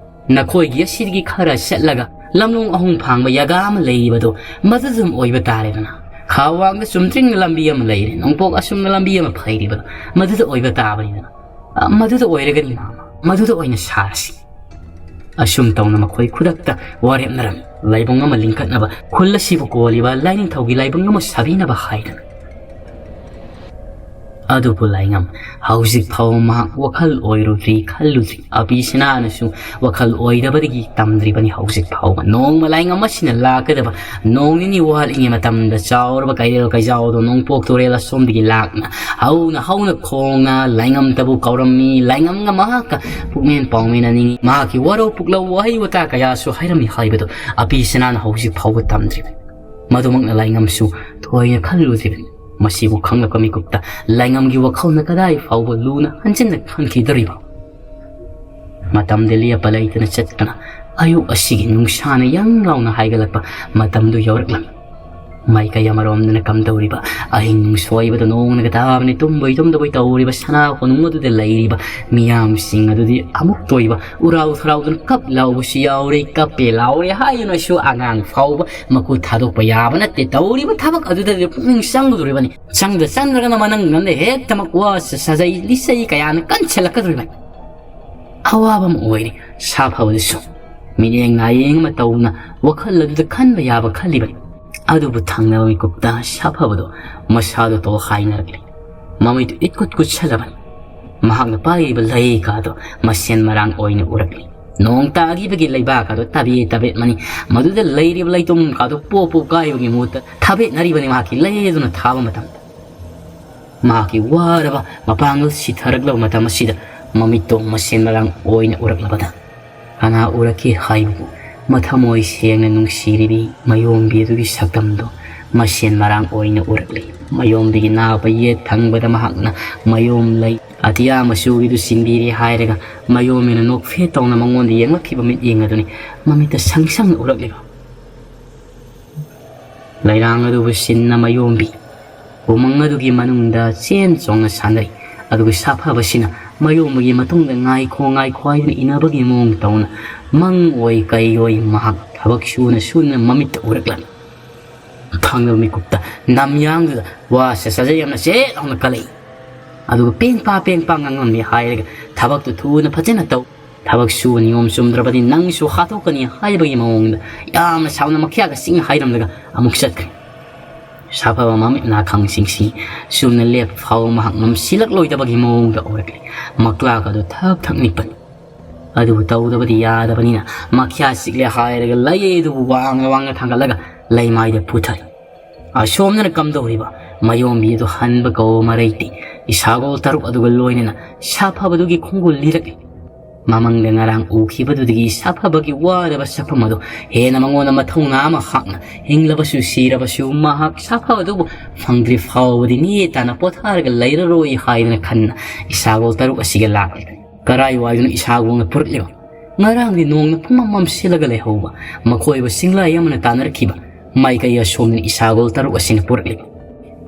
ꯅꯈꯣꯏꯒꯤ ꯑꯁꯤꯗꯒꯤ ꯈꯔ ꯆꯠꯂꯒ ꯂꯝꯂꯣꯡ ꯑꯍꯨꯝ ꯐꯥꯡꯕ ꯖꯒꯥ ꯑꯃ ꯂꯩꯔꯤꯕꯗꯣ, ꯃꯗꯨꯗ ꯑꯗꯨꯝ ꯑꯣꯏꯕ ꯇꯥꯔꯦꯗꯅ꯫ ꯈꯥ ꯋꯥꯡꯗ ꯆꯨꯝꯗ꯭ꯔꯤꯡꯅ ꯂꯝꯕꯤ ꯑꯃ ꯂꯩꯔꯦ, ꯅꯣꯡꯄꯣꯛ ꯑꯁꯨꯝꯅ ꯂꯝꯕꯤ ꯑꯃ ꯐꯩꯔꯤꯕꯗꯣ, ꯃꯗꯨꯗ ꯑꯣꯏꯕ ꯇꯥꯕꯅꯤꯗꯅ꯫ ꯑ, ꯃꯗꯨꯗ ꯑꯣꯏꯔꯒꯗꯤ ꯃꯥꯃ, ꯃꯗꯨꯗ ꯑꯣꯏꯅ ꯁꯥꯔꯁꯤ"꯫ ꯑꯁꯨꯝ ꯇꯧꯅ ꯃꯈꯣꯏ ꯈꯨꯗꯛꯇ ꯋꯥꯔꯦꯞꯅꯔꯝꯃꯤ꯫ ꯂꯥꯏꯕꯨꯡ ꯑꯃ ꯂꯤꯡꯈꯠꯅꯕ, ꯈꯨꯜ ꯑꯁꯤꯕꯨ ꯀꯣꯜꯂꯤꯕ ꯂꯥꯏꯅꯤꯡꯊꯧꯒꯤ ꯂꯥꯏꯕꯨꯡ ꯑꯃ ꯁꯥꯕꯤꯅꯕ ꯍꯥꯏꯗꯅ꯫ ꯑꯗꯨꯕꯨ ꯂꯥꯏꯉꯝ ꯍꯧꯖꯤꯛ ꯐꯥꯎꯕ ꯃꯍꯥꯛ ꯋꯥꯈꯜ ꯑꯣꯏꯔꯨꯗ꯭ꯔꯤ, ꯈꯜꯂꯨꯗ꯭ꯔꯤ꯫ ꯑꯄꯤꯁꯅꯥꯅꯁꯨ ꯋꯥꯈꯜ ꯑꯣꯏꯗꯕꯗꯒꯤ ꯇꯝꯗ꯭ꯔꯤꯕꯅꯤ ꯍꯧꯖꯤꯛ ꯐꯥꯎꯕ꯫ ꯅꯣꯡꯃ ꯂꯥꯏꯉꯝ ꯑꯁꯤꯅ ꯂꯥꯛꯀꯗꯕ ꯅꯣꯡ ꯅꯤꯅꯤ ꯋꯥꯠꯂꯤꯉꯩ ꯃꯇꯝꯗ ꯆꯥꯎꯔꯕ ꯀꯩꯔꯦꯜ ꯀꯩꯖꯥꯎꯗꯣ ꯅꯣꯡꯄꯣꯛ ꯇꯨꯔꯦꯜ ꯑꯁꯣꯝꯗꯒꯤ ꯂꯥꯛꯅ ꯍꯧꯅ ꯍꯧꯅ ꯈꯣꯡꯅ ꯂꯥꯏꯉꯝꯇꯕꯨ ꯀꯧꯔꯝꯃꯤ꯫ ꯂꯥꯏꯉꯝꯒ ꯃꯍꯥꯛꯀ ꯄꯨꯛꯃꯦꯟ ꯄꯥꯎꯃꯤꯟꯅꯅꯤꯡꯉꯤ꯫ ꯃꯍꯥꯛꯀꯤ ꯋꯥꯔꯧ ꯄꯨꯛꯂꯧ ꯋꯥꯍꯩ ꯋꯥꯇꯥ ꯀꯌꯥꯁꯨ ꯍꯥꯏꯔꯝꯃꯤ ꯍꯥꯏꯕꯗꯨ ꯑꯄꯤꯁꯅꯥꯅ ꯍꯧꯖꯤꯛ ꯐꯥꯎꯕ ꯇꯝꯗ꯭ꯔꯤꯕꯅꯤ꯫ ꯃꯗꯨꯃꯛꯅ ꯂꯥꯏꯉꯝꯁꯨ ꯊꯣꯏꯅ ꯈꯜꯂꯨꯗ꯭ꯔꯤꯕꯅꯤ꯫ ꯃꯁꯤꯕꯨ ꯈꯪꯂꯛꯄ ꯃꯤꯀꯨꯞꯇ ꯂꯥꯏꯉꯝꯒꯤ ꯋꯥꯈꯜꯅ ꯀꯗꯥꯏ ꯐꯥꯎꯕ ꯂꯨꯅ ꯍꯟꯖꯤꯟꯅ ꯈꯟꯈꯤꯗꯧꯔꯤꯕ? ꯃꯇꯝꯗꯤ ꯂꯦꯞꯄ ꯂꯩꯇꯅ ꯆꯠꯇꯨꯅ ꯑꯌꯨꯛ ꯑꯁꯤꯒꯤ ꯅꯨꯡꯁꯥꯅ ꯌꯪ ꯂꯥꯎꯅ ꯍꯥꯏꯒꯠꯂꯛꯄ ꯃꯇꯝꯗꯨ ꯌꯧꯔꯛꯂꯝꯃꯤ꯫ ꯃꯥꯏꯀꯩ ꯑꯃꯔꯣꯝꯗꯅ ꯀꯝꯗꯧꯔꯤꯕ ꯑꯍꯤꯡ ꯁꯣꯏꯕꯗ ꯅꯣꯡꯅꯒ ꯇꯥꯕꯅꯤ, ꯇꯨꯝꯕꯣꯏ ꯇꯨꯝꯗꯕꯣꯏ ꯇꯧꯔꯤꯕ ꯁꯅꯥ ꯀꯣꯅꯨꯡ ꯑꯗꯨꯗ ꯂꯩꯔꯤꯕ ꯃꯤꯌꯥꯝꯁꯤꯡ ꯑꯗꯨꯗꯤ ꯑꯃꯨꯛꯇ ꯑꯣꯏꯕ ꯎꯔꯥꯎ ꯊꯔꯥꯎꯗꯨꯅ ꯀꯞ ꯂꯥꯎꯕꯁꯨ ꯌꯥꯎꯔꯤ, ꯀꯞꯄꯦ ꯂꯥꯎꯔꯦ ꯍꯥꯏꯗꯨꯅꯁꯨ ꯑꯉꯥꯡ ꯐꯥꯎꯕ ꯃꯈꯨꯠ ꯊꯥꯗꯣꯛꯄ ꯌꯥꯕ ꯅꯠꯇꯦ꯫ ꯇꯧꯔꯤꯕ ꯊꯕꯛ ꯑꯗꯨꯗꯗꯤ ꯄꯨꯛꯅꯤꯡ ꯆꯪꯒꯗꯧꯔꯤꯕꯅꯤ꯫ ꯆꯪꯗ ꯆꯪꯗ꯭ꯔꯒꯅ ꯃꯅꯪ ꯅꯪꯗ ꯍꯦꯛꯇ ꯃꯀ꯭ꯋꯥ ꯁꯥꯖꯩ ꯂꯤꯆꯩ ꯀꯌꯥꯅ ꯀꯟꯁꯤꯜꯂꯛꯀꯗꯧꯔꯤꯕꯅꯤ꯫ ꯑꯋꯥꯕ ꯑꯃ ꯑꯣꯏꯔꯦ ꯁꯥꯐꯕꯗꯨꯁꯨ꯫ ꯃꯤꯠꯌꯦꯡ ꯅꯥꯌꯦꯡ ꯑꯃ ꯇꯧꯅ ꯋꯥꯈꯜ ꯑꯗꯨꯗ ꯈꯟꯕ ꯌꯥꯕ ꯈꯜꯂꯤꯕꯅꯤ꯫ ꯑꯗꯨꯕꯨ ꯊꯪꯅꯕ ꯃꯤꯀꯨꯞꯇ ꯁꯥꯐꯕꯗꯣ ꯃꯁꯥꯗꯣ ꯇꯣꯈꯥꯏꯅꯔꯛꯂꯤ꯫ ꯃꯃꯤꯠꯇꯨ ꯏꯠꯀꯨꯠ ꯀꯨꯠꯁꯜꯂꯕꯅꯤ꯫ ꯃꯍꯥꯛꯅ ꯄꯥꯏꯔꯤꯕ ꯂꯩꯀꯥꯗꯣ ꯃꯁꯦꯟ ꯃꯔꯥꯡ ꯑꯣꯏꯅ ꯎꯔꯛꯂꯤ꯫ ꯅꯣꯡ ꯇꯥꯈꯤꯕꯒꯤ ꯂꯩꯕꯥꯛ ꯑꯗꯨ ꯇꯕꯦꯠ ꯇꯕꯦꯠ ꯃꯅꯤ꯫ ꯃꯗꯨꯗ ꯂꯩꯔꯤꯕ ꯂꯩꯇꯣꯝ ꯀꯥꯗꯨ ꯄꯣꯞ ꯄꯣꯞ ꯀꯥꯏꯕꯒꯤ ꯃꯍꯨꯠꯇ ꯊꯥꯕꯦꯠꯅꯔꯤꯕꯅꯤ ꯃꯍꯥꯛꯀꯤ ꯂꯩ ꯑꯗꯨꯅ ꯊꯥꯕ ꯃꯇꯝꯗ꯫ ꯃꯍꯥꯛꯀꯤ ꯋꯥꯔꯕ ꯃꯄꯥꯡꯒꯜ ꯁꯤꯊꯔꯛꯂꯕ ꯃꯇꯝ ꯑꯁꯤꯗ ꯃꯃꯤꯠꯇꯣ ꯃꯁꯦꯟ ꯃꯔꯥꯡ ꯑꯣꯏꯅ ꯎꯔꯛꯂꯕꯗ ꯀꯅꯥ ꯎꯔꯛꯈꯤ ꯍꯥꯏꯕꯕꯨ ꯃꯊꯃꯣꯏ ꯁꯦꯡꯅ ꯅꯨꯡꯁꯤꯔꯤꯕꯤ ꯃꯌꯣꯝꯕꯤ ꯑꯗꯨꯒꯤ ꯁꯛꯇꯝꯗꯣ ꯃꯁꯦꯟ ꯃꯔꯥꯡ ꯑꯣꯏꯅ ꯎꯔꯛꯂꯤ꯫ ꯃꯌꯣꯝꯕꯤꯒꯤ ꯅꯥꯕ ꯌꯦꯠ ꯊꯪꯕꯗ ꯃꯍꯥꯛꯅ ꯃꯌꯣꯝ ꯂꯩ ꯑꯇꯤꯌꯥ ꯃꯆꯨꯒꯤꯗꯨ ꯆꯤꯡꯕꯤꯔꯦ ꯍꯥꯏꯔꯒ ꯃꯌꯣꯝꯕꯤꯅ ꯅꯣꯛꯐꯦꯠ ꯇꯧꯅ ꯃꯉꯣꯟꯗ ꯌꯦꯡꯂꯛꯈꯤꯕ ꯃꯤꯠꯌꯦꯡ ꯑꯗꯨꯅꯤ ꯃꯃꯤꯠꯇ ꯁꯪ ꯁꯪꯅ ꯎꯔꯛꯂꯤꯕ꯫ ꯂꯩꯔꯥꯡ ꯑꯗꯨꯕꯨ ꯁꯤꯟꯅ ꯃꯌꯣꯝꯕꯤ ꯎꯃꯪ ꯑꯗꯨꯒꯤ ꯃꯅꯨꯡꯗ ꯆꯦꯟ ꯆꯣꯡꯅ ꯁꯥꯟꯅꯔꯤ꯫ ꯑꯗꯨꯒ ꯁꯥꯐꯕꯁꯤꯅ ꯃꯌꯣꯝꯕꯒꯤ ꯃꯇꯨꯡꯗ ꯉꯥꯏꯈꯣ ꯉꯥꯏꯈꯣ ꯍꯥꯏꯗꯨꯅ ꯏꯟꯅꯕꯒꯤ ꯃꯑꯣꯡ ꯇꯧꯅ ꯃꯪ ꯑꯣꯏ ꯀꯩ ꯑꯣꯏ ꯃꯍꯥꯛ ꯊꯕꯛ ꯁꯨꯅ ꯁꯨꯅ ꯃꯃꯤꯠꯇ ꯎꯔꯛꯂꯝꯃꯤ꯫ ꯊꯪꯅꯕ ꯃꯤꯀꯨꯞꯇ ꯅꯝꯌꯥꯡꯗꯨꯗ ꯋꯥ ꯁꯦꯁꯥꯖꯩ ꯌꯥꯝꯅ ꯆꯦꯠ ꯂꯥꯎꯅ ꯀꯜꯂꯛꯏ꯫ ꯑꯗꯨꯒ ꯄꯦꯡ ꯄꯥ ꯄꯦꯡ ꯄꯥ ꯉꯥꯡꯂꯝꯃꯤ ꯍꯥꯏꯔꯒ ꯊꯕꯛꯇꯨ ꯊꯨꯅ ꯐꯖꯅ ꯇꯧ꯫ ꯊꯕꯛ ꯁꯨꯕ ꯅꯤꯌꯣꯝ ꯆꯨꯝꯗ꯭ꯔꯕꯗꯤ ꯅꯪꯁꯨ ꯍꯥꯠꯇꯣꯛꯀꯅꯤ ꯍꯥꯏꯕꯒꯤ ꯃꯑꯣꯡꯗ ꯌꯥꯝꯅ ꯁꯥꯎꯅ ꯃꯈ꯭ꯌꯥꯒ ꯆꯤꯡ ꯍꯥꯏꯔꯝꯂꯒ ꯑꯃꯨꯛ ꯆꯠꯈ꯭ꯔꯦ꯫ ꯁꯥꯐꯕ ꯃꯃꯤꯠ ꯅꯥꯈꯪꯁꯤꯡꯁꯤ ꯆꯨꯝꯅ ꯂꯦꯞꯄ ꯐꯥꯎꯕ ꯃꯍꯥꯛ ꯉꯝꯁꯤꯜꯂꯛꯂꯣꯏꯗꯕꯒꯤ ꯃꯑꯣꯡꯗ ꯑꯣꯏꯔꯛꯂꯤ꯫ ꯃꯀ꯭ꯂꯥꯛ ꯑꯗꯨ ꯊꯛ ꯊꯛ ꯅꯤꯛꯄꯅꯤ꯫ ꯑꯗꯨꯕꯨ ꯇꯧꯗꯕꯗꯤ ꯌꯥꯗꯕꯅꯤꯅ ꯃꯈ꯭ꯌꯥ ꯆꯤꯛꯂꯦ ꯍꯥꯏꯔꯒ ꯂꯩ ꯑꯗꯨꯕꯨ ꯋꯥꯡꯅ ꯋꯥꯡꯅ ꯊꯥꯡꯒꯠꯂꯒ ꯂꯩꯃꯥꯏꯗ ꯄꯨꯊꯔꯤ꯫ ꯑꯁꯣꯝꯗꯅ ꯀꯝꯗꯧꯔꯤꯕ ꯃꯌꯣꯝꯕꯤ ꯑꯗꯨ ꯍꯟꯕ ꯀꯧꯕ ꯃꯔꯩꯇꯤ ꯏꯁꯥꯒꯣꯜ ꯇꯔꯨꯛ ꯑꯗꯨꯒ ꯂꯣꯏꯅꯅ ꯁꯥꯐꯕꯗꯨꯒꯤ ꯈꯣꯡꯒꯨꯜ ꯂꯤꯔꯛꯏ꯫ ꯃꯃꯪꯗ ꯉꯔꯥꯡ ꯎꯈꯤꯕꯗꯨꯗꯒꯤ ꯁꯥꯐꯕꯒꯤ ꯋꯥꯔꯕ ꯁꯛꯐꯝ ꯑꯗꯨ ꯍꯦꯟꯅ ꯃꯉꯣꯟꯗ ꯃꯊꯧꯅꯥ ꯑꯃ ꯍꯥꯞꯅ ꯍꯤꯡꯂꯕꯁꯨ ꯁꯤꯔꯕꯁꯨ ꯃꯍꯥꯛ ꯁꯥꯐꯕꯗꯨꯕꯨ ꯐꯪꯗ꯭ꯔꯤ ꯐꯥꯎꯕꯗꯤ ꯅꯦ ꯇꯥꯅ ꯄꯣꯊꯥꯔꯒ ꯂꯩꯔꯔꯣꯏ ꯍꯥꯏꯗꯅ ꯈꯟꯅ ꯏꯁꯥꯒꯣꯜ ꯇꯔꯨꯛ ꯑꯁꯤꯒ ꯂꯥꯛꯂꯤꯕꯅꯤ꯫ ꯀꯔꯥꯏꯋꯥꯏꯗꯅꯣ ꯏꯁꯥꯒꯣꯜꯅ ꯄꯨꯔꯛꯂꯤꯕ? ꯉꯔꯥꯡꯗꯤ ꯅꯣꯡꯅ ꯄꯨꯝꯃꯝ ꯃꯝꯁꯤꯜꯂꯒ ꯂꯩꯍꯧꯕ ꯃꯈꯣꯏꯕꯨ ꯆꯤꯡꯂꯥꯏ ꯑꯃꯅ ꯇꯥꯟꯅꯔꯛꯈꯤꯕ ꯃꯥꯏꯀꯩ ꯑꯁꯣꯝꯗꯅ ꯏꯁꯥꯒꯣꯜ ꯇꯔꯨꯛ ꯑꯁꯤꯅ ꯄꯨꯔꯛꯂꯤꯕ꯫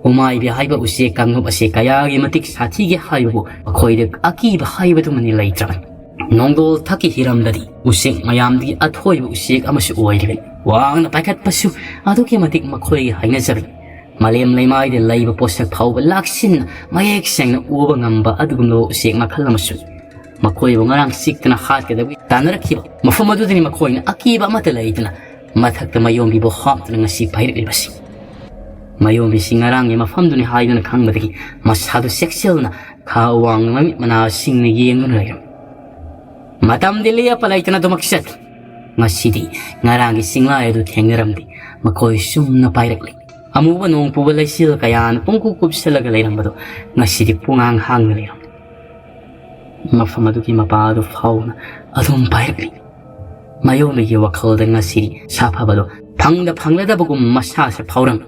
ꯎꯃꯥꯏꯕꯤ ꯍꯥꯏꯕ ꯎꯆꯦꯛ ꯀꯥꯡꯂꯨꯞ ꯑꯁꯤ ꯀꯌꯥꯒꯤ ꯃꯇꯤꯛ ꯁꯥꯊꯤꯒꯦ ꯍꯥꯏꯕꯕꯨ ꯃꯈꯣꯏꯗ ꯑꯀꯤꯕ ꯍꯥꯏꯕꯗꯨꯃꯅꯤ ꯂꯩꯇ꯭ꯔꯕꯅꯤ꯫ ꯅꯣꯡꯗꯣꯜ ꯊꯛꯀꯤ ꯍꯤꯔꯝꯗꯗꯤ ꯎꯆꯦꯛ ꯃꯌꯥꯝꯗꯒꯤ ꯑꯊꯣꯏꯕ ꯎꯆꯦꯛ ꯑꯃꯁꯨ ꯑꯣꯏꯔꯤꯕꯅꯤ꯫ ꯋꯥꯡꯅ ꯄꯥꯏꯈꯠꯄꯁꯨ ꯑꯗꯨꯛꯀꯤ ꯃꯇꯤꯛ ꯃꯈꯣꯏꯒꯤ ꯍꯩꯅꯖꯕꯅꯤ꯫ ꯃꯥꯂꯦꯝ ꯂꯩꯃꯥꯏꯗ ꯂꯩꯕ ꯄꯣꯠꯁꯛ ꯐꯥꯎꯕ ꯂꯥꯛꯁꯤꯟꯅ ꯃꯌꯦꯛ ꯁꯦꯡꯅ ꯎꯕ ꯉꯝꯕ ꯑꯗꯨꯒꯨꯝꯂꯕ ꯎꯆꯦꯛ ꯃꯈꯜ ꯑꯃꯁꯨ꯫ ꯃꯈꯣꯏꯕꯨ ꯉꯔꯥꯡ ꯆꯤꯛꯇꯅ ꯍꯥꯠꯀꯗꯕꯒꯤ ꯇꯥꯟꯅꯔꯛꯈꯤꯕ ꯃꯐꯝ ꯑꯗꯨꯗꯅꯤ ꯃꯈꯣꯏꯅ ꯑꯀꯤꯕ ꯑꯃꯠꯇ ꯂꯩꯇꯅ ꯃꯊꯛꯇ ꯃꯌꯣꯝꯕꯤꯕꯨ ꯍꯥꯞꯇꯨꯅ ꯉꯁꯤ ꯄꯥꯏꯔꯛꯂꯤꯕꯁꯤ꯫ ꯃꯌꯣꯝꯕꯤꯁꯤ ꯉꯔꯥꯡꯒꯤ ꯃꯐꯝꯗꯨꯅꯤ ꯍꯥꯏꯗꯨꯅ ꯈꯪꯕꯗꯒꯤ ꯃꯁꯥꯗꯨ ꯆꯦꯛꯁꯤꯜꯅ ꯈꯥ ꯋꯥꯡꯅ ꯃꯃꯤꯠ ꯃꯅꯥꯁꯤꯡꯅ ꯌꯦꯡꯗꯨꯅ ꯂꯩꯔꯝꯃꯤ꯫ ꯃꯇꯝꯗꯤ ꯂꯦꯞꯄ ꯂꯩꯇꯅ ꯑꯗꯨꯃꯛ ꯆꯠꯈꯤ꯫ ꯉꯁꯤꯗꯤ ꯉꯔꯥꯡꯒꯤ ꯆꯤꯡꯂꯥꯏ ꯑꯗꯨ ꯊꯦꯡꯅꯔꯝꯗꯦ꯫ ꯃꯈꯣꯏ ꯆꯨꯝꯅ ꯄꯥꯏꯔꯛꯂꯤ꯫ ꯑꯃꯨꯕ ꯅꯣꯡ ꯄꯨꯕ ꯂꯩꯆꯤꯜ ꯀꯌꯥꯅ ꯄꯨꯡꯀꯨꯞ ꯀꯨꯞꯁꯤꯜꯂꯒ ꯂꯩꯔꯝꯕꯗꯨ ꯉꯁꯤꯗꯤ ꯄꯨꯡꯍꯥꯡ ꯍꯥꯡꯅ ꯂꯩꯔꯝꯃꯤ꯫ ꯃꯐꯝ ꯑꯗꯨꯒꯤ ꯃꯄꯥ ꯑꯗꯨ ꯐꯥꯎꯅ ꯑꯗꯨꯝ ꯄꯥꯏꯔꯛꯂꯤ꯫ ꯃꯌꯣꯝꯕꯤꯒꯤ ꯋꯥꯈꯜꯗ ꯉꯁꯤꯗꯤ ꯁꯥꯐꯕꯗꯨ ꯐꯪꯗ ꯐꯪꯂꯗꯕꯒꯨꯝ ꯃꯁꯥꯁꯦ ꯐꯥꯎꯔꯝꯃꯤ꯫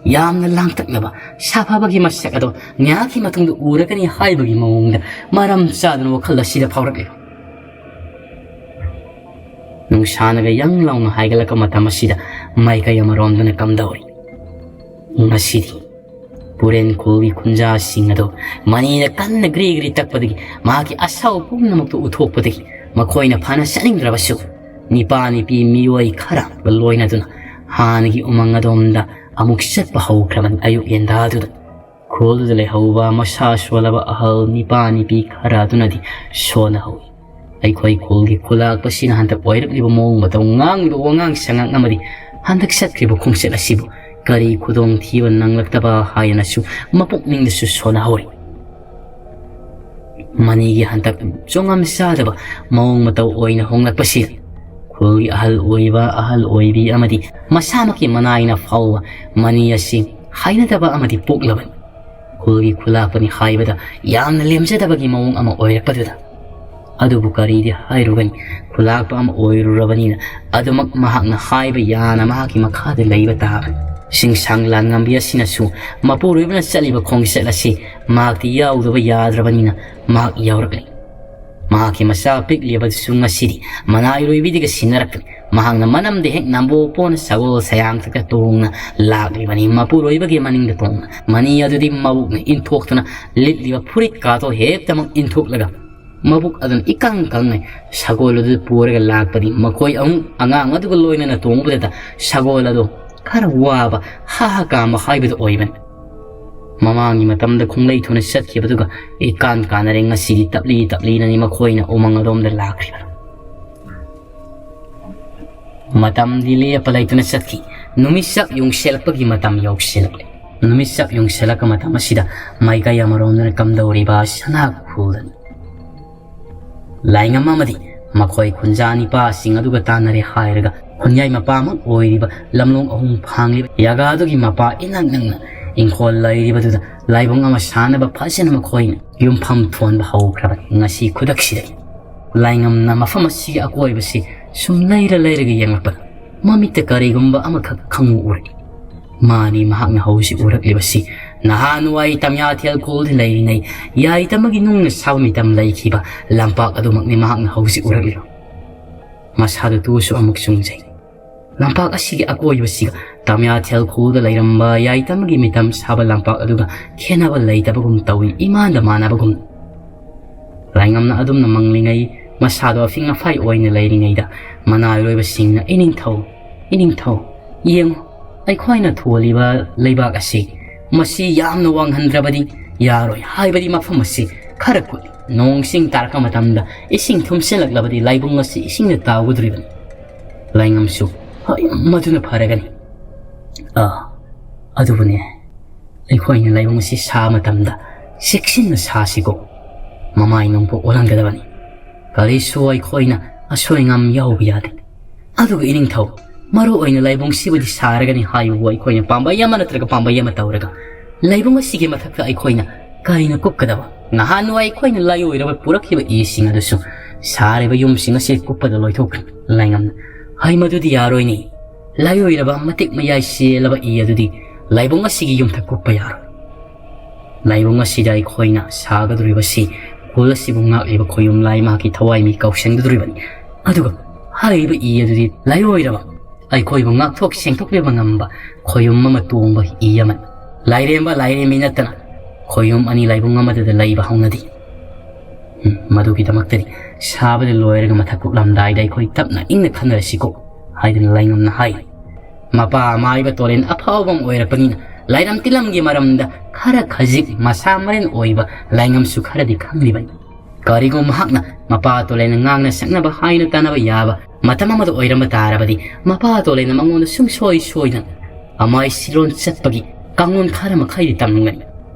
ꯌꯥꯝꯅ ꯂꯥꯡꯇꯛꯅꯕ, ꯁꯥꯐꯕꯒꯤ ꯃꯁꯛ ꯑꯗꯣ ꯉꯥꯏꯍꯥꯛꯀꯤ ꯃꯇꯨꯡꯗ ꯎꯔꯒꯅꯤ ꯍꯥꯏꯕꯒꯤ ꯃꯑꯣꯡꯗ ꯃꯔꯝ ꯆꯥꯗꯅ ꯋꯥꯈꯜ ꯑꯁꯤꯗ ꯐꯥꯎꯔꯛꯂꯤꯕ꯫ ꯅꯨꯡꯁꯥꯅꯒ ꯌꯪ ꯂꯥꯎꯅ ꯍꯥꯏꯒꯠꯂꯛꯄ ꯃꯇꯝ ꯑꯁꯤꯗ ꯃꯥꯏꯀꯩ ꯑꯃꯔꯣꯝꯗꯅ ꯀꯝꯗꯧꯔꯤ? ꯉꯁꯤꯗꯤ ꯄꯨꯔꯦꯟ ꯈꯨꯜꯒꯤ ꯈꯨꯟꯖꯥꯁꯤꯡ ꯑꯗꯨ ꯃꯅꯤꯅ ꯀꯟꯅ ꯒ꯭ꯔꯤ ꯒ꯭ꯔꯤ ꯇꯛꯄꯗꯒꯤ, ꯃꯍꯥꯛꯀꯤ ꯑꯁꯥꯎ ꯄꯨꯝꯅꯃꯛꯇꯨ ꯎꯠꯊꯣꯛꯄꯗꯒꯤ, ꯃꯈꯣꯏꯅ ꯐꯅ ꯆꯠꯅꯤꯡꯗ꯭ꯔꯕꯁꯨ, ꯅꯤꯄꯥ ꯅꯤꯄꯤ ꯃꯤꯑꯣꯏ ꯈꯔ ꯂꯣꯏꯅꯗꯨꯅ ꯍꯥꯟꯅꯒꯤ ꯎꯃꯪ ꯑꯗꯣꯝꯗ ꯑꯃꯨꯛ ꯆꯠꯄ ꯍꯧꯈ꯭ꯔꯕꯅꯤ꯫ ꯑꯌꯨꯛ ꯌꯦꯟꯗꯥꯗꯨꯗ ꯈꯨꯜꯗꯨꯗ ꯂꯩꯍꯧꯕ ꯃꯁꯥ ꯁꯣꯜꯂꯕ ꯑꯍꯜ ꯅꯤꯄꯥ ꯅꯤꯄꯤ ꯈꯔ ꯑꯗꯨꯅꯗꯤ ꯁꯣꯟꯅꯍꯧꯏ꯫ ꯑꯩꯈꯣꯏ ꯈꯨꯜꯒꯤ ꯈꯨꯂꯥꯛꯄꯁꯤꯅ ꯍꯟꯗꯛ ꯑꯣꯏꯔꯛꯂꯤꯕ ꯃꯑꯣꯡ ꯃꯇꯧ, ꯉꯥꯡꯂꯤꯕ ꯋꯥꯉꯥꯡ ꯁꯉꯥꯡ ꯑꯃꯗꯤ ꯍꯟꯗꯛ ꯆꯠꯈ꯭ꯔꯤꯕ ꯈꯣꯡꯆꯠ ꯑꯁꯤꯕꯨ ꯀꯔꯤ ꯈꯨꯗꯣꯡꯊꯤꯕ ꯅꯪꯂꯛꯇꯕ ꯍꯥꯏꯅꯁꯨ ꯃꯄꯨꯛꯅꯤꯡꯗꯁꯨ ꯁꯣꯟꯅꯍꯧꯔꯤ꯫ ꯃꯅꯤꯒꯤ ꯍꯟꯗꯛ ꯆꯣꯉꯝ ꯆꯥꯗꯕ ꯃꯑꯣꯡ ꯃꯇꯧ ꯑꯣꯏꯅ ꯍꯣꯡꯂꯛꯄꯁꯤ ꯈꯨꯜꯒꯤ ꯑꯍꯜ ꯑꯣꯏꯕ, ꯑꯍꯜ ꯑꯣꯏꯕꯤ ꯑꯃꯗꯤ ꯃꯁꯥꯃꯛꯀꯤ ꯃꯅꯥꯏꯅ ꯐꯥꯎꯕ ꯃꯅꯤ ꯑꯁꯤ ꯍꯩꯅꯗꯕ ꯑꯃꯗꯤ ꯄꯣꯛꯂꯕꯅꯤ꯫ ꯈꯨꯜꯒꯤ ꯈꯨꯂꯥꯛꯄꯅꯤ ꯍꯥꯏꯕꯗ ꯌꯥꯝꯅ ꯂꯦꯝꯖꯗꯕꯒꯤ ꯃꯑꯣꯡ ꯑꯃ ꯑꯣꯏꯔꯛꯄꯗꯨꯗ꯫ ꯑꯗꯨꯕꯨ ꯀꯔꯤꯗꯤ ꯍꯥꯏꯔꯨꯒꯅꯤ, ꯈꯨꯂꯥꯛꯄ ꯑꯃ ꯑꯣꯏꯔꯨꯔꯕꯅꯤꯅ ꯑꯗꯨꯃꯛ ꯃꯍꯥꯛꯅ ꯍꯥꯏꯕ ꯌꯥꯅ ꯃꯍꯥꯛꯀꯤ ꯃꯈꯥꯗ ꯂꯩꯕ ꯇꯥꯕꯅꯤ꯫ ꯁꯤꯡꯁꯥꯡ ꯂꯥꯟꯉꯝꯕꯤ ꯑꯁꯤꯅꯁꯨ ꯃꯄꯨꯔꯣꯏꯕꯅ ꯆꯠꯂꯤꯕ ꯈꯣꯡꯆꯠ ꯑꯁꯤ ꯃꯍꯥꯛꯇꯤ ꯌꯥꯎꯗꯕ ꯌꯥꯗ꯭ꯔꯕꯅꯤꯅ ꯃꯍꯥꯛ ꯌꯥꯎꯔꯛꯂꯤ꯫ ꯃꯍꯥꯛꯀꯤ ꯃꯆꯥ ꯄꯤꯛꯂꯤꯕꯗꯨꯁꯨ ꯉꯁꯤꯗꯤ ꯃꯅꯥꯏꯔꯣꯏꯕꯤꯗꯒ ꯁꯤꯟꯅꯔꯛꯄꯅꯤ꯫ ꯃꯍꯥꯛꯅ ꯃꯅꯝꯗ ꯍꯦꯛ ꯅꯝꯕꯣ ꯄꯣꯟꯅ ꯁꯒꯣꯜ ꯁꯌꯥꯡ ꯈꯛꯇ ꯇꯣꯡꯅ ꯂꯥꯛꯂꯤꯕꯅꯤ꯫ ꯃꯄꯨꯔꯣꯏꯕꯒꯤ ꯃꯅꯤꯡꯗ ꯇꯣꯡꯅ ꯃꯅꯤ ꯑꯗꯨꯗꯤ ꯃꯕꯨꯛꯅ ꯏꯟꯊꯣꯛꯇꯨꯅ ꯂꯤꯠꯂꯤꯕ ꯐꯨꯔꯤꯠ ꯀꯥꯗꯣ ꯍꯦꯛꯇꯃꯛ ꯏꯟꯊꯣꯛꯂꯒ ꯃꯕꯨꯛ ꯑꯗꯨꯅ ꯏꯀꯪ ꯀꯪꯅ ꯁꯒꯣꯜ ꯑꯗꯨ ꯄꯨꯔꯒ ꯂꯥꯛꯄꯅꯤ꯫ ꯃꯈꯣꯏ ꯑꯍꯨꯝ ꯑꯉꯥꯡ ꯑꯗꯨꯒ ꯂꯣꯏꯅꯅ ꯇꯣꯡꯕꯗꯇ ꯁꯒꯣꯜ ꯑꯗꯨ ꯈꯔ ꯋꯥꯕ, ꯍꯥ ꯍꯥ ꯀꯥꯝꯕ ꯍꯥꯏꯕꯗꯨ ꯑꯣꯏꯕꯅꯤ꯫ ꯃꯃꯥꯡꯒꯤ ꯃꯇꯝꯗ ꯈꯣꯡꯂꯩ ꯊꯨꯅ ꯆꯠꯈꯤꯕꯗꯨꯒ ꯏꯀꯥꯟ ꯀꯥꯟꯅꯔꯦ꯫ ꯉꯁꯤꯗꯤ ꯇꯞꯂꯤ ꯇꯞꯂꯤꯅꯅꯤ ꯃꯈꯣꯏꯅ ꯎꯃꯪ ꯑꯗꯣꯝꯗ ꯂꯥꯛꯈ꯭ꯔꯤꯕ꯫ ꯃꯇꯝꯗꯤ ꯂꯦꯞꯄ ꯂꯩꯇꯅ ꯆꯠꯈꯤ꯫ ꯅꯨꯃꯤꯠ ꯆꯥꯛ ꯌꯨꯡꯁꯤꯜꯂꯛꯄꯒꯤ ꯃꯇꯝ ꯌꯧꯁꯤꯜꯂꯛꯂꯦ꯫ ꯅꯨꯃꯤꯠ ꯆꯥꯛ ꯌꯨꯡꯁꯤꯜꯂꯛꯄ ꯃꯇꯝ ꯑꯁꯤꯗ ꯃꯥꯏꯀꯩ ꯑꯃꯔꯣꯝꯗꯅ ꯀꯝꯗꯧꯔꯤꯕ ꯁꯅꯥ ꯈꯨꯜꯗꯅꯤ꯫ ꯂꯥꯏꯉꯝ ꯑꯃꯗꯤ ꯃꯈꯣꯏ ꯈꯨꯟꯖꯥ ꯅꯤꯄꯥꯁꯤꯡ ꯑꯗꯨꯒ ꯇꯥꯟꯅꯔꯦ ꯍꯥꯏꯔꯒ ꯈꯨꯟꯌꯥꯏ ꯃꯄꯥꯃꯛ ꯑꯣꯏꯔꯤꯕ ꯂꯝꯂꯣꯡ ꯑꯍꯨꯝ ꯐꯥꯡꯂꯤꯕ ꯌꯥꯒꯥꯗꯨꯒꯤ ꯃꯄꯥ ꯏꯅꯛ ꯅꯛꯅ ꯏꯪꯈꯣꯜ ꯂꯩꯔꯤꯕꯗꯨꯗ ꯂꯥꯏꯕꯨꯡ ꯑꯃ ꯁꯥꯅꯕ ꯐꯖꯅ ꯃꯈꯣꯏꯅ ꯌꯨꯝꯐꯝ ꯊꯣꯟꯕ ꯍꯧꯈ꯭ꯔꯕꯅꯤ꯫ ꯉꯁꯤ ꯈꯨꯗꯛꯁꯤꯗ ꯂꯥꯏꯉꯝꯅ ꯃꯐꯝ ꯑꯁꯤꯒꯤ ꯑꯀꯣꯏꯕꯁꯤ ꯁꯨꯝ ꯂꯩꯔ ꯂꯩꯔꯒ ꯌꯦꯡꯂꯛꯄꯗ ꯃꯃꯤꯠꯇ ꯀꯔꯤꯒꯨꯝꯕ ꯑꯃꯈꯛ ꯈꯪꯎ ꯎꯔꯛꯏ꯫ ꯃꯥꯅꯤ, ꯃꯍꯥꯛꯅ ꯍꯧꯖꯤꯛ ꯎꯔꯛꯂꯤꯕꯁꯤ ꯅꯍꯥꯟꯋꯥꯏ ꯇꯝꯌꯥꯊꯦꯜ ꯈꯨꯜꯗ ꯂꯩꯔꯤꯉꯩ ꯌꯥꯏꯇꯃꯒꯤ ꯅꯨꯡꯅ ꯁꯥꯕ ꯃꯤꯇꯝ ꯂꯩꯈꯤꯕ ꯂꯝꯄꯥꯛ ꯑꯗꯨꯃꯛꯅꯤ ꯃꯍꯥꯛꯅ ꯍꯧꯖꯤꯛ ꯎꯔꯛꯂꯤꯕ꯫ ꯃꯁꯥꯗꯨ ꯇꯨꯁꯨ ꯑꯃꯨꯛ ꯆꯨꯡꯖꯩ꯫ ꯂꯝꯄꯥꯛ ꯑꯁꯤꯒꯤ ꯑꯀꯣꯏꯕꯁꯤꯒ ꯇꯝꯌꯥꯊꯦꯜ ꯈꯨꯜꯗ ꯂꯩꯔꯝꯕ ꯌꯥꯏꯇꯃꯒꯤ ꯃꯤꯇꯝ ꯁꯥꯕ ꯂꯝꯄꯥꯛ ꯑꯗꯨꯒ ꯈꯦꯠꯅꯕ ꯂꯩꯇꯕꯒꯨꯝ ꯇꯧꯏ, ꯏꯃꯥꯟꯗ ꯃꯥꯟꯅꯕꯒꯨꯝ꯫ ꯂꯥꯏꯉꯝꯅ ꯑꯗꯨꯝꯅ ꯃꯪꯂꯤꯉꯩ, ꯃꯁꯥꯗꯣ ꯑꯐꯤꯡ ꯑꯐꯥꯏ ꯑꯣꯏꯅ ꯂꯩꯔꯤꯉꯩꯗ, ꯃꯅꯥꯏꯔꯣꯏꯕꯁꯤꯡꯅ, "ꯏꯅꯤꯡꯊꯧ, ꯏꯅꯤꯡꯊꯧ, ꯌꯦꯡꯉꯨ, ꯑꯩꯈꯣꯏꯅ ꯊꯣꯜꯂꯤꯕ ꯂꯩꯕꯥꯛ ꯑꯁꯤ, ꯃꯁꯤ ꯌꯥꯝꯅ ꯋꯥꯡꯍꯟꯗ꯭ꯔꯕꯗꯤ ꯌꯥꯔꯣꯏ꯫ ꯍꯥꯏꯕꯗꯤ ꯃꯐꯝ ꯑꯁꯤ ꯈꯔ ꯀꯨꯠꯂꯤ꯫ ꯅꯣꯡ ꯏꯁꯤꯡ ꯇꯥꯔꯛꯄ ꯃꯇꯝꯗ ꯏꯁꯤꯡ ꯊꯨꯝꯁꯤꯜꯂꯛꯂꯕꯗꯤ ꯂꯥꯏꯕꯨꯡ ꯑꯁꯤ ꯏꯁꯤꯡꯅ ꯇꯥꯎꯒꯗꯧꯔꯤꯕꯅꯤ꯫" ꯂꯥꯏꯉꯝꯁꯨ, "ꯍꯣꯏ, ꯃꯗꯨꯅ ꯐꯔꯒꯅꯤ꯫ ꯑꯥ, ꯑꯗꯨꯕꯨꯅꯦ, ꯑꯩꯈꯣꯏꯅ ꯂꯥꯏꯕꯨꯡ ꯑꯁꯤ ꯁꯥꯕ ꯃꯇꯝꯗ ꯆꯦꯛꯁꯤꯟꯅ ꯁꯥꯁꯤꯀꯣ꯫ ꯃꯃꯥꯏ ꯅꯣꯡꯄꯣꯛ ꯑꯣꯜꯍꯟꯒꯗꯕꯅꯤ꯫ ꯀꯔꯤꯁꯨ ꯑꯩꯈꯣꯏꯅ ꯑꯁꯣꯏ ꯑꯉꯥꯝ ꯌꯥꯎꯕ ꯌꯥꯗꯦ꯫ ꯑꯗꯨꯒ ꯏꯅꯤꯡꯊꯧ, ꯃꯔꯨ ꯑꯣꯏꯅ ꯂꯥꯏꯕꯨꯡꯁꯤꯕꯨꯗꯤ ꯁꯥꯔꯒꯅꯤ ꯍꯥꯏꯕꯕꯨ ꯑꯩꯈꯣꯏꯅ ꯄꯥꯝꯕꯩ ꯑꯃ ꯅꯠꯇ꯭ꯔꯒ ꯄꯥꯝꯕꯩ ꯑꯃ ꯇꯧꯔꯒ, ꯂꯥꯏꯕꯨꯡ ꯑꯁꯤꯒꯤ ꯃꯊꯛꯇ ꯑꯩꯈꯣꯏꯅ ꯀꯔꯤꯅ ꯀꯨꯞꯀꯗꯕ? ꯅꯍꯥꯟꯋꯥꯏ ꯑꯩꯈꯣꯏꯅ ꯂꯥꯏꯑꯣꯏꯔꯕ ꯄꯨꯔꯛꯈꯤꯕ ꯏꯁꯤꯡ ꯑꯗꯨꯁꯨ ꯁꯥꯔꯤꯕ ꯌꯨꯝꯁꯤꯡ ꯑꯁꯤ ꯀꯨꯞꯄꯗ ꯂꯣꯏꯊꯣꯛꯈ꯭ꯔꯦ꯫" ꯂꯥꯏꯉꯝꯅ, "ꯍꯩ, ꯃꯗꯨꯗꯤ ꯌꯥꯔꯣꯏꯅꯦ꯫ ꯂꯥꯏꯑꯣꯏꯔꯕ ꯃꯇꯤꯛ ꯃꯌꯥꯏ ꯆꯦꯜꯂꯕ ꯏ ꯑꯗꯨꯗꯤ ꯂꯥꯏꯕꯨꯡ ꯑꯁꯤꯒꯤ ꯌꯨꯝꯊꯛ ꯀꯨꯞꯄ ꯌꯥꯔꯣꯏ꯫ ꯂꯥꯏꯕꯨꯡ ꯑꯁꯤꯗ ꯑꯩꯈꯣꯏꯅ ꯁꯥꯒꯗꯧꯔꯤꯕꯁꯤ ꯈꯨꯜ ꯑꯁꯤꯕꯨ ꯉꯥꯛꯂꯤꯕ ꯈꯣꯌꯨꯝ ꯂꯥꯏ ꯃꯍꯥꯛꯀꯤ ꯊꯋꯥꯏ ꯃꯤ ꯀꯧꯁꯟꯒꯗꯧꯔꯤꯕꯅꯤ꯫ ꯑꯗꯨꯒ ꯍꯥꯏꯔꯤꯕ ꯏ ꯑꯗꯨꯗꯤ ꯂꯥꯏꯑꯣꯏꯔꯕ ꯑꯩꯈꯣꯏꯕꯨ ꯉꯥꯛꯊꯣꯛ ꯁꯦꯡꯊꯣꯛꯄꯤꯕ ꯉꯝꯕ ꯈꯣꯌꯨꯝ ꯑꯃ ꯇꯣꯡꯕ ꯏ ꯑꯃꯅꯤ꯫ ꯂꯥꯏꯔꯦꯝꯕ ꯂꯥꯏꯔꯦꯝꯕꯤ ꯅꯠꯇꯅ ꯈꯣꯌꯨꯝ ꯑꯅꯤ ꯂꯥꯏꯕꯨꯡ ꯑꯃꯗꯨꯗ ꯂꯩꯕ ꯍꯧꯅꯗꯦ꯫ ꯎꯝ, ꯃꯗꯨꯒꯤꯗꯃꯛꯇꯗꯤ ꯁꯥꯕꯗ ꯂꯣꯏꯔꯒ ꯃꯊꯛ ꯀꯨꯞꯂꯝꯗꯥꯏꯗ ꯑꯩꯈꯣꯏ ꯇꯞꯅ ꯏꯪꯅ ꯈꯟꯅꯔꯁꯤꯀꯣ," ꯍꯥꯏꯗꯨꯅ ꯂꯥꯏꯉꯝꯅ ꯍꯥꯏ꯫ ꯃꯄꯥ ꯃꯥꯏꯕ ꯇꯣꯂꯦꯟ ꯑꯐꯥꯎꯕ ꯑꯃ ꯑꯣꯏꯔꯛꯄꯅꯤꯅ ꯂꯥꯏꯔꯝ ꯇꯤꯂꯝꯒꯤ ꯃꯔꯝꯗ ꯈꯔ ꯈꯖꯤꯛ ꯃꯁꯥ ꯃꯔꯦꯟ ꯑꯣꯏꯕ ꯂꯥꯏꯉꯝꯁꯨ ꯈꯔꯗꯤ ꯈꯪꯂꯤꯕꯅꯤ꯫ ꯀꯔꯤꯒꯨꯝꯕ ꯃꯍꯥꯛꯅ ꯃꯄꯥ ꯇꯣꯂꯦꯟꯅ ꯉꯥꯡꯅ ꯁꯛꯅꯕ ꯍꯥꯏꯅ ꯇꯥꯟꯅꯕ ꯌꯥꯕ ꯃꯇꯝ ꯑꯃꯗ ꯑꯣꯏꯔꯝꯕ ꯇꯥꯔꯕꯗꯤ, ꯃꯄꯥ ꯇꯣꯂꯦꯟꯅ ꯃꯉꯣꯟꯗ ꯁꯨꯡꯁꯣꯏ ꯁꯣꯏꯗꯅ ꯑꯃꯥꯏ ꯁꯤꯔꯣꯟ ꯆꯠꯄꯒꯤ ꯀꯥꯡꯂꯣꯟ ꯈꯔ ꯃꯈꯩꯗꯤ ꯇꯝꯂꯝꯒꯅꯤ꯫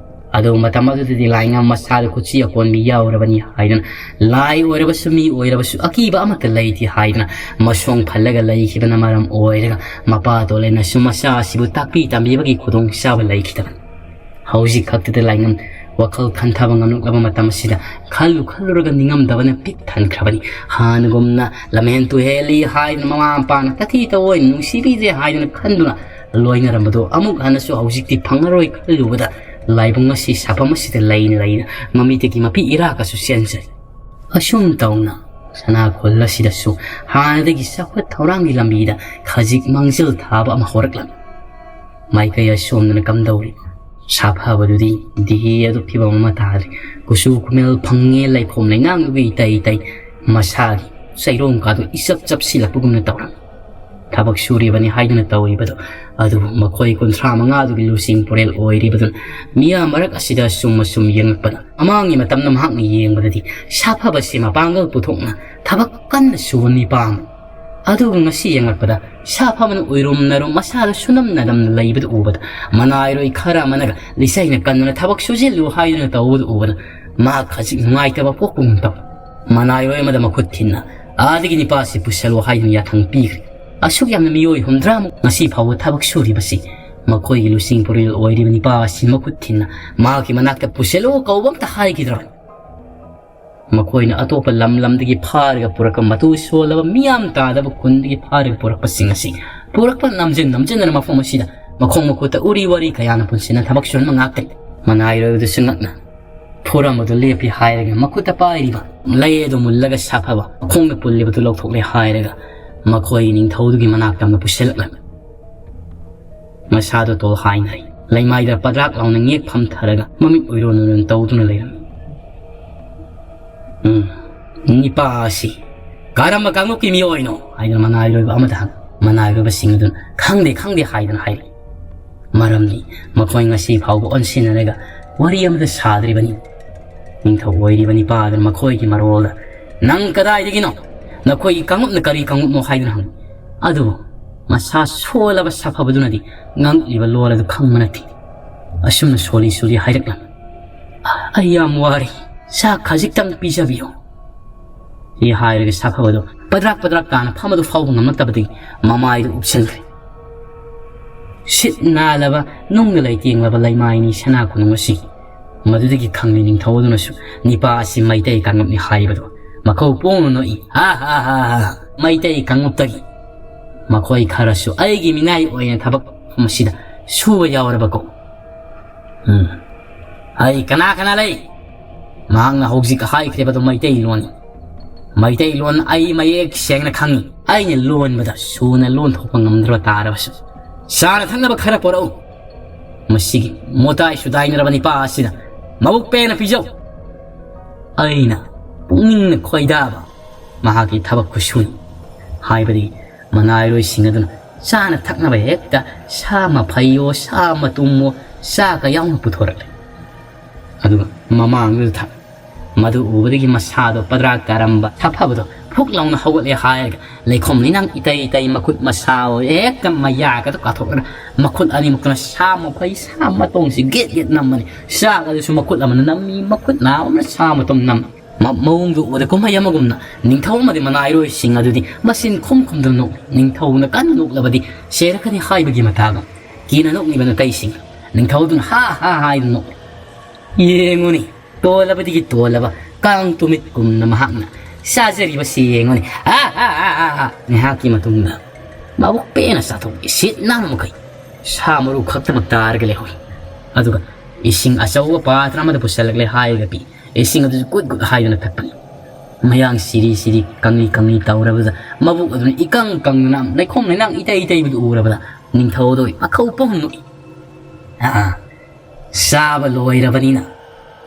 ꯑꯗꯨ ꯃꯇꯝ ꯑꯗꯨꯗꯗꯤ ꯂꯥꯏꯉꯝ ꯃꯁꯥꯗ ꯈꯨꯠꯁꯤ ꯑꯀꯣꯟꯕꯤ ꯌꯥꯎꯔꯕꯅꯤ ꯍꯥꯏꯗꯅ, ꯂꯥꯏ ꯑꯣꯏꯔꯕꯁꯨ ꯃꯤ ꯑꯣꯏꯔꯕꯁꯨ ꯑꯀꯤꯕ ꯑꯃꯠꯇ ꯂꯩꯇꯦ ꯍꯥꯏꯗꯅ ꯃꯁꯣꯡ ꯐꯜꯂꯒ ꯂꯩꯈꯤꯕꯅ ꯃꯔꯝ ꯑꯣꯏꯔꯒ, ꯃꯄꯥ ꯇꯣꯂꯦꯟꯅꯁꯨ ꯃꯆꯥ ꯑꯁꯤꯕꯨ ꯇꯥꯛꯄꯤ ꯇꯝꯕꯤꯕꯒꯤ ꯈꯨꯗꯣꯡꯆꯥꯕ ꯂꯩꯈꯤꯗꯕꯅꯤ꯫ ꯍꯧꯖꯤꯛ ꯈꯛꯇꯗ ꯂꯥꯏꯉꯝ ꯋꯥꯈꯜ ꯈꯟꯊꯕ ꯉꯝꯂꯛꯂꯕ ꯃꯇꯝ ꯑꯁꯤꯗ ꯈꯜꯂꯨ ꯈꯜꯂꯨꯔꯒ ꯅꯤꯡꯉꯝꯗꯕꯅ ꯄꯤꯛ ꯊꯟꯈ꯭ꯔꯕꯅꯤ꯫ ꯍꯥꯟꯅꯒꯨꯝꯅ ꯂꯝꯍꯦꯟ ꯇꯨꯍꯦꯜꯂꯤ ꯍꯥꯏꯗꯨꯅ, ꯃꯃꯥ ꯃꯄꯥꯅ ꯇꯊꯤ ꯇꯑꯣꯏꯅ ꯅꯨꯡꯁꯤꯕꯤꯗ꯭ꯔꯦ ꯍꯥꯏꯗꯨꯅ ꯈꯟꯗꯨꯅ ꯂꯣꯏꯅꯔꯝꯕꯗꯨ ꯑꯃꯨꯛ ꯍꯟꯅꯁꯨ ꯍꯧꯖꯤꯛꯇꯤ ꯐꯪꯉꯔꯣꯏ ꯈꯜꯂꯨꯕꯗ ꯂꯥꯏꯕꯨꯡ ꯑꯁꯤ ꯁꯥꯐꯝ ꯑꯁꯤꯗ ꯂꯩꯅ ꯂꯩꯅ ꯃꯃꯤꯠꯇꯒꯤ ꯃꯄꯤ ꯏꯔꯥꯒꯁꯨ ꯆꯦꯟꯖꯩ꯫ ꯑꯁꯨꯝ ꯇꯧꯅ ꯁꯅꯥ ꯈꯨꯜ ꯑꯁꯤꯗꯁꯨ ꯍꯥꯟꯅꯗꯒꯤ ꯆꯥꯎꯈꯠ ꯊꯧꯔꯥꯡꯒꯤ ꯂꯝꯕꯤꯗ ꯈꯖꯤꯛ ꯃꯥꯡꯖꯤꯜ ꯊꯥꯕ ꯑꯃ ꯍꯧꯔꯛꯂꯝꯃꯤ꯫ ꯃꯥꯏꯀꯩ ꯑꯁꯣꯝꯗꯅ ꯀꯝꯗꯧꯔꯤ? ꯁꯥꯐꯕꯗꯨꯗꯤ ꯗꯤꯍꯤ ꯑꯗꯨ ꯐꯤꯕꯝ ꯑꯃ ꯇꯥꯔꯦ꯫ ꯀꯨꯆꯨ ꯀꯨꯃꯦꯜ ꯐꯪꯉꯦ ꯂꯩꯈꯣꯝ ꯂꯩꯅꯥꯡꯗꯨꯒꯤ ꯏꯇꯩ ꯏꯇꯩ ꯃꯁꯥꯒꯤ ꯆꯩꯔꯣꯡ ꯀꯥꯗꯨ ꯏꯆꯞ ꯆꯞꯁꯤꯜꯂꯛꯄꯒꯨꯝꯅ ꯇꯧꯔꯝꯃꯤ꯫ ꯊꯕꯛ ꯁꯨꯔꯤꯕꯅꯤ ꯍꯥꯏꯗꯨꯅ ꯇꯧꯔꯤꯕꯗꯨ ꯑꯗꯨꯕꯨ ꯃꯈꯣꯏ ꯀꯨꯟꯊ꯭ꯔꯥ ꯃꯉꯥꯗꯨꯒꯤ ꯂꯨꯆꯤꯡ ꯄꯨꯔꯦꯜ ꯑꯣꯏꯔꯤꯕꯗꯨꯅ ꯃꯤꯌꯥꯝ ꯃꯔꯛ ꯑꯁꯤꯗ ꯑꯁꯨꯝ ꯑꯁꯨꯝ ꯌꯦꯡꯂꯛꯄꯗ, ꯃꯃꯥꯡꯒꯤ ꯃꯇꯝꯗ ꯃꯍꯥꯛꯅ ꯌꯦꯡꯕꯗꯗꯤ ꯁꯥꯐꯕꯁꯤ ꯃꯄꯥꯡꯒꯜ ꯄꯨꯊꯣꯛꯅ ꯊꯕꯛ ꯀꯟꯅ ꯁꯨꯕ ꯃꯤꯄꯥ ꯑꯃꯅꯤ꯫ ꯑꯗꯨꯒ ꯉꯁꯤ ꯌꯦꯡꯂꯛꯄꯗ ꯁꯥꯐꯕꯅ ꯎꯏꯔꯨꯝ ꯅꯥꯏꯔꯨꯝ ꯃꯁꯥꯗ ꯁꯨꯅꯝ ꯅꯥꯏꯔꯝꯅ ꯂꯩꯕꯗꯨ ꯎꯕꯗ ꯃꯅꯥꯏꯔꯣꯏ ꯈꯔ ꯑꯃꯅꯒ ꯂꯤꯆꯩꯅ ꯀꯟꯗꯨꯅ ꯊꯕꯛ ꯁꯨꯖꯤꯜꯂꯨ ꯍꯥꯏꯗꯨꯅ ꯇꯧꯕꯗꯨ ꯎꯕꯗ ꯃꯍꯥꯛ ꯈꯖꯤꯛ ꯅꯨꯡꯉꯥꯏꯇꯕ ꯄꯣꯛꯄꯒꯨꯝ ꯇꯧꯏ꯫ ꯃꯅꯥꯏꯔꯣꯏ ꯑꯃꯗ ꯃꯈꯨꯠ ꯊꯤꯟꯅ ꯑꯥꯗꯒꯤ ꯅꯤꯄꯥꯁꯤ ꯄꯨꯁꯤꯜꯂꯨ ꯍꯥꯏꯗꯨꯅ ꯌꯥꯊꯪ ꯄꯤꯈ꯭ꯔꯦ꯫ ꯑꯁꯨꯛ ꯌꯥꯝꯅ ꯃꯤꯑꯣꯏ ꯍꯨꯝꯗ꯭ꯔꯥꯃꯨꯛ ꯉꯁꯤ ꯐꯥꯎꯕ ꯊꯕꯛ ꯁꯨꯔꯤꯕꯁꯤ ꯃꯈꯣꯏꯒꯤ ꯂꯨꯆꯤꯡ ꯄꯨꯔꯦꯜ ꯑꯣꯏꯔꯤꯕ ꯅꯤꯄꯥ ꯑꯁꯤ ꯃꯈꯨꯠ ꯊꯤꯟꯅ ꯃꯍꯥꯛꯀꯤ ꯃꯅꯥꯛꯇ ꯄꯨꯁꯤꯜꯂꯨ ꯀꯧꯕ ꯑꯝꯇ ꯍꯥꯏꯈꯤꯗ꯭ꯔꯕꯅꯤ꯫ ꯃꯈꯣꯏꯅ ꯑꯇꯣꯞꯄ ꯂꯝ ꯂꯝꯗꯒꯤ ꯐꯥꯔꯒ ꯄꯨꯔꯛꯄ ꯃꯇꯨ ꯁꯣꯜꯂꯕ ꯃꯤꯌꯥꯝ ꯇꯥꯗꯕ ꯈꯨꯟꯗꯒꯤ ꯐꯥꯔꯒ ꯄꯨꯔꯛꯄꯁꯤꯡ ꯑꯁꯤ ꯄꯨꯔꯛꯄ ꯅꯝꯖꯤꯟ ꯅꯝꯖꯤꯟꯗꯅ ꯃꯐꯝ ꯑꯁꯤꯗ ꯃꯈꯣꯡ ꯃꯈꯨꯠꯇ ꯎꯔꯤ ꯋꯥꯔꯤ ꯀꯌꯥꯅ ꯄꯨꯟꯁꯤꯟꯅ ꯊꯕꯛ ꯁꯨꯍꯟꯕ ꯉꯥꯛꯇꯅꯤ꯫ ꯃꯅꯥꯏꯔꯣꯏꯕꯗꯨꯁꯨ ꯉꯛꯅ ꯐꯨꯔꯝꯕꯗꯨ ꯂꯦꯞꯄꯤ ꯍꯥꯏꯔꯒ ꯃꯈꯨꯠꯇ ꯄꯥꯏꯔꯤꯕ ꯂꯩ ꯑꯗꯨ ꯃꯨꯜꯂꯒ ꯁꯥꯐꯕ ꯃꯈꯣꯡꯗ ꯄꯨꯜꯂꯤꯕꯗꯨ ꯂꯧꯊꯣꯛꯂꯦ ꯍꯥꯏꯔꯒ ꯃꯈꯣꯏꯒꯤ ꯅꯤꯡꯊꯧꯗꯨꯒꯤ ꯃꯅꯥꯛꯇ ꯑꯃ ꯄꯨꯁꯤꯜꯂꯛꯂꯝꯃꯤ꯫ ꯃꯁꯥꯗꯣ ꯇꯣꯜ ꯍꯥꯏꯅꯔꯤ꯫ ꯂꯩꯃꯥꯏꯗ ꯄꯗ꯭ꯔꯥꯛ ꯂꯥꯎꯅ ꯉꯦꯛ ꯐꯝꯊꯔꯒ ꯃꯃꯤꯠ ꯎꯏꯔꯣꯟ ꯎꯏꯔꯣꯟ ꯇꯧꯗꯨꯅ ꯂꯩꯔꯝꯃꯤ꯫ "ꯎꯝ, ꯅꯤꯄꯥ ꯑꯁꯤ ꯀꯔꯝꯕ ꯀꯥꯡꯂꯨꯞꯀꯤ ꯃꯤꯑꯣꯏꯅꯣ?" ꯍꯥꯏꯗꯨꯅ ꯃꯅꯥꯏꯔꯣꯏꯕ ꯑꯃꯗ ꯍꯪꯉꯤ꯫ ꯃꯅꯥꯏꯔꯣꯏꯕꯁꯤꯡ ꯑꯗꯨꯅ "ꯈꯪꯗꯦ, ꯈꯪꯗꯦ" ꯍꯥꯏꯗꯨꯅ ꯍꯥꯏꯔꯛꯏ꯫ ꯃꯔꯝꯗꯤ ꯃꯈꯣꯏ ꯉꯁꯤ ꯐꯥꯎꯕ ꯑꯣꯟꯁꯤꯟꯅꯔꯒ ꯋꯥꯔꯤ ꯑꯃꯗ ꯁꯥꯗ꯭ꯔꯤꯕꯅꯤ꯫ ꯅꯤꯡꯊꯧ ꯑꯣꯏꯔꯤꯕ ꯅꯤꯄꯥ ꯑꯗꯨꯅ ꯃꯈꯣꯏꯒꯤ ꯃꯔꯣꯜꯗ, "ꯅꯪ ꯀꯗꯥꯏꯗꯒꯤꯅꯣ? ꯅꯈꯣꯏꯒꯤ ꯀꯥꯡꯂꯨꯞꯅ ꯀꯔꯤ ꯀꯥꯡꯂꯨꯞꯅꯣ?" ꯍꯥꯏꯗꯨꯅ ꯍꯪꯉꯤ꯫ ꯑꯗꯨꯕꯨ ꯃꯁꯥ ꯁꯣꯜꯂꯕ ꯁꯥꯐꯕꯗꯨꯅꯗꯤ ꯉꯥꯡꯂꯤꯕ ꯂꯣꯜ ꯑꯗꯨ ꯈꯪꯕ ꯅꯠꯇꯦ꯫ ꯑꯁꯨꯝꯅ ꯁꯣꯜꯂꯤ ꯁꯣꯜꯂꯤ ꯍꯥꯏꯔꯛꯂꯝꯃꯤ꯫ "ꯑꯩ ꯌꯥꯝ ꯋꯥꯔꯦ, ꯆꯥꯛ ꯈꯖꯤꯛꯇꯪ ꯄꯤꯖꯕꯤꯌꯨ" ꯁꯤ ꯍꯥꯏꯔꯒ ꯁꯥꯐꯕꯗꯨ ꯄꯗ꯭ꯔꯥꯛ ꯄꯗ꯭ꯔꯥꯛ ꯇꯥꯅ ꯐꯝ ꯑꯗꯨ ꯐꯥꯎꯕ ꯉꯝꯂꯛꯇꯕꯗꯒꯤ ꯃꯃꯥꯏꯗꯨ ꯎꯞꯁꯤꯟꯈ꯭ꯔꯦ꯫ ꯁꯤꯠ ꯅꯥꯜꯂꯕ ꯅꯨꯡꯅ ꯂꯩꯇꯦꯡꯂꯕ ꯂꯩꯃꯥꯏꯅꯤ ꯁꯅꯥ ꯀꯣꯅꯨꯡ ꯑꯁꯤ꯫ ꯃꯗꯨꯗꯒꯤ ꯈꯪꯂꯦ ꯅꯤꯡꯊꯧ ꯑꯗꯨꯅꯁꯨ ꯅꯤꯄꯥ ꯑꯁꯤ ꯃꯩꯇꯩ ꯀꯥꯡꯂꯨꯞꯅꯤ ꯍꯥꯏꯕꯗꯨ꯫ ꯃꯈꯧ ꯄꯣꯡꯅ ꯅꯣꯛꯏ, "ꯍꯥ ꯍꯥ ꯍꯥ ꯍꯥ, ꯃꯩꯇꯩ ꯀꯥꯡꯂꯨꯞꯇꯒꯤ ꯃꯈꯣꯏ ꯈꯔꯁꯨ ꯑꯩꯒꯤ ꯃꯤꯅꯥꯏ ꯑꯣꯏꯅ ꯊꯕꯛ ꯃꯁꯤꯗ ꯁꯨꯕ ꯌꯥꯎꯔꯕꯀꯣ꯫ ꯎꯝ꯫ ꯑꯩ ꯀꯅꯥ ꯀꯅꯥ ꯂꯩ? ꯃꯍꯥꯛꯅ ꯍꯧꯖꯤꯛ ꯍꯥꯏꯈ꯭ꯔꯤꯕꯗꯨ ꯃꯩꯇꯩꯂꯣꯟꯅꯤ꯫ ꯃꯩꯇꯩꯂꯣꯟ ꯑꯩ ꯃꯌꯦꯛ ꯁꯦꯡꯅ ꯈꯪꯏ꯫ ꯑꯩꯅ ꯂꯣꯟꯕꯗ ꯁꯨꯅ ꯂꯣꯟꯊꯣꯛꯄ ꯉꯝꯗ꯭ꯔꯕ ꯇꯥꯔꯕꯁꯨ, ꯆꯥꯅ ꯊꯛꯅꯕ ꯈꯔ ꯄꯣꯔꯛꯎ꯫ ꯃꯁꯤꯒꯤ ꯃꯣꯇꯥꯏ ꯁꯨꯗꯥꯏꯅꯔꯕ ꯅꯤꯄꯥ ꯑꯁꯤꯅ ꯃꯕꯨꯛ ꯄꯦꯟꯅ ꯄꯤꯖꯧ꯫ ꯑꯩꯅ ꯄꯨꯛꯅꯤꯡꯅ ꯈꯣꯏꯗꯥꯕ ꯃꯍꯥꯛꯀꯤ ꯊꯕꯛ ꯈꯨꯁꯨꯅꯤ꯫ ꯍꯥꯏꯕꯗꯤ ꯃꯅꯥꯏꯔꯣꯏꯁꯤꯡ ꯑꯗꯨꯅ ꯆꯥꯅ ꯊꯛꯅꯕ ꯍꯦꯛꯇ ꯁꯥ ꯃꯐꯩꯌꯣ, ꯁꯥ ꯃꯇꯨꯝꯃꯣ, ꯆꯥꯒ ꯌꯥꯎꯅ ꯄꯨꯊꯣꯔꯛꯂꯦ꯫ ꯑꯗꯨꯒ ꯃꯃꯥꯡꯗꯨꯗ ꯊꯛ-, ꯃꯗꯨ ꯎꯕꯗꯒꯤ ꯃꯁꯥꯗꯣ ꯄꯗ꯭ꯔꯥꯛ ꯇꯥꯔꯝꯕ ꯁꯥꯐꯕꯗꯣ ꯐꯨꯛ ꯂꯥꯎꯅ ꯍꯧꯒꯠꯂꯦ ꯍꯥꯏꯔꯒ ꯂꯩꯈꯣꯝ ꯂꯩꯅꯥꯡ ꯏꯇꯩ ꯏꯇꯩ ꯃꯈꯨꯠ ꯃꯁꯥ ꯍꯦꯛꯇ ꯃꯌꯥꯒꯗꯣ ꯀꯥꯊꯣꯛꯂꯒ ꯃꯈꯨꯠ ꯑꯅꯤꯃꯛꯇꯨꯅ ꯁꯥ ꯃꯐꯩ ꯁꯥ ꯃꯇꯣꯡꯁꯤ ꯒꯦꯠ ꯒꯦꯠ ꯅꯝꯕꯅꯤ꯫ ꯆꯥꯛ ꯑꯗꯨꯁꯨ ꯃꯈꯨꯠ ꯑꯃꯅ ꯅꯝꯃꯤ, ꯃꯈꯨꯠ ꯅꯥꯕ ꯑꯃꯅ ꯁꯥ ꯃꯇꯣꯡ ꯅꯝꯃꯤ꯫ ꯃ-, ꯃꯑꯣꯡꯗꯨ ꯎꯕꯗ ꯀꯨꯝꯍꯩ ꯑꯃꯒꯨꯝꯅ ꯅꯤꯡꯊꯧ ꯑꯃꯗꯤ ꯃꯅꯥꯏꯔꯣꯏꯁꯤꯡ ꯑꯗꯨꯗꯤ ꯃꯆꯤꯟ ꯈꯨꯝ ꯈꯨꯝꯗꯨꯅ ꯅꯣꯛꯂꯤ꯫ ꯅꯤꯡꯊꯧꯅ ꯀꯟꯅ ꯅꯣꯛꯂꯕꯗꯤ ꯁꯦꯔꯛꯀꯅꯤ ꯍꯥꯏꯕꯒꯤ ꯃꯇꯥꯒꯨꯝ꯫ ꯀꯤꯅ ꯅꯣꯛꯂꯤꯕ ꯅꯨꯄꯤꯁꯤꯡ ꯅꯤꯡꯊꯧꯗꯨꯅ ꯍꯥ ꯍꯥ ꯍꯥꯏꯗꯨꯅ ꯅꯣꯛꯂꯤ꯫ ꯌꯦꯡꯉꯨꯅꯤ, ꯇꯣꯜꯂꯕꯗꯒꯤ ꯇꯣꯜꯂꯕ ꯀꯥꯡ ꯇꯨꯃꯤꯠꯀꯨꯝꯅ ꯃꯍꯥꯛꯅ ꯆꯥꯖꯔꯤꯕꯁꯤ ꯌꯦꯡꯉꯨꯅꯤ꯫ ꯑꯥ, ꯑꯥ, ꯑꯥ, ꯑꯥ, ꯑꯥ꯫ ꯉꯥꯏꯍꯥꯛꯀꯤ ꯃꯇꯨꯡꯗ ꯃꯕꯨꯛ ꯄꯦꯟꯅ ꯆꯥꯊꯣꯛꯏ꯫ ꯁꯤꯠ ꯅꯥꯟꯕ ꯃꯈꯩ ꯁꯥ ꯃꯔꯨ ꯈꯛꯇꯃꯛ ꯇꯥꯔꯒ ꯂꯩꯍꯧꯏ꯫ ꯑꯗꯨꯒ ꯏꯁꯤꯡ ꯑꯆꯧꯕ ꯄꯥꯇ꯭ꯔ ꯑꯃꯗ ꯄꯨꯁꯤꯜꯂꯛꯂꯦ ꯍꯥꯏꯔꯒ ꯄꯤ꯫ ꯏꯁꯤꯡ ꯑꯗꯨꯁꯨ ꯒꯨꯠ ꯒꯨꯠ ꯍꯥꯏꯗꯨꯅ ꯊꯛꯄꯅꯤ꯫ ꯃꯌꯥꯡ ꯁꯤꯔꯤ ꯁꯤꯔꯤ, ꯀꯪꯂꯤ ꯀꯪꯂꯤ ꯇꯧꯔꯕꯗ, ꯃꯕꯨꯛ ꯑꯗꯨꯅ ꯏꯀꯪ ꯀꯪꯗꯨꯅ ꯂꯩꯈꯣꯝ ꯂꯩꯅꯥꯡ ꯏꯇꯩ ꯏꯇꯩꯕꯗꯨ ꯎꯔꯕꯗ ꯅꯤꯡꯊꯧꯗꯣ ꯃꯈꯧ ꯄꯣꯡ ꯅꯣꯛꯏ꯫ "ꯑꯥ, ꯆꯥꯕ ꯂꯣꯏꯔꯕꯅꯤꯅ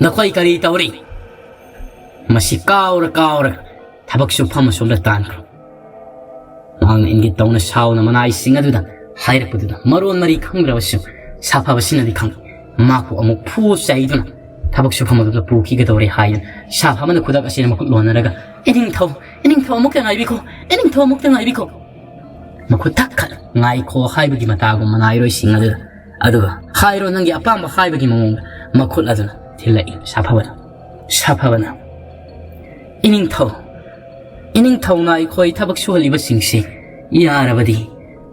ꯅꯈꯣꯏ ꯀꯔꯤ ꯇꯧꯔꯤ?" ꯃꯁꯤ ꯀꯥꯎꯔ ꯀꯥꯎꯔ ꯊꯕꯛ ꯁꯨꯐꯝ ꯑꯁꯣꯝꯗ ꯇꯥꯟꯈ꯭ꯔꯣ꯫ ꯃꯍꯥꯛꯅ ꯏꯪꯒꯤꯠ ꯇꯧꯅ ꯁꯥꯎꯅ ꯃꯅꯥꯏꯁꯤꯡ ꯑꯗꯨꯗ ꯍꯥꯏꯔꯛꯄꯗꯨꯗ ꯃꯔꯣꯟ ꯃꯔꯤ ꯈꯪꯗ꯭ꯔꯕꯁꯨ ꯁꯥꯐꯕꯁꯤꯅꯗꯤ ꯈꯪꯏ꯫ ꯃꯍꯥꯛꯄꯨ ꯑꯃꯨꯛ ꯐꯨ ꯆꯩꯗꯨꯅ ꯊꯕꯛ ꯁꯨꯐꯝ ꯑꯗꯨꯗ ꯄꯨꯈꯤꯒꯗꯧꯔꯦ ꯍꯥꯏꯗꯨꯅ ꯁꯥꯐꯕꯅ ꯈꯨꯗꯛ ꯑꯁꯤꯗ ꯃꯈꯨꯠ ꯂꯣꯟꯅꯔꯒ, "ꯏꯅꯤꯡꯊꯧ, ꯏꯅꯤꯡꯊꯧ ꯑꯃꯨꯛꯇ ꯉꯥꯏꯕꯤꯈꯣ, ꯏꯅꯤꯡꯊꯧ ꯑꯃꯨꯛꯇ ꯉꯥꯏꯕꯤꯈꯣ"꯫ ꯃꯈꯨꯠ ꯊꯛ ꯈꯠ ꯉꯥꯏꯈꯣ ꯍꯥꯏꯕꯒꯤ ꯃꯇꯥꯒꯨꯝ ꯃꯅꯥꯏꯔꯣꯏꯁꯤꯡ ꯑꯗꯨꯗ꯫ ꯑꯗꯨꯒ ꯍꯥꯏꯔꯣ ꯅꯪꯒꯤ ꯑꯄꯥꯝꯕ ꯍꯥꯏꯕꯒꯤ ꯃꯑꯣꯡꯗ ꯃꯈꯨꯠ ꯑꯗꯨꯅ ꯊꯤꯜꯂꯛꯏ ꯁꯥꯐꯕꯅ꯫ ꯁꯥꯐꯕꯅ, "ꯏꯅꯤꯡꯊꯧ, ꯏꯅꯤꯡꯊꯧꯅ ꯑꯩꯈꯣꯏ ꯊꯕꯛ ꯁꯨꯍꯜꯂꯤꯕꯁꯤꯡꯁꯤ ꯌꯥꯔꯕꯗꯤ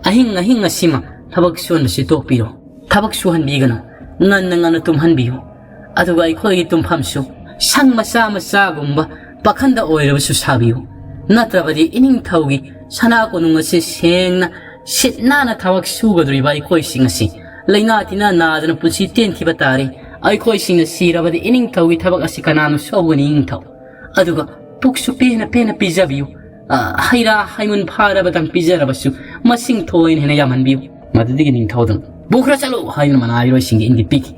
ꯑꯍꯤꯡ ꯑꯍꯤꯡ ꯑꯁꯤꯃ ꯊꯕꯛ ꯁꯨꯍꯟꯕꯁꯤ ꯇꯣꯛꯄꯤꯔꯣ꯫ ꯊꯕꯛ ꯁꯨꯍꯟꯕꯤꯒꯅꯨ꯫ ꯉꯟꯅ ꯉꯟꯅ ꯇꯨꯝꯍꯟꯕꯤꯌꯨ꯫ ꯑꯗꯨꯒ ꯑꯩꯈꯣꯏꯒꯤ ꯇꯨꯝꯐꯝꯁꯨ ꯁꯪ ꯃꯆꯥ ꯃꯆꯥꯒꯨꯝꯕ ꯄꯥꯈꯟꯗ ꯑꯣꯏꯔꯕꯁꯨ ꯁꯥꯕꯤꯌꯨ꯫ ꯅꯠꯇ꯭ꯔꯕꯗꯤ ꯏꯅꯤꯡꯊꯧꯒꯤ ꯁꯅꯥ ꯀꯣꯅꯨꯡ ꯑꯁꯤ ꯁꯦꯡꯅ ꯁꯤꯠ ꯅꯥꯟꯅ ꯊꯕꯛ ꯁꯨꯒꯗꯧꯔꯤꯕ ꯑꯩꯈꯣꯏꯁꯤꯡ ꯑꯁꯤ ꯂꯥꯏꯅꯥ ꯇꯤꯟꯅꯥ ꯅꯥꯗꯅ ꯄꯨꯟꯁꯤ ꯇꯦꯟꯈꯤꯕ ꯇꯥꯔꯦ꯫ ꯑꯩꯈꯣꯏꯁꯤꯡꯅ ꯁꯤꯔꯕꯗꯤ ꯏꯅꯤꯡꯊꯧꯒꯤ ꯊꯕꯛ ꯑꯁꯤ ꯀꯅꯥꯅ ꯁꯨꯒꯅꯤ? ꯏꯅꯤꯡꯊꯧ꯫ ꯑꯗꯨꯒ ꯄꯨꯛꯁꯨ ꯄꯦꯟꯅ ꯄꯦꯟꯅ ꯄꯤꯖꯕꯤꯌꯨ꯫ ꯑ, ꯍꯩ ꯔꯥ ꯍꯩꯃꯨꯟ ꯐꯥꯔꯕꯗꯪ ꯄꯤꯖꯔꯕꯁꯨ ꯃꯁꯤꯡ ꯊꯣꯏꯅ ꯍꯦꯟꯅ ꯌꯥꯝꯍꯟꯕꯤꯌꯨ꯫ ꯃꯗꯨꯗꯒꯤ ꯅꯤꯡꯊꯧꯗꯨꯅ "ꯄꯨꯈ꯭ꯔ ꯆꯠꯂꯨ" ꯍꯥꯏꯗꯨꯅ ꯃꯅꯥꯏꯔꯣꯏꯁꯤꯡꯒꯤ ꯏꯪꯒꯤꯠ ꯄꯤꯈꯤ꯫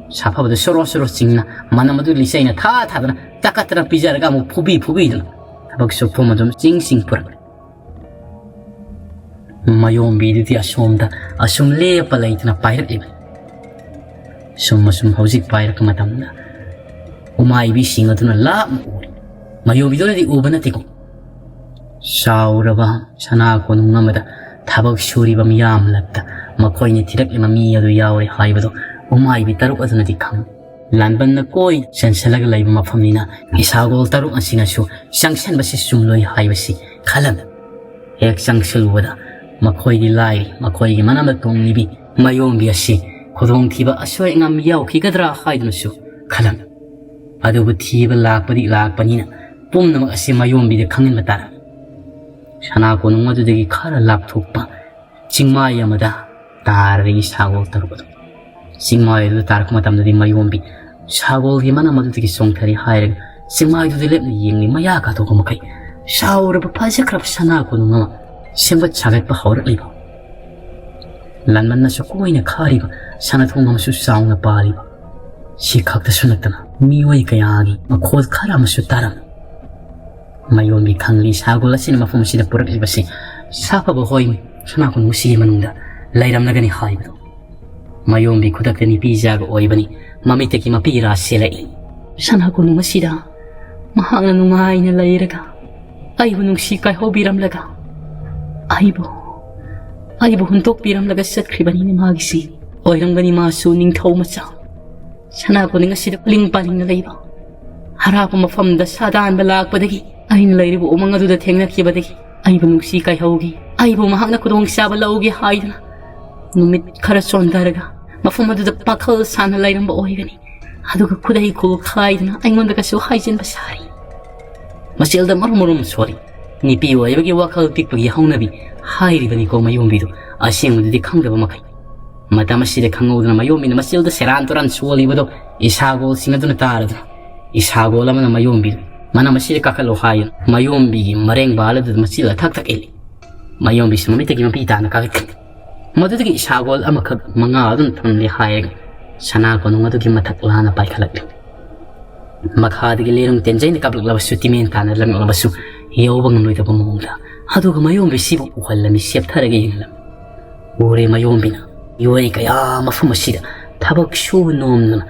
ꯁꯥꯐꯕꯗ ꯁꯣꯔꯣ ꯁꯣꯔꯣ ꯆꯤꯡꯅ ꯃꯅꯝ ꯑꯗꯨ ꯂꯤꯆꯩꯅ ꯊꯥ ꯊꯥꯗꯅ ꯇꯛꯀꯠꯇꯅ ꯄꯤꯖꯔꯒ ꯑꯃꯨꯛ ꯐꯨꯕꯤ ꯐꯨꯕꯤꯗꯨꯅ ꯊꯕꯛ ꯁꯨꯐꯝ ꯑꯗꯨꯝ ꯆꯤꯡ ꯆꯤꯡ ꯄꯨꯔꯛꯂꯦ꯫ ꯃꯌꯣꯝꯕꯤꯗꯨꯗꯤ ꯑꯁꯣꯝꯗ ꯑꯁꯨꯝ ꯂꯦꯞꯄ ꯂꯩꯇꯅ ꯄꯥꯏꯔꯛꯂꯤꯕꯅꯤ꯫ ꯁꯨꯝ ꯑꯁꯨꯝ ꯍꯧꯖꯤꯛ ꯄꯥꯏꯔꯛꯄ ꯃꯇꯝꯗ ꯎꯃꯥꯏꯕꯤꯁꯤꯡ ꯑꯗꯨꯅ ꯂꯥꯞꯅ ꯎꯔꯤ꯫ ꯃꯌꯣꯝꯕꯤꯗꯨꯅꯗꯤ ꯎꯕ ꯅꯠꯇꯦꯀꯣ꯫ ꯆꯥꯎꯔꯕ ꯁꯅꯥ ꯀꯣꯅꯨꯡ ꯑꯃꯗ ꯊꯕꯛ ꯁꯨꯔꯤꯕ ꯃꯤꯌꯥꯝꯂꯛꯇ ꯃꯈꯣꯏꯅ ꯊꯤꯔꯛꯂꯤꯕ ꯃꯤ ꯑꯗꯨ ꯌꯥꯎꯔꯦ ꯍꯥꯏꯕꯗꯨ ꯎꯃꯥꯏꯕꯤ ꯇꯔꯨꯛ ꯑꯗꯨꯅꯗꯤ ꯈꯪꯏ꯫ ꯂꯥꯟꯕꯟꯅ ꯀꯣꯏ ꯆꯟꯁꯤꯜꯂꯒ ꯂꯩꯕ ꯃꯐꯝꯅꯤꯅ ꯏꯁꯥꯒꯣꯜ ꯇꯔꯨꯛ ꯑꯁꯤꯅꯁꯨ ꯆꯪꯁꯤꯟꯕꯁꯤ ꯆꯨꯝꯂꯣꯏ ꯍꯥꯏꯕꯁꯤ ꯈꯜꯂꯝꯃꯤ꯫ ꯍꯦꯛ ꯆꯪꯁꯤꯜꯂꯨꯕꯗ ꯃꯈꯣꯏꯗꯤ ꯂꯥꯏꯔꯤ, ꯃꯈꯣꯏꯒꯤ ꯃꯅꯥꯛꯇ ꯇꯣꯡꯂꯤꯕꯤ ꯃꯌꯣꯝꯕꯤ ꯑꯁꯤ ꯈꯨꯗꯣꯡꯊꯤꯕ ꯑꯁꯣꯏ ꯑꯉꯥꯝ ꯌꯥꯎꯈꯤꯒꯗ꯭ꯔꯥ ꯍꯥꯏꯗꯨꯅꯁꯨ ꯈꯜꯂꯝꯃꯤ꯫ ꯑꯗꯨꯕꯨ ꯊꯤꯕ ꯂꯥꯛꯄꯗꯤ ꯂꯥꯛꯄꯅꯤꯅ ꯄꯨꯝꯅꯃꯛ ꯑꯁꯤ ꯃꯌꯣꯝꯕꯤꯗ ꯈꯪꯍꯟꯕ ꯇꯥꯔꯝꯃꯤ꯫ ꯁꯅꯥ ꯀꯣꯅꯨꯡ ꯑꯗꯨꯗꯒꯤ ꯈꯔ ꯂꯥꯞꯊꯣꯛꯄ ꯆꯤꯡꯃꯥꯏ ꯑꯃꯗ ꯇꯥꯔꯔꯤ ꯁꯥꯒꯣꯜ ꯇꯔꯨꯛ ꯑꯗꯨ꯫ ꯆꯤꯡꯃꯥꯏ ꯑꯗꯨꯗ ꯇꯥꯔꯛꯄ ꯃꯇꯝꯗꯗꯤ ꯃꯌꯣꯝꯕꯤ ꯁꯥꯒꯣꯜꯒꯤ ꯃꯅꯥꯛ ꯑꯗꯨꯗꯒꯤ ꯆꯣꯡꯊꯔꯤ ꯍꯥꯏꯔꯒ ꯆꯤꯡꯃꯥꯏꯗꯨꯗ ꯂꯦꯞꯅ ꯌꯦꯡꯂꯤ꯫ ꯃꯌꯥ ꯀꯥꯊꯣꯛꯄ ꯃꯈꯩ ꯆꯥꯎꯔꯕ ꯐꯖꯈ꯭ꯔꯕ ꯁꯅꯥ ꯀꯣꯅꯨꯡ ꯑꯃ ꯁꯦꯝꯒꯠ ꯁꯥꯒꯠꯄ ꯍꯧꯔꯛꯂꯤꯕ, ꯂꯥꯟꯃꯟꯅꯁꯨ ꯀꯣꯏꯅ ꯈꯥꯔꯤꯕ ꯁꯅꯥꯊꯣꯡ ꯑꯃꯁꯨ ꯆꯥꯎꯅ ꯄꯥꯜꯂꯤꯕ, ꯁꯤ ꯈꯛꯇꯁꯨ ꯅꯠꯇꯅ ꯃꯤꯑꯣꯏ ꯀꯌꯥꯒꯤ ꯃꯈꯣꯜ ꯈꯔ ꯑꯃꯁꯨ ꯇꯥꯔꯝꯃꯤ꯫ ꯃꯌꯣꯝꯕꯤ ꯈꯪꯂꯤ ꯁꯥꯒꯣꯜ ꯑꯁꯤꯅ ꯃꯐꯝ ꯑꯁꯤꯗ ꯄꯨꯔꯛꯂꯤꯕꯁꯤ ꯁꯥꯐꯕ ꯍꯣꯏ ꯁꯅꯥ ꯀꯣꯅꯨꯡ ꯑꯁꯤꯒꯤ ꯃꯅꯨꯡꯗ ꯂꯩꯔꯝꯂꯒꯅꯤ ꯍꯥꯏꯕꯗꯨ꯫ ꯃꯌꯣꯝꯕꯤ ꯈꯨꯗꯛꯇ ꯅꯨꯄꯤ ꯖꯥꯒ ꯑꯣꯏꯕꯅꯤ꯫ ꯃꯃꯤꯠꯇꯒꯤ ꯃꯄꯤ ꯏꯔꯥ ꯆꯦꯜꯂꯛꯏ꯫ ꯁꯅꯥ ꯀꯣꯅꯨꯡ ꯑꯁꯤꯗ ꯃꯍꯥꯛꯅ ꯅꯨꯡꯉꯥꯏꯅ ꯂꯩꯔꯒ ꯑꯩꯕꯨ ꯅꯨꯡꯁꯤ ꯀꯥꯏꯍꯧꯕꯤꯔꯝꯂꯒ ꯑꯩꯕꯨ, ꯑꯩꯕꯨ ꯍꯨꯟꯗꯣꯛꯄꯤꯔꯝꯂꯒ ꯆꯠꯈ꯭ꯔꯤꯕꯅꯤꯅꯦ ꯃꯥꯒꯤꯁꯤ꯫ ꯑꯣꯏꯔꯝꯒꯅꯤ ꯃꯥꯁꯨ ꯅꯤꯡꯊꯧ ꯃꯆꯥ꯫ ꯁꯅꯥ ꯀꯣꯅꯨꯡ ꯑꯁꯤꯗ ꯄꯂꯤꯡ ꯄꯥꯂꯤꯡꯅ ꯂꯩꯕ, ꯑꯔꯥꯞꯄ ꯃꯐꯝꯗ ꯁꯥ ꯇꯥꯟꯕ ꯂꯥꯛꯄꯗꯒꯤ ꯑꯩꯅ ꯂꯩꯔꯤꯕ ꯎꯃꯪ ꯑꯗꯨꯗ ꯊꯦꯡꯅꯈꯤꯕꯗꯒꯤ ꯑꯩꯕꯨ ꯅꯨꯡꯁꯤ ꯀꯥꯏꯍꯧꯈꯤ꯫ ꯑꯩꯕꯨ ꯃꯍꯥꯛꯅ ꯈꯨꯗꯣꯡꯆꯥꯕ ꯂꯧꯒꯦ ꯍꯥꯏꯗꯨꯅ ꯅꯨꯃꯤꯠ ꯈꯔ ꯆꯣꯟꯊꯔꯒ ꯃꯐꯝ ꯑꯗꯨꯗ ꯄꯥꯈꯜ ꯁꯥꯅ ꯂꯩꯔꯝꯕ ꯑꯣꯏꯒꯅꯤ꯫ ꯑꯗꯨꯒ ꯈꯨꯗꯩ ꯈꯨꯜ ꯈꯥꯏꯗꯨꯅ ꯑꯩꯉꯣꯟꯗꯒꯁꯨ ꯍꯥꯏꯖꯤꯟꯕ ꯁꯥꯔꯤ꯫ ꯃꯆꯦꯜꯗ ꯃꯔꯨꯝ ꯃꯔꯨꯝ ꯁꯣꯜꯂꯤ꯫ ꯅꯨꯄꯤ ꯑꯣꯏꯕꯒꯤ ꯋꯥꯈꯜ ꯄꯤꯛꯄꯒꯤ ꯍꯧꯅꯕꯤ ꯍꯥꯏꯔꯤꯕꯅꯤꯀꯣ ꯃꯌꯣꯝꯕꯤꯗꯨ, ꯑꯁꯦꯡꯕꯗꯨꯗꯤ ꯈꯪꯗꯕ ꯃꯈꯩ꯫ ꯃꯇꯝ ꯑꯁꯤꯗ ꯈꯪꯍꯧꯗꯅ ꯃꯌꯣꯝꯕꯤꯅ ꯃꯆꯤꯜꯗ ꯁꯦꯔꯥꯟ ꯇꯨꯔꯥꯟ ꯁꯣꯜꯂꯤꯕꯗꯣ ꯏꯁꯥꯒꯣꯜꯁꯤꯡ ꯑꯗꯨꯅ ꯇꯥꯔꯗꯨꯅ, ꯏꯁꯥꯒꯣꯜ ꯑꯃꯅ ꯃꯌꯣꯝꯕꯤꯗꯨ ꯃꯅꯝ ꯑꯁꯤꯗ ꯀꯥꯈꯠꯂꯣ ꯍꯥꯏꯗꯨꯅ ꯃꯌꯣꯝꯕꯤꯒꯤ ꯃꯔꯦꯡꯕꯥꯜ ꯑꯗꯨꯗ ꯃꯆꯤꯜ ꯊꯛ ꯊꯛ ꯏꯜꯂꯤ꯫ ꯃꯌꯣꯝꯕꯤꯁꯨ ꯃꯃꯤꯠꯇꯒꯤ ꯃꯄꯤ ꯇꯥꯅ ꯀꯥꯈꯠꯈꯤ꯫ ꯃꯗꯨꯗꯒꯤ ꯏꯁꯥꯒꯣꯜ ꯑꯃꯈꯛ ꯃꯉꯥ ꯑꯗꯨꯅ ꯊꯝꯂꯦ ꯍꯥꯏꯔꯒ ꯁꯅꯥ ꯀꯣꯅꯨꯡ ꯑꯗꯨꯒꯤ ꯃꯊꯛ ꯂꯥꯟꯅ ꯄꯥꯏꯈꯠꯂꯛꯂꯤ꯫ ꯃꯈꯥꯗꯒꯤ ꯂꯤꯔꯨꯡ ꯇꯦꯟꯖꯩꯅ ꯀꯥꯞꯂꯛꯂꯕꯁꯨ, ꯇꯤꯃꯦꯟ ꯇꯥꯅ ꯂꯪꯂꯛꯂꯕꯁꯨ ꯌꯧꯕ ꯉꯝꯂꯣꯏꯗꯕ ꯃꯑꯣꯡꯗ꯫ ꯑꯗꯨꯒ ꯃꯌꯣꯝꯕꯤꯁꯤꯕꯨ ꯎꯍꯜꯂꯝꯃꯤ, ꯁꯦꯞꯊꯔꯒ ꯌꯦꯡꯍꯜꯂꯝꯃꯤ꯫ ꯎꯔꯦ ꯃꯌꯣꯝꯕꯤꯅ ꯃꯤꯑꯣꯏ ꯀꯌꯥ ꯃꯐꯝ ꯑꯁꯤꯗ ꯊꯕꯛ ꯁꯨ ꯅꯣꯝꯗꯅ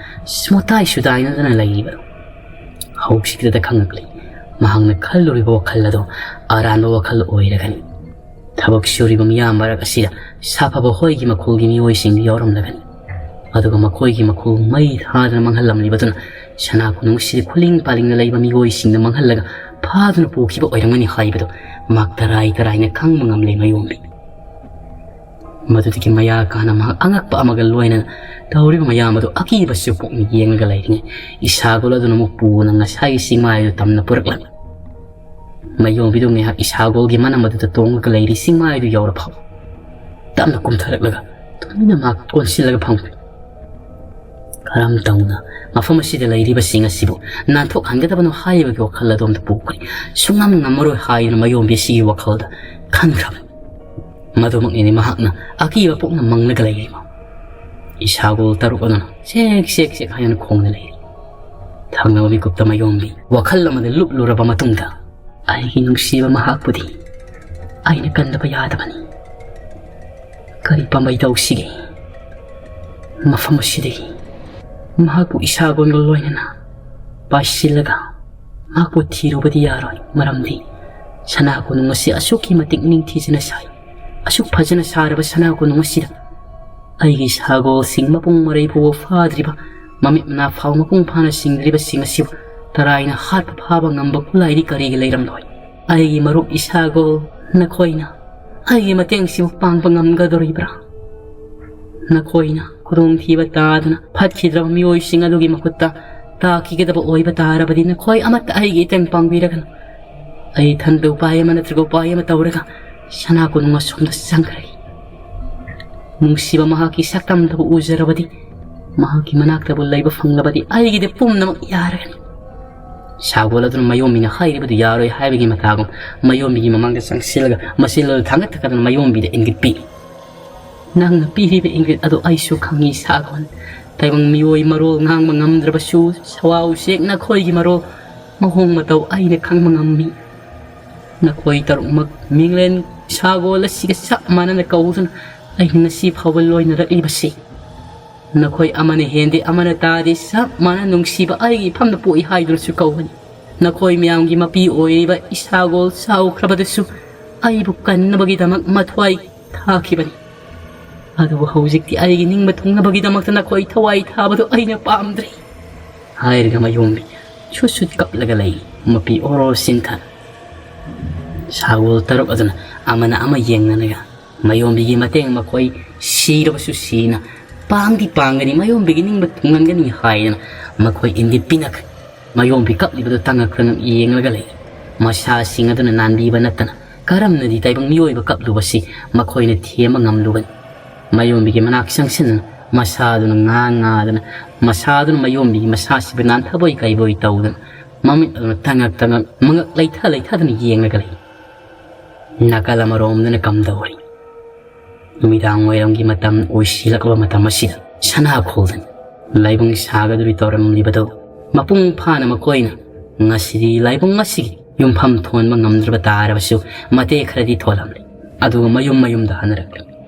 ꯃꯣꯇꯥꯏ ꯁꯨꯗꯥꯏꯅꯗꯅ ꯂꯩꯔꯤꯕ꯫ ꯍꯧꯖꯤꯛꯇꯗ ꯈꯪꯉꯛꯂꯤ, ꯃꯍꯥꯛꯅ ꯈꯜꯂꯨꯔꯤꯕ ꯋꯥꯈꯜ ꯑꯗꯣ ꯑꯔꯥꯟꯕ ꯋꯥꯈꯜ ꯑꯣꯏꯔꯒꯅꯤ꯫ ꯊꯕꯛ ꯁꯨꯔꯤꯕ ꯃꯤꯌꯥꯝ ꯃꯔꯛ ꯑꯁꯤꯗ ꯁꯥꯐꯕ ꯍꯣꯏꯒꯤ ꯃꯈꯣꯜꯒꯤ ꯃꯤꯑꯣꯏꯁꯤꯡ ꯌꯥꯎꯔꯝꯂꯒꯅꯤ꯫ ꯑꯗꯨꯒ ꯃꯈꯣꯏꯒꯤ ꯃꯈꯣꯜ ꯃꯩ ꯊꯥꯗꯨꯅ ꯃꯥꯡꯍꯜꯂꯝꯂꯤꯕꯗꯨꯅ ꯁꯅꯥ ꯀꯣꯅꯨꯡ ꯑꯁꯤꯗ ꯈꯨꯂꯤꯡ ꯄꯥꯂꯤꯡꯅ ꯂꯩꯕ ꯃꯤꯑꯣꯏꯁꯤꯡꯅ ꯃꯥꯡꯍꯜꯂꯒ ꯐꯥꯗꯨꯅ ꯄꯨꯈꯤꯕ ꯑꯣꯏꯔꯝꯒꯅꯤ ꯍꯥꯏꯕꯗꯨ ꯃꯍꯥꯛ ꯇꯔꯥꯏ ꯇꯔꯥꯏꯅ ꯈꯪꯕ ꯉꯝꯂꯦ ꯃꯌꯣꯝꯕꯤ꯫ ꯃꯗꯨꯗꯒꯤ ꯃꯌꯥ ꯀꯥꯅ ꯃꯍꯥꯛ ꯑꯉꯛꯄ ꯑꯃꯒ ꯂꯣꯏꯅꯅ ꯇꯧꯔꯤꯕ ꯃꯌꯥꯝ ꯑꯗꯨ ꯑꯀꯤꯕꯁꯨ ꯄꯣꯛꯅ ꯌꯦꯡꯂꯒ ꯂꯩꯔꯤꯉꯩ, ꯏꯁꯥꯒꯣꯜ ꯑꯗꯨꯅ ꯃꯨꯛꯄꯨꯅ ꯉꯁꯥꯏꯒꯤ ꯆꯤꯡꯃꯥꯏꯗꯨ ꯇꯝꯅ ꯄꯨꯔꯛꯂꯝꯃꯤ꯫ ꯃꯌꯣꯝꯕꯤꯗꯨ ꯉꯥꯏꯍꯥꯛ ꯏꯁꯥꯒꯣꯜꯒꯤ ꯃꯅꯝ ꯑꯗꯨꯗ ꯇꯣꯡꯂꯒ ꯂꯩꯔꯤ ꯆꯤꯡꯃꯥꯏꯗꯨ ꯌꯧꯔ ꯐꯥꯎ ꯇꯞꯅ ꯀꯨꯝꯊꯔꯛꯂꯒ ꯇꯨꯃꯤꯟꯅ ꯃꯍꯥꯛ ꯀꯣꯟꯁꯤꯜꯂꯒ ꯐꯝꯈ꯭ꯔꯦ꯫ ꯀꯔꯝ ꯇꯧꯅ ꯃꯐꯝ ꯑꯁꯤꯗ ꯂꯩꯔꯤꯕꯁꯤꯡ ꯑꯁꯤꯕꯨ ꯅꯥꯟꯊꯣꯛꯍꯟꯒꯗꯕꯅꯣ ꯍꯥꯏꯕꯒꯤ ꯋꯥꯈꯜ ꯑꯗꯣꯝꯗ ꯄꯣꯛꯈ꯭ꯔꯦ꯫ ꯁꯨꯡꯉꯝ ꯉꯝꯃꯔꯣꯏ ꯍꯥꯏꯗꯨꯅ ꯃꯌꯣꯝꯕꯤ ꯑꯁꯤꯒꯤ ꯋꯥꯈꯜꯗ ꯈꯟꯈ꯭ꯔꯕꯅꯤ꯫ ꯃꯗꯨꯃꯛꯅꯤꯅꯦ ꯃꯍꯥꯛꯅ ꯑꯀꯤꯕ ꯄꯣꯛꯅ ꯃꯪꯂꯒ ꯂꯩꯔꯤꯕ꯫ ꯏꯁꯥꯒꯣꯜ ꯇꯔꯨꯛ ꯑꯗꯨꯅ ꯆꯦꯛ ꯆꯦꯛ ꯆꯦꯛ ꯍꯥꯏꯅ ꯈꯣꯡꯅ ꯂꯩꯔꯤ꯫ ꯊꯪꯅꯕ ꯃꯤꯀꯨꯞꯇ ꯃꯌꯣꯝꯕꯤ ꯋꯥꯈꯜ ꯑꯃꯗ ꯂꯨꯞꯂꯨꯔꯕ ꯃꯇꯨꯡꯗ, "ꯑꯩꯒꯤ ꯅꯨꯡꯁꯤꯕ ꯃꯍꯥꯛꯄꯨꯗꯤ ꯑꯩꯅ ꯀꯟꯗꯕ ꯌꯥꯗꯕꯅꯤ꯫ ꯀꯔꯤ ꯄꯥꯝꯕꯩ ꯇꯧꯁꯤꯒꯦ? ꯃꯐꯝ ꯑꯁꯤꯗꯒꯤ ꯃꯍꯥꯛꯄꯨ ꯏꯁꯥꯒꯣꯟꯒ ꯂꯣꯏꯅꯅ ꯄꯥꯏꯁꯤꯜꯂꯒ ꯃꯍꯥꯛꯄꯨ ꯊꯤꯔꯨꯕꯗꯤ ꯌꯥꯔꯣꯏ, ꯃꯔꯝꯗꯤ ꯁꯅꯥ ꯀꯣꯅꯨꯡ ꯑꯁꯤ ꯑꯁꯨꯛꯀꯤ ꯃꯇꯤꯛ ꯅꯤꯡꯊꯤꯖꯅ ꯁꯥꯏ꯫ ꯑꯁꯨꯛ ꯐꯖꯅ ꯁꯥꯔꯕ ꯁꯅꯥ ꯀꯣꯅꯨꯡ ꯑꯁꯤꯗ ꯑꯩꯒꯤ ꯁꯥꯒꯣꯜꯁꯤꯡ ꯃꯄꯨꯡ ꯃꯔꯩ ꯐꯥꯎꯕ ꯐꯥꯗ꯭ꯔꯤꯕ, ꯃꯃꯤꯠ ꯃꯅꯥ ꯐꯥꯎ ꯃꯄꯨꯡ ꯐꯥꯅ ꯁꯤꯡꯗ꯭ꯔꯤꯕꯁꯤꯡ ꯑꯁꯤꯕꯨ ꯇꯔꯥꯏꯅ ꯍꯥꯠꯄ ꯐꯥꯕ ꯉꯝꯕ ꯈꯨꯠꯂꯥꯏꯗꯤ ꯀꯔꯤꯒꯤ ꯂꯩꯔꯝꯂꯣꯏ? ꯑꯩꯒꯤ ꯃꯔꯨꯞ ꯏꯁꯥꯒꯣꯜ, ꯅꯈꯣꯏꯅ ꯑꯩꯒꯤ ꯃꯇꯦꯡꯁꯤꯕꯨ ꯄꯥꯡꯕ ꯉꯝꯒꯗꯧꯔꯤꯕ꯭ꯔꯥ? ꯅꯈꯣꯏꯅ ꯈꯨꯗꯣꯡꯊꯤꯕ ꯇꯥꯗꯨꯅ ꯐꯠꯈꯤꯗ꯭ꯔꯕ ꯃꯤꯑꯣꯏꯁꯤꯡ ꯑꯗꯨꯒꯤ ꯃꯈꯨꯠꯇ ꯇꯥꯈꯤꯒꯗꯕ ꯑꯣꯏꯕ ꯇꯥꯔꯕꯗꯤ ꯅꯈꯣꯏ ꯑꯃꯠꯇ ꯑꯩꯒꯤ ꯏꯇꯦꯡ ꯄꯥꯡꯕꯤꯔꯒꯅꯨ꯫ ꯑꯩ ꯏꯊꯟꯇ ꯎꯄꯥꯏ ꯑꯃ ꯅꯠꯇ꯭ꯔꯒ ꯎꯄꯥꯏ ꯑꯃ ꯇꯧꯔꯒ ꯁꯅꯥ ꯀꯣꯅꯨꯡ ꯑꯁꯣꯝꯗ ꯆꯪꯈ꯭ꯔꯦ꯫ ꯅꯨꯡꯁꯤꯕ ꯃꯍꯥꯛꯀꯤ ꯁꯛꯇꯝꯗꯕꯨ ꯎꯖꯔꯕꯗꯤ, ꯃꯍꯥꯛꯀꯤ ꯃꯅꯥꯛꯇꯕꯨ ꯂꯩꯕ ꯐꯪꯂꯕꯗꯤ ꯑꯩꯒꯤꯗꯤ ꯄꯨꯝꯅꯃꯛ ꯌꯥꯔꯒꯅꯤ꯫ ꯁꯥꯒꯣꯜ ꯑꯗꯨꯅ ꯃꯌꯣꯝꯕꯤꯅ ꯍꯥꯏꯔꯤꯕꯗꯨ ꯌꯥꯔꯣꯏ ꯍꯥꯏꯕꯒꯤ ꯃꯇꯥꯒꯨꯝ ꯃꯌꯣꯝꯕꯤꯒꯤ ꯃꯃꯥꯡꯗ ꯆꯪꯁꯤꯜꯂꯒ ꯃꯆꯤꯜ ꯑꯗꯨ ꯊꯥꯡꯒꯠ ꯊꯥꯡꯒꯠꯇꯨꯅ ꯃꯌꯣꯝꯕꯤꯗ ꯏꯪꯒꯤꯠ ꯄꯤ꯫ "ꯅꯪꯅ ꯄꯤꯔꯤꯕ ꯏꯪꯒꯤꯠ ꯑꯗꯨ ꯑꯩꯁꯨ ꯈꯪꯏ ꯁꯥꯒꯣꯜ꯫ ꯇꯥꯏꯕꯪ ꯃꯤꯑꯣꯏ ꯃꯔꯣꯜ ꯉꯥꯡꯕ ꯉꯝꯗ꯭ꯔꯕꯁꯨ ꯁꯋꯥ ꯎꯆꯦꯛ ꯅꯈꯣꯏꯒꯤ ꯃꯔꯣꯜ ꯃꯑꯣꯡ ꯃꯇꯧ ꯑꯩꯅ ꯈꯪꯕ ꯉꯝꯃꯤ꯫ ꯅꯈꯣꯏ ꯇꯔꯨꯛꯃꯛ ꯃꯤꯡꯂꯦꯟ ꯁꯥꯒꯣꯜ ꯑꯁꯤꯒ ꯆꯞ ꯃꯥꯟꯅꯅ ꯀꯧꯗꯨꯅ ꯑꯩ ꯉꯁꯤ ꯐꯥꯎꯕ ꯂꯣꯏꯅꯔꯛꯂꯤꯕꯁꯤ꯫ ꯅꯈꯣꯏ ꯑꯃꯅ ꯍꯦꯟꯗꯦ, ꯑꯃꯅ ꯇꯥꯗꯦ, ꯆꯞ ꯃꯥꯟꯅ ꯅꯨꯡꯁꯤꯕ ꯑꯩꯒꯤ ꯏꯐꯝꯗ ꯄꯣꯛꯏ ꯍꯥꯏꯗꯨꯅꯁꯨ ꯀꯧꯒꯅꯤ꯫ ꯅꯈꯣꯏ ꯃꯌꯥꯝꯒꯤ ꯃꯄꯤ ꯑꯣꯏꯔꯤꯕ ꯏꯁꯥꯒꯣꯜ ꯆꯥꯎꯈ꯭ꯔꯕꯗꯁꯨ ꯑꯩꯕꯨ ꯀꯟꯅꯕꯒꯤꯗꯃꯛ ꯃꯊ꯭ꯋꯥꯏ ꯊꯥꯈꯤꯕꯅꯤ꯫ ꯑꯗꯨꯕꯨ ꯍꯧꯖꯤꯛꯇꯤ ꯑꯩꯒꯤ ꯅꯤꯡꯕ ꯊꯨꯡꯅꯕꯒꯤꯗꯃꯛꯇ ꯅꯈꯣꯏ ꯊꯋꯥꯏ ꯊꯥꯕꯗꯨ ꯑꯩꯅ ꯄꯥꯝꯗ꯭ꯔꯦ" ꯍꯥꯏꯔꯒ ꯃꯌꯣꯝꯕꯤ ꯁꯨꯠ ꯁꯨꯠ ꯀꯞꯂꯒ ꯂꯩ꯫ ꯃꯄꯤ ꯑꯣꯔꯣ ꯁꯤꯟꯊ ꯁꯥꯒꯣꯜ ꯇꯔꯨꯛ ꯑꯗꯨꯅ ꯑꯃꯅ ꯑꯃ ꯌꯦꯡꯅꯔꯒ ꯃꯌꯣꯝꯕꯤꯒꯤ ꯃꯇꯦꯡ ꯃꯈꯣꯏ ꯁꯤꯔꯕꯁꯨ ꯁꯤꯅ ꯄꯥꯡꯗꯤ ꯄꯥꯡꯒꯅꯤ, ꯃꯌꯣꯝꯕꯤꯒꯤ ꯅꯤꯡꯕ ꯊꯨꯡꯍꯟꯒꯅꯤ ꯍꯥꯏꯗꯅ ꯃꯈꯣꯏ ꯏꯪꯒꯤꯠ ꯄꯤꯅꯈ꯭ꯔꯦ꯫ ꯃꯌꯣꯝꯕꯤ ꯀꯞꯂꯤꯕꯗꯨ ꯇꯉꯛ ꯇꯉꯛ ꯌꯦꯡꯂꯒ ꯂꯩ꯫ ꯃꯁꯥꯁꯤꯡ ꯑꯗꯨꯅ ꯅꯥꯟꯕꯤꯕ ꯅꯠꯇꯅ ꯀꯔꯝꯅꯗꯤ ꯇꯥꯏꯕꯪ ꯃꯤꯑꯣꯏꯕ ꯀꯞꯂꯨꯕꯁꯤ ꯃꯈꯣꯏꯅ ꯊꯦꯝꯕ ꯉꯝꯂꯨꯒꯅꯤ? ꯃꯌꯣꯝꯕꯤꯒꯤ ꯃꯅꯥꯛ ꯆꯪꯁꯤꯟꯗꯨꯅ ꯃꯁꯥꯗꯨꯅ ꯉꯥ ꯉꯥꯗꯅ, ꯃꯁꯥꯗꯨꯅ ꯃꯌꯣꯝꯕꯤꯒꯤ ꯃꯁꯥꯁꯤꯕꯨ ꯅꯥꯟꯊꯕꯣꯏ ꯀꯩꯕꯣꯏ ꯇꯧꯗꯨꯅ ꯃꯃꯤꯠ ꯑꯗꯨꯅ ꯇꯉꯛ ꯇꯉꯛ ꯃꯉꯛ ꯂꯩꯊ ꯂꯩꯊꯗꯨꯅ ꯌꯦꯡꯂꯒ ꯂꯩ꯫ ꯅꯥꯀꯜ ꯑꯃꯔꯣꯝꯗꯅ ꯀꯝꯗꯧꯔꯤ? ꯅꯨꯃꯤꯗꯥꯡ ꯋꯥꯏꯔꯝꯒꯤ ꯃꯇꯝ ꯑꯣꯏꯁꯤꯜꯂꯛꯂꯕ ꯃꯇꯝ ꯑꯁꯤꯗ ꯁꯅꯥꯈꯣꯜꯗꯅ ꯂꯥꯏꯕꯨꯡ ꯁꯥꯒꯗꯧꯔꯤ ꯇꯧꯔꯝꯂꯤꯕꯗꯨ ꯃꯄꯨꯡ ꯐꯥꯅ ꯃꯈꯣꯏꯅ ꯉꯁꯤꯗꯤ ꯂꯥꯏꯕꯨꯡ ꯑꯁꯤꯒꯤ ꯌꯨꯝꯐꯝ ꯊꯣꯟꯕ ꯉꯝꯗ꯭ꯔꯕ ꯇꯥꯔꯕꯁꯨ ꯃꯇꯦꯛ ꯈꯔꯗꯤ ꯊꯣꯜꯂꯝꯂꯤ꯫ ꯑꯗꯨꯒ ꯃꯌꯨꯝ ꯃꯌꯨꯝꯗ ꯍꯟꯅꯔꯛꯂꯤ꯫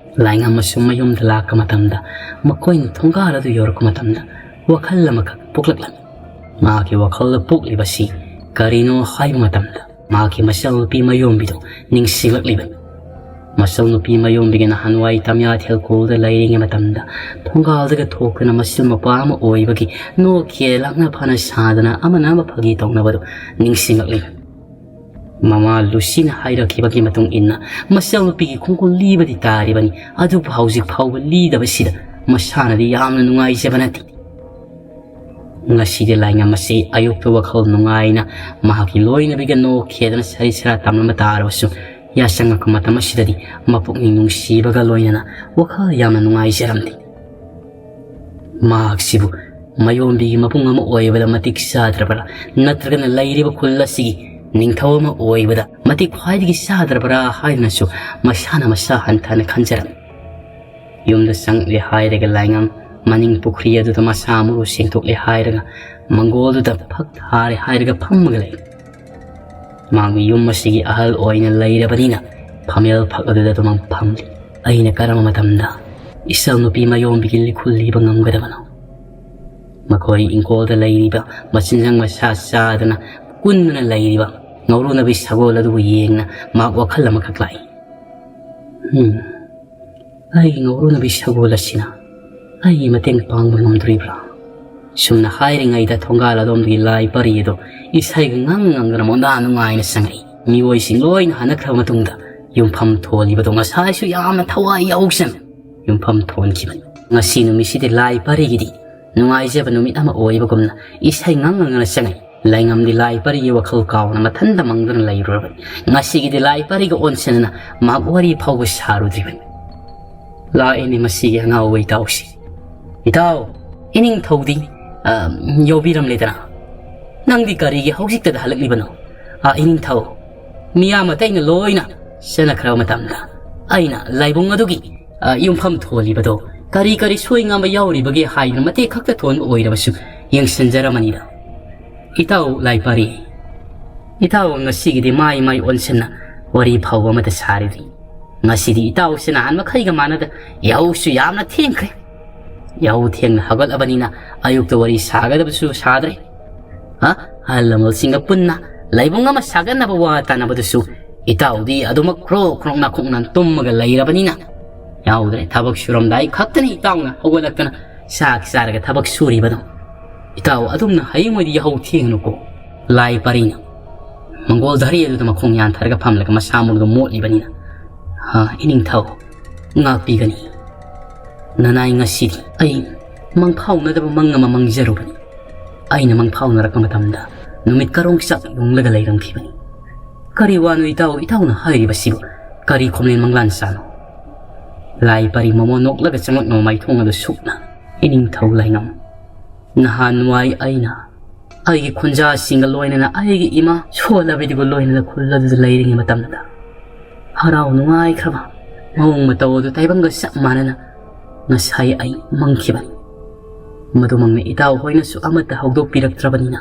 ꯂꯥꯏꯉꯝ ꯑꯁꯨꯝ ꯃꯌꯨꯝꯗ ꯂꯥꯛꯄ ꯃꯇꯝꯗ ꯃꯈꯣꯏꯅ ꯊꯣꯡꯒꯥꯜ ꯑꯗꯨ ꯌꯧꯔꯛꯄ ꯃꯇꯝꯗ ꯋꯥꯈꯜ ꯑꯃꯈꯛ ꯄꯣꯛꯂꯛꯂꯝꯃꯤ꯫ ꯃꯍꯥꯛꯀꯤ ꯋꯥꯈꯜꯗ ꯄꯣꯛꯂꯤꯕꯁꯤ ꯀꯔꯤꯅꯣ ꯍꯥꯏꯕ ꯃꯇꯝꯗ ꯃꯍꯥꯛꯀꯤ ꯃꯆꯜꯅꯨꯄꯤ ꯃꯌꯣꯝꯕꯤꯗꯨ ꯅꯤꯡꯁꯤꯡꯂꯛꯂꯤꯕꯅꯤ꯫ ꯃꯆꯜꯅꯨꯄꯤ ꯃꯌꯣꯝꯕꯤꯒꯤ ꯅꯍꯥꯟꯋꯥꯏ ꯇꯝꯌꯥꯊꯦꯜ ꯈꯨꯜꯗ ꯂꯩꯔꯤꯉꯩ ꯃꯇꯝꯗ ꯊꯣꯡꯒꯥꯜꯗꯒ ꯊꯣꯛꯇꯨꯅ ꯃꯆꯤꯜ ꯃꯧꯄ꯭ꯋꯥ ꯑꯃ ꯑꯣꯏꯕꯒꯤ ꯅꯣꯛꯈꯤ ꯂꯥꯛꯅ ꯐꯅ ꯁꯥꯗꯅ ꯑꯃꯅ ꯑꯃ ꯐꯥꯒꯤ ꯇꯧꯅꯕꯗꯨ ꯅꯤꯡꯁꯤꯡꯂꯛꯂꯤꯕꯅꯤ꯫ ꯃꯃꯥ ꯂꯨꯁꯤꯅ ꯍꯥꯏꯔꯛꯈꯤꯕꯒꯤ ꯃꯇꯨꯡ ꯏꯟꯅ ꯃꯆꯜꯅꯨꯄꯤꯒꯤ ꯈꯣꯡꯒꯨꯜ ꯂꯤꯕꯗꯤ ꯇꯥꯔꯤꯕꯅꯤ, ꯑꯗꯨꯕꯨ ꯍꯧꯖꯤꯛ ꯐꯥꯎꯕ ꯂꯤꯗꯕꯁꯤꯗ ꯃꯁꯥꯅꯗꯤ ꯌꯥꯝꯅ ꯅꯨꯡꯉꯥꯏꯖꯕ ꯅꯠꯇꯦ꯫ ꯉꯁꯤꯗꯤ ꯂꯥꯏꯉꯝ ꯑꯁꯤ ꯑꯌꯨꯛꯇ ꯋꯥꯈꯜ ꯅꯨꯡꯉꯥꯏꯅ ꯃꯍꯥꯛꯀꯤ ꯂꯣꯏꯅꯕꯤꯒ ꯅꯣꯛꯈꯤ ꯂꯥꯛꯅ ꯁꯔꯤꯠ ꯁꯔꯥ ꯇꯝꯂꯝꯕ ꯇꯥꯔꯕꯁꯨ ꯌꯥꯆꯪꯉꯛꯄ ꯃꯇꯝ ꯑꯁꯤꯗꯗꯤ ꯃꯄꯨꯛꯅꯤꯡ ꯅꯨꯡꯁꯤꯕꯒ ꯂꯣꯏꯅꯅ ꯋꯥꯈꯜ ꯌꯥꯝꯅ ꯅꯨꯡꯉꯥꯏꯖꯔꯝꯗꯦ꯫ ꯃꯍꯥꯛꯁꯤꯕꯨ ꯃꯌꯣꯝꯕꯤꯒꯤ ꯃꯕꯨꯡ ꯑꯃ ꯑꯣꯏꯕꯗ ꯃꯇꯤꯛ ꯆꯥꯗ꯭ꯔꯕ꯭ꯔꯥ, ꯅꯠꯇ꯭ꯔꯒꯅ ꯂꯩꯔꯤꯕ ꯈꯨꯜ ꯑꯁꯤꯒꯤ ꯅꯤꯡꯊꯧ ꯑꯃ ꯑꯣꯏꯕꯗ ꯃꯇꯤꯛ ꯈ꯭ꯋꯥꯏꯗꯒꯤ ꯆꯥꯗ꯭ꯔꯕ꯭ꯔꯥ ꯍꯥꯏꯗꯨꯅꯁꯨ ꯃꯁꯥꯅ ꯃꯁꯥ ꯍꯟꯊꯅ ꯈꯟꯖꯔꯝꯃꯤ꯫ ꯌꯨꯝꯗ ꯆꯪꯂꯦ ꯍꯥꯏꯔꯒ ꯂꯥꯏꯉꯝ ꯃꯅꯤꯡ ꯄꯨꯈ꯭ꯔꯤ ꯑꯗꯨꯗ ꯃꯁꯥ ꯃꯎ ꯁꯦꯡꯗꯣꯛꯂꯦ ꯍꯥꯏꯔꯒ ꯃꯪꯒꯣꯜꯗꯨꯗ ꯐꯛ ꯊꯥꯔꯦ ꯍꯥꯏꯔꯒ ꯐꯝꯃꯒ ꯂꯩ꯫ ꯃꯍꯥꯛꯅ ꯌꯨꯝ ꯑꯁꯤꯒꯤ ꯑꯍꯜ ꯑꯣꯏꯅ ꯂꯩꯔꯕꯅꯤꯅ ꯐꯝꯃꯦꯜ ꯐꯛ ꯑꯗꯨꯗ ꯑꯗꯨꯃꯛ ꯐꯝꯂꯤ꯫ ꯑꯩꯅ ꯀꯔꯝꯕ ꯃꯇꯝꯗ ꯏꯆꯜ ꯅꯨꯄꯤ ꯃꯌꯣꯝꯕꯤꯒꯤ ꯂꯤꯈꯨꯜ ꯂꯤꯕ ꯉꯝꯒꯗꯕꯅꯣ? ꯃꯈꯣꯏ ꯏꯪꯈꯣꯜꯗ ꯂꯩꯔꯤꯕ ꯃꯆꯤꯟꯖꯥꯛ ꯃꯁꯥ ꯆꯥꯗꯅ ꯀꯨꯟꯗꯨꯅ ꯂꯩꯔꯤꯕ ꯉꯧꯔꯨꯅꯕꯤ ꯁꯒꯣꯜ ꯑꯗꯨꯕꯨ ꯌꯦꯡꯅ ꯃꯍꯥꯛ ꯋꯥꯈꯜ ꯑꯃꯈꯛ ꯂꯥꯛꯏ꯫ ꯎꯝ, ꯑꯩꯒꯤ ꯉꯧꯔꯨꯅꯕꯤ ꯁꯒꯣꯜ ꯑꯁꯤꯅ ꯑꯩꯒꯤ ꯃꯇꯦꯡ ꯄꯥꯡꯕ ꯉꯝꯗꯣꯔꯤꯕ꯭ꯔꯥ? ꯁꯨꯝꯅ ꯍꯥꯏꯔꯤꯉꯩꯗ ꯊꯣꯡꯒꯥꯜ ꯑꯗꯣꯝꯗꯒꯤ ꯂꯥꯏ ꯄꯔꯤ ꯑꯗꯨ ꯏꯁꯩꯒ ꯉꯪ ꯉꯪꯗꯅ ꯃꯣꯟꯗꯥ ꯅꯨꯡꯉꯥꯏꯅ ꯆꯪꯉꯛꯏ꯫ ꯃꯤꯑꯣꯏꯁꯤꯡ ꯂꯣꯏꯅ ꯍꯟꯅꯈ꯭ꯔꯕ ꯃꯇꯨꯡꯗ ꯌꯨꯝꯐꯝ ꯊꯣꯜꯂꯤꯕꯗꯣ ꯉꯁꯥꯏꯁꯨ ꯌꯥꯝꯅ ꯊꯋꯥꯏ ꯌꯥꯎꯖꯅ ꯌꯨꯝꯐꯝ ꯊꯣꯟꯈꯤꯕꯅꯤ꯫ ꯉꯁꯤ ꯅꯨꯃꯤꯠꯁꯤꯗꯤ ꯂꯥꯏ ꯄꯔꯤꯒꯤꯗꯤ ꯅꯨꯡꯉꯥꯏꯖꯕ ꯅꯨꯃꯤꯠ ꯑꯃ ꯑꯣꯏꯕꯒꯨꯝꯅ ꯏꯁꯩ ꯉꯪ ꯉꯪꯗꯅ ꯆꯪꯉꯛꯏ꯫ ꯂꯥꯏꯉꯝꯗꯤ ꯂꯥꯏ ꯄꯔꯤꯒꯤ ꯋꯥꯈꯜ ꯀꯥꯎꯅ ꯃꯊꯟꯇ ꯃꯪꯗꯨꯅ ꯂꯩꯔꯨꯔꯕꯅꯤ꯫ ꯉꯁꯤꯒꯤꯗꯤ ꯂꯥꯏ ꯄꯔꯤꯒ ꯑꯣꯟꯁꯤꯟꯅꯅ ꯃꯍꯥꯛ ꯋꯥꯔꯤ ꯐꯥꯎꯕ ꯁꯥꯔꯨꯗ꯭ꯔꯤꯕꯅꯤ꯫ ꯂꯥꯛꯏꯅꯦ ꯃꯁꯤꯒꯤ ꯑꯉꯥꯎꯕ ꯏꯇꯥꯎꯁꯤ꯫ ꯏꯇꯥꯎ, ꯏꯅꯤꯡꯊꯧꯗꯤ, ꯑ, ꯌꯧꯕꯤꯔꯝꯂꯦꯗꯅ꯫ ꯅꯪꯗꯤ ꯀꯔꯤꯒꯤ ꯍꯧꯖꯤꯛꯇꯗ ꯍꯜꯂꯛꯂꯤꯕꯅꯣ? ꯑ, ꯏꯅꯤꯡꯊꯧ, ꯃꯤꯌꯥꯝ ꯑꯇꯩꯅ ꯂꯣꯏꯅ ꯆꯠꯅꯈ꯭ꯔꯕ ꯃꯇꯝꯗ ꯑꯩꯅ ꯂꯥꯏꯕꯨꯡ ꯑꯗꯨꯒꯤ, ꯑ, ꯌꯨꯝꯐꯝ ꯊꯣꯜꯂꯤꯕꯗꯣ ꯀꯔꯤ ꯀꯔꯤ ꯁꯣꯏ ꯉꯥꯝꯕ ꯌꯥꯎꯔꯤꯕꯒꯦ ꯍꯥꯏꯗꯨꯅ ꯃꯇꯦꯛ ꯈꯛꯇ ꯊꯣꯟꯕ ꯑꯣꯏꯔꯕꯁꯨ ꯌꯦꯡꯁꯤꯟꯖꯔꯝꯃꯅꯤꯗ꯫ ꯏꯇꯥꯎ ꯂꯥꯏꯄꯥꯔꯤ, ꯏꯇꯥꯎ ꯉꯁꯤꯒꯤꯗꯤ ꯃꯥꯏ ꯃꯥꯏ ꯑꯣꯟꯁꯤꯟꯅ ꯋꯥꯔꯤ ꯐꯥꯎꯕ ꯑꯃꯠꯇ ꯁꯥꯔꯤꯗꯤ꯫ ꯉꯁꯤꯗꯤ ꯏꯇꯥꯎꯁꯤ ꯅꯍꯥꯟ ꯃꯈꯩꯒ ꯃꯥꯟꯅꯗ ꯌꯥꯍꯧꯁꯨ ꯌꯥꯝꯅ ꯊꯦꯡꯈ꯭ꯔꯦ꯫ ꯌꯥꯍꯧ ꯊꯦꯡꯅ ꯍꯧꯒꯠꯂꯕꯅꯤꯅ ꯑꯌꯨꯛꯇ ꯋꯥꯔꯤ ꯁꯥꯒꯗꯕꯁꯨ ꯁꯥꯗ꯭ꯔꯦ꯫ ꯍꯥ? ꯑꯍꯜ ꯂꯃꯟꯁꯤꯡꯒ ꯄꯨꯟꯅ ꯂꯥꯏꯕꯨꯡ ꯑꯃ ꯁꯥꯒꯠꯅꯕ ꯋꯥ ꯇꯥꯅꯕꯗꯨꯁꯨ ꯏꯇꯥꯎꯗꯤ ꯑꯗꯨꯃꯛ ꯈ꯭ꯔꯣꯛ ꯈ꯭ꯔꯣꯛ ꯅꯥꯈꯣꯛꯅ ꯇꯨꯝꯃꯒ ꯂꯩꯔꯕꯅꯤꯅ ꯌꯥꯎꯗ꯭ꯔꯦ꯫ ꯊꯕꯛ ꯁꯨꯔꯝꯗꯥꯏ ꯈꯛꯇꯅꯤ ꯏꯇꯥꯎꯅ ꯍꯧꯒꯠꯂꯛꯇꯅ ꯆꯥꯛ ꯆꯥꯔꯒ ꯊꯕꯛ ꯁꯨꯔꯤꯕꯗꯣ꯫ ꯏꯇꯥꯎ ꯑꯗꯨꯝꯅ ꯍꯌꯦꯡꯋꯥꯏꯗꯤ ꯌꯥꯍꯧ ꯊꯦꯡꯅꯨꯀꯣ꯫ ꯂꯥꯏ ꯄꯔꯤꯅ ꯃꯪꯒꯣꯜ ꯙꯔꯤ ꯑꯗꯨꯗ ꯃꯈꯣꯡ ꯌꯥꯟꯊꯔꯒ ꯐꯝꯂꯒ ꯃꯁꯥ ꯃꯎꯗꯣ ꯃꯣꯠꯂꯤꯕꯅꯤꯅ꯫ ꯍꯥ, ꯏꯅꯤꯡꯊꯧ, ꯉꯥꯛꯄꯤꯒꯅꯤ꯫ ꯅꯅꯥꯏ ꯉꯁꯤꯗꯤ ꯑꯩ ꯃꯪꯐꯥꯎꯅꯗꯕ ꯃꯪ ꯑꯃ ꯃꯪꯖꯔꯨꯕꯅꯤ꯫ ꯑꯩꯅ ꯃꯪꯐꯥꯎꯅꯔꯛꯄ ꯃꯇꯝꯗ ꯅꯨꯃꯤꯠ ꯀꯔꯣꯡ ꯆꯥꯛ ꯌꯨꯡꯂꯒ ꯂꯩꯔꯝꯈꯤꯕꯅꯤ꯫ "ꯀꯔꯤ ꯋꯥꯅꯣ ꯏꯇꯥꯎ, ꯏꯇꯥꯎꯅ ꯍꯥꯏꯔꯤꯕꯁꯤꯕꯨ? ꯀꯔꯤ ꯈꯣꯝꯂꯦꯟ ꯃꯪꯂꯥꯟ ꯆꯥꯅꯣ?" ꯂꯥꯏ ꯄꯔꯤ ꯃꯃꯣꯟ ꯅꯣꯛꯂꯒ ꯆꯪꯂꯛꯅꯕ ꯃꯥꯏꯊꯣꯡ ꯑꯗꯨ ꯁꯨꯛꯅ, "ꯏꯅꯤꯡꯊꯧ ꯂꯥꯏꯉꯝ, ꯅꯍꯥꯟꯋꯥꯏ ꯑꯩꯅ ꯑꯩꯒꯤ ꯈꯨꯟꯖꯥꯁꯤꯡꯒ ꯂꯣꯏꯅꯅ ꯑꯩꯒꯤ ꯏꯃꯥ ꯁꯣꯜꯂꯕꯤꯗꯨꯒ ꯂꯣꯏꯅꯅ ꯈꯨꯜ ꯑꯗꯨꯗ ꯂꯩꯔꯤꯉꯩ ꯃꯇꯝꯗꯨꯗ ꯍꯔꯥꯎ ꯅꯨꯡꯉꯥꯏꯈ꯭ꯔꯕ ꯃꯑꯣꯡ ꯃꯇꯧ ꯑꯗꯨ ꯇꯥꯏꯕꯪꯒ ꯆꯞ ꯃꯥꯟꯅꯅ ꯉꯁꯥꯏ ꯑꯩ ꯃꯪꯈꯤꯕꯅꯤ꯫ ꯃꯗꯨꯃꯛꯅ ꯏꯇꯥꯎ ꯍꯣꯏꯅꯁꯨ ꯑꯃꯠꯇ ꯍꯧꯗꯣꯛꯄꯤꯔꯛꯇ꯭ꯔꯕꯅꯤꯅ,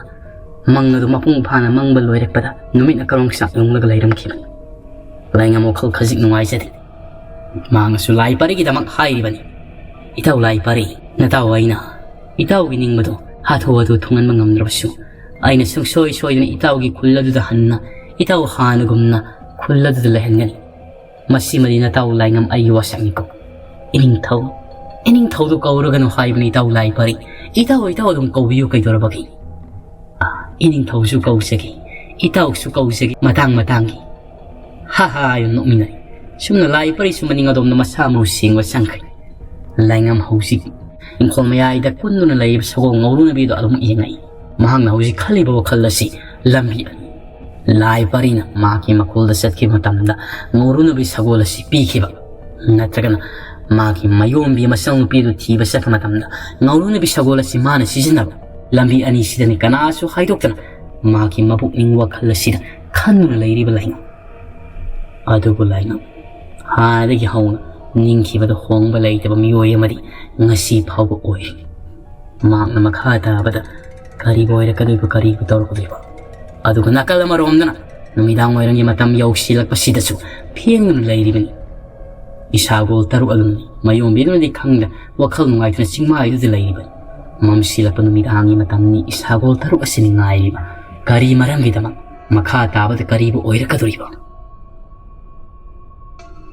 ꯃꯪ ꯑꯗꯨ ꯃꯄꯨꯡ ꯐꯥꯅ ꯃꯪꯕ ꯂꯣꯏꯔꯛꯄꯗ ꯅꯨꯃꯤꯠꯅ ꯀꯔꯣꯡ ꯆꯥꯛ ꯌꯨꯡꯂꯒ ꯂꯩꯔꯝꯈꯤꯕꯅꯤ꯫" ꯂꯥꯏꯉꯝ ꯋꯥꯈꯜ ꯈꯖꯤꯛ ꯅꯨꯡꯉꯥꯏꯖꯗꯦ꯫ ꯃꯍꯥꯛꯅꯁꯨ ꯂꯥꯏ ꯄꯔꯤꯒꯤꯗꯃꯛ ꯍꯥꯏꯔꯤꯕꯅꯤ꯫ "ꯏꯇꯥꯎ ꯂꯥꯏ ꯄꯔꯤ, ꯅꯇꯥꯎ ꯑꯩꯅ ꯏꯇꯥꯎꯒꯤ ꯅꯤꯡꯕꯗꯨ ꯍꯥꯊꯨ ꯍꯥꯊꯨ ꯊꯨꯡꯍꯟꯕ ꯉꯝꯗ꯭ꯔꯕꯁꯨ, ꯑꯩꯅ ꯁꯨꯡꯁꯣꯏ ꯁꯣꯏꯗꯅ ꯏꯇꯥꯎꯒꯤ ꯈꯨꯜ ꯑꯗꯨꯗ ꯍꯟꯅ ꯏꯇꯥꯎ ꯍꯥꯟꯅꯒꯨꯝꯅ ꯈꯨꯜ ꯑꯗꯨꯗ ꯂꯩꯍꯟꯒꯅꯤ꯫ ꯃꯁꯤꯃꯗꯤ ꯅꯇꯥꯎ ꯂꯥꯏꯉꯝ ꯑꯩꯒꯤ ꯋꯥꯁꯛꯅꯤꯀꯣ꯫" "ꯏꯅꯤꯡꯊꯧ, ꯏꯅꯤꯡꯊꯧꯗꯨ ꯀꯧꯔꯒꯅꯨ ꯍꯥꯏꯕꯅꯤ ꯏꯇꯥꯎ ꯂꯥꯏ ꯄꯔꯤ꯫ ꯏꯇꯥꯎ, ꯏꯇꯥꯎ ꯑꯗꯨꯝ ꯀꯧꯕꯤꯌꯨ ꯀꯩꯗꯧꯔꯕꯒꯦ?" "ꯏꯅꯤꯡꯊꯧꯁꯨ ꯀꯧꯖꯒꯦ, ꯏꯇꯥꯎꯁꯨ ꯀꯧꯖꯒꯦ, ꯃꯇꯥꯡ ꯃꯇꯥꯡꯒꯤ꯫" ꯍꯥ ꯍꯥ ꯍꯥꯏꯅ ꯅꯣꯛꯃꯤꯟꯅꯩ꯫ ꯁꯨꯝꯅ ꯂꯥꯏ ꯄꯔꯤꯁꯨ ꯃꯅꯤꯡ ꯑꯗꯣꯝꯗ ꯃꯁꯥ ꯃꯎ ꯁꯦꯡꯕ ꯆꯪꯈ꯭ꯔꯦ꯫ ꯂꯥꯏꯉꯝ ꯍꯧꯖꯤꯛ ꯏꯪꯈꯣꯜ ꯃꯌꯥꯏꯗ ꯀꯨꯟꯗꯨꯅ ꯂꯩꯔꯤꯕ ꯁꯒꯣꯜ ꯉꯧꯔꯨꯅꯕꯤꯗꯣ ꯑꯗꯨꯝ ꯌꯦꯡꯉꯛꯏ꯫ ꯃꯍꯥꯛꯅ ꯍꯧꯖꯤꯛ ꯈꯜꯂꯤꯕ ꯋꯥꯈꯜ ꯑꯁꯤ ꯂꯝꯕꯤ ꯑꯅꯤ꯫ ꯂꯥꯏ ꯄꯔꯤꯅ ꯃꯍꯥꯛꯀꯤ ꯃꯀꯣꯜꯗ ꯆꯠꯈꯤꯕ ꯃꯇꯝꯗ ꯉꯧꯔꯨꯅꯕꯤ ꯁꯒꯣꯜ ꯑꯁꯤ ꯄꯤꯈꯤꯕ, ꯅꯠꯇ꯭ꯔꯒꯅ ꯃꯍꯥꯛꯀꯤ ꯃꯌꯣꯝꯕꯤ ꯃꯆꯥꯅꯨꯄꯤ ꯑꯗꯨ ꯊꯤꯕ ꯆꯠꯄ ꯃꯇꯝꯗ ꯉꯧꯔꯨꯅꯕꯤ ꯁꯒꯣꯜ ꯑꯁꯤ ꯃꯥꯅ ꯁꯤꯖꯤꯟꯅꯕ꯫ ꯂꯝꯕꯤ ꯑꯅꯤꯁꯤꯗꯅꯤ ꯀꯅꯥꯁꯨ ꯍꯥꯏꯗꯣꯛꯇꯅ ꯃꯍꯥꯛꯀꯤ ꯃꯕꯨꯛꯅꯤꯡ ꯋꯥꯈꯜ ꯑꯁꯤꯗ ꯈꯟꯗꯨꯅ ꯂꯩꯔꯤꯕ ꯂꯥꯏꯉꯝ꯫ ꯑꯗꯨꯕꯨ ꯂꯥꯏꯉꯝ ꯍꯥꯟꯅꯗꯒꯤ ꯍꯧꯅ ꯅꯤꯡꯈꯤꯕꯗ ꯍꯣꯡꯕ ꯂꯩꯇꯕ ꯃꯤꯑꯣꯏ ꯑꯃꯗꯤ ꯉꯁꯤ ꯐꯥꯎꯕ ꯑꯣꯏꯔꯤ꯫ ꯃꯍꯥꯛꯅ ꯃꯈꯥ ꯇꯥꯕꯗ ꯀꯔꯤꯕꯨ ꯑꯣꯏꯔꯛꯀꯗꯣꯏꯕ, ꯀꯔꯤꯕꯨ ꯇꯧꯔꯛꯀꯗꯣꯏꯕ? ꯑꯗꯨꯒ ꯅꯥꯀꯜ ꯑꯃꯔꯣꯝꯗꯅ ꯅꯨꯃꯤꯗꯥꯡ ꯋꯥꯏꯔꯝꯒꯤ ꯃꯇꯝ ꯌꯧꯁꯤꯜꯂꯛꯄꯁꯤꯗꯁꯨ ꯐꯦꯡꯗꯨꯅ ꯂꯩꯔꯤꯕꯅꯤ꯫ ꯏꯁꯥꯒꯣꯜ ꯇꯔꯨꯛ ꯑꯗꯨꯅꯤ꯫ ꯃꯌꯣꯝꯕꯤꯗꯨꯅꯗꯤ ꯈꯪꯗ ꯋꯥꯈꯜ ꯅꯨꯡꯉꯥꯏꯇꯅ ꯆꯤꯡꯃꯥꯏꯗꯨꯗ ꯂꯩꯔꯤꯕꯅꯤ꯫ ꯃꯝꯁꯤꯜꯂꯛꯄ ꯅꯨꯃꯤꯗꯥꯡꯒꯤ ꯃꯇꯝꯅꯤ꯫ ꯏꯁꯥꯒꯣꯜ ꯇꯔꯨꯛ ꯑꯁꯤꯅꯤ ꯉꯥꯏꯔꯤꯕ꯫ ꯀꯔꯤ ꯃꯔꯝꯒꯤꯗꯃꯛ? ꯃꯈꯥ ꯇꯥꯕꯗ ꯀꯔꯤꯕꯨ ꯑꯣꯏꯔꯛꯀꯗꯣꯔꯤꯕ?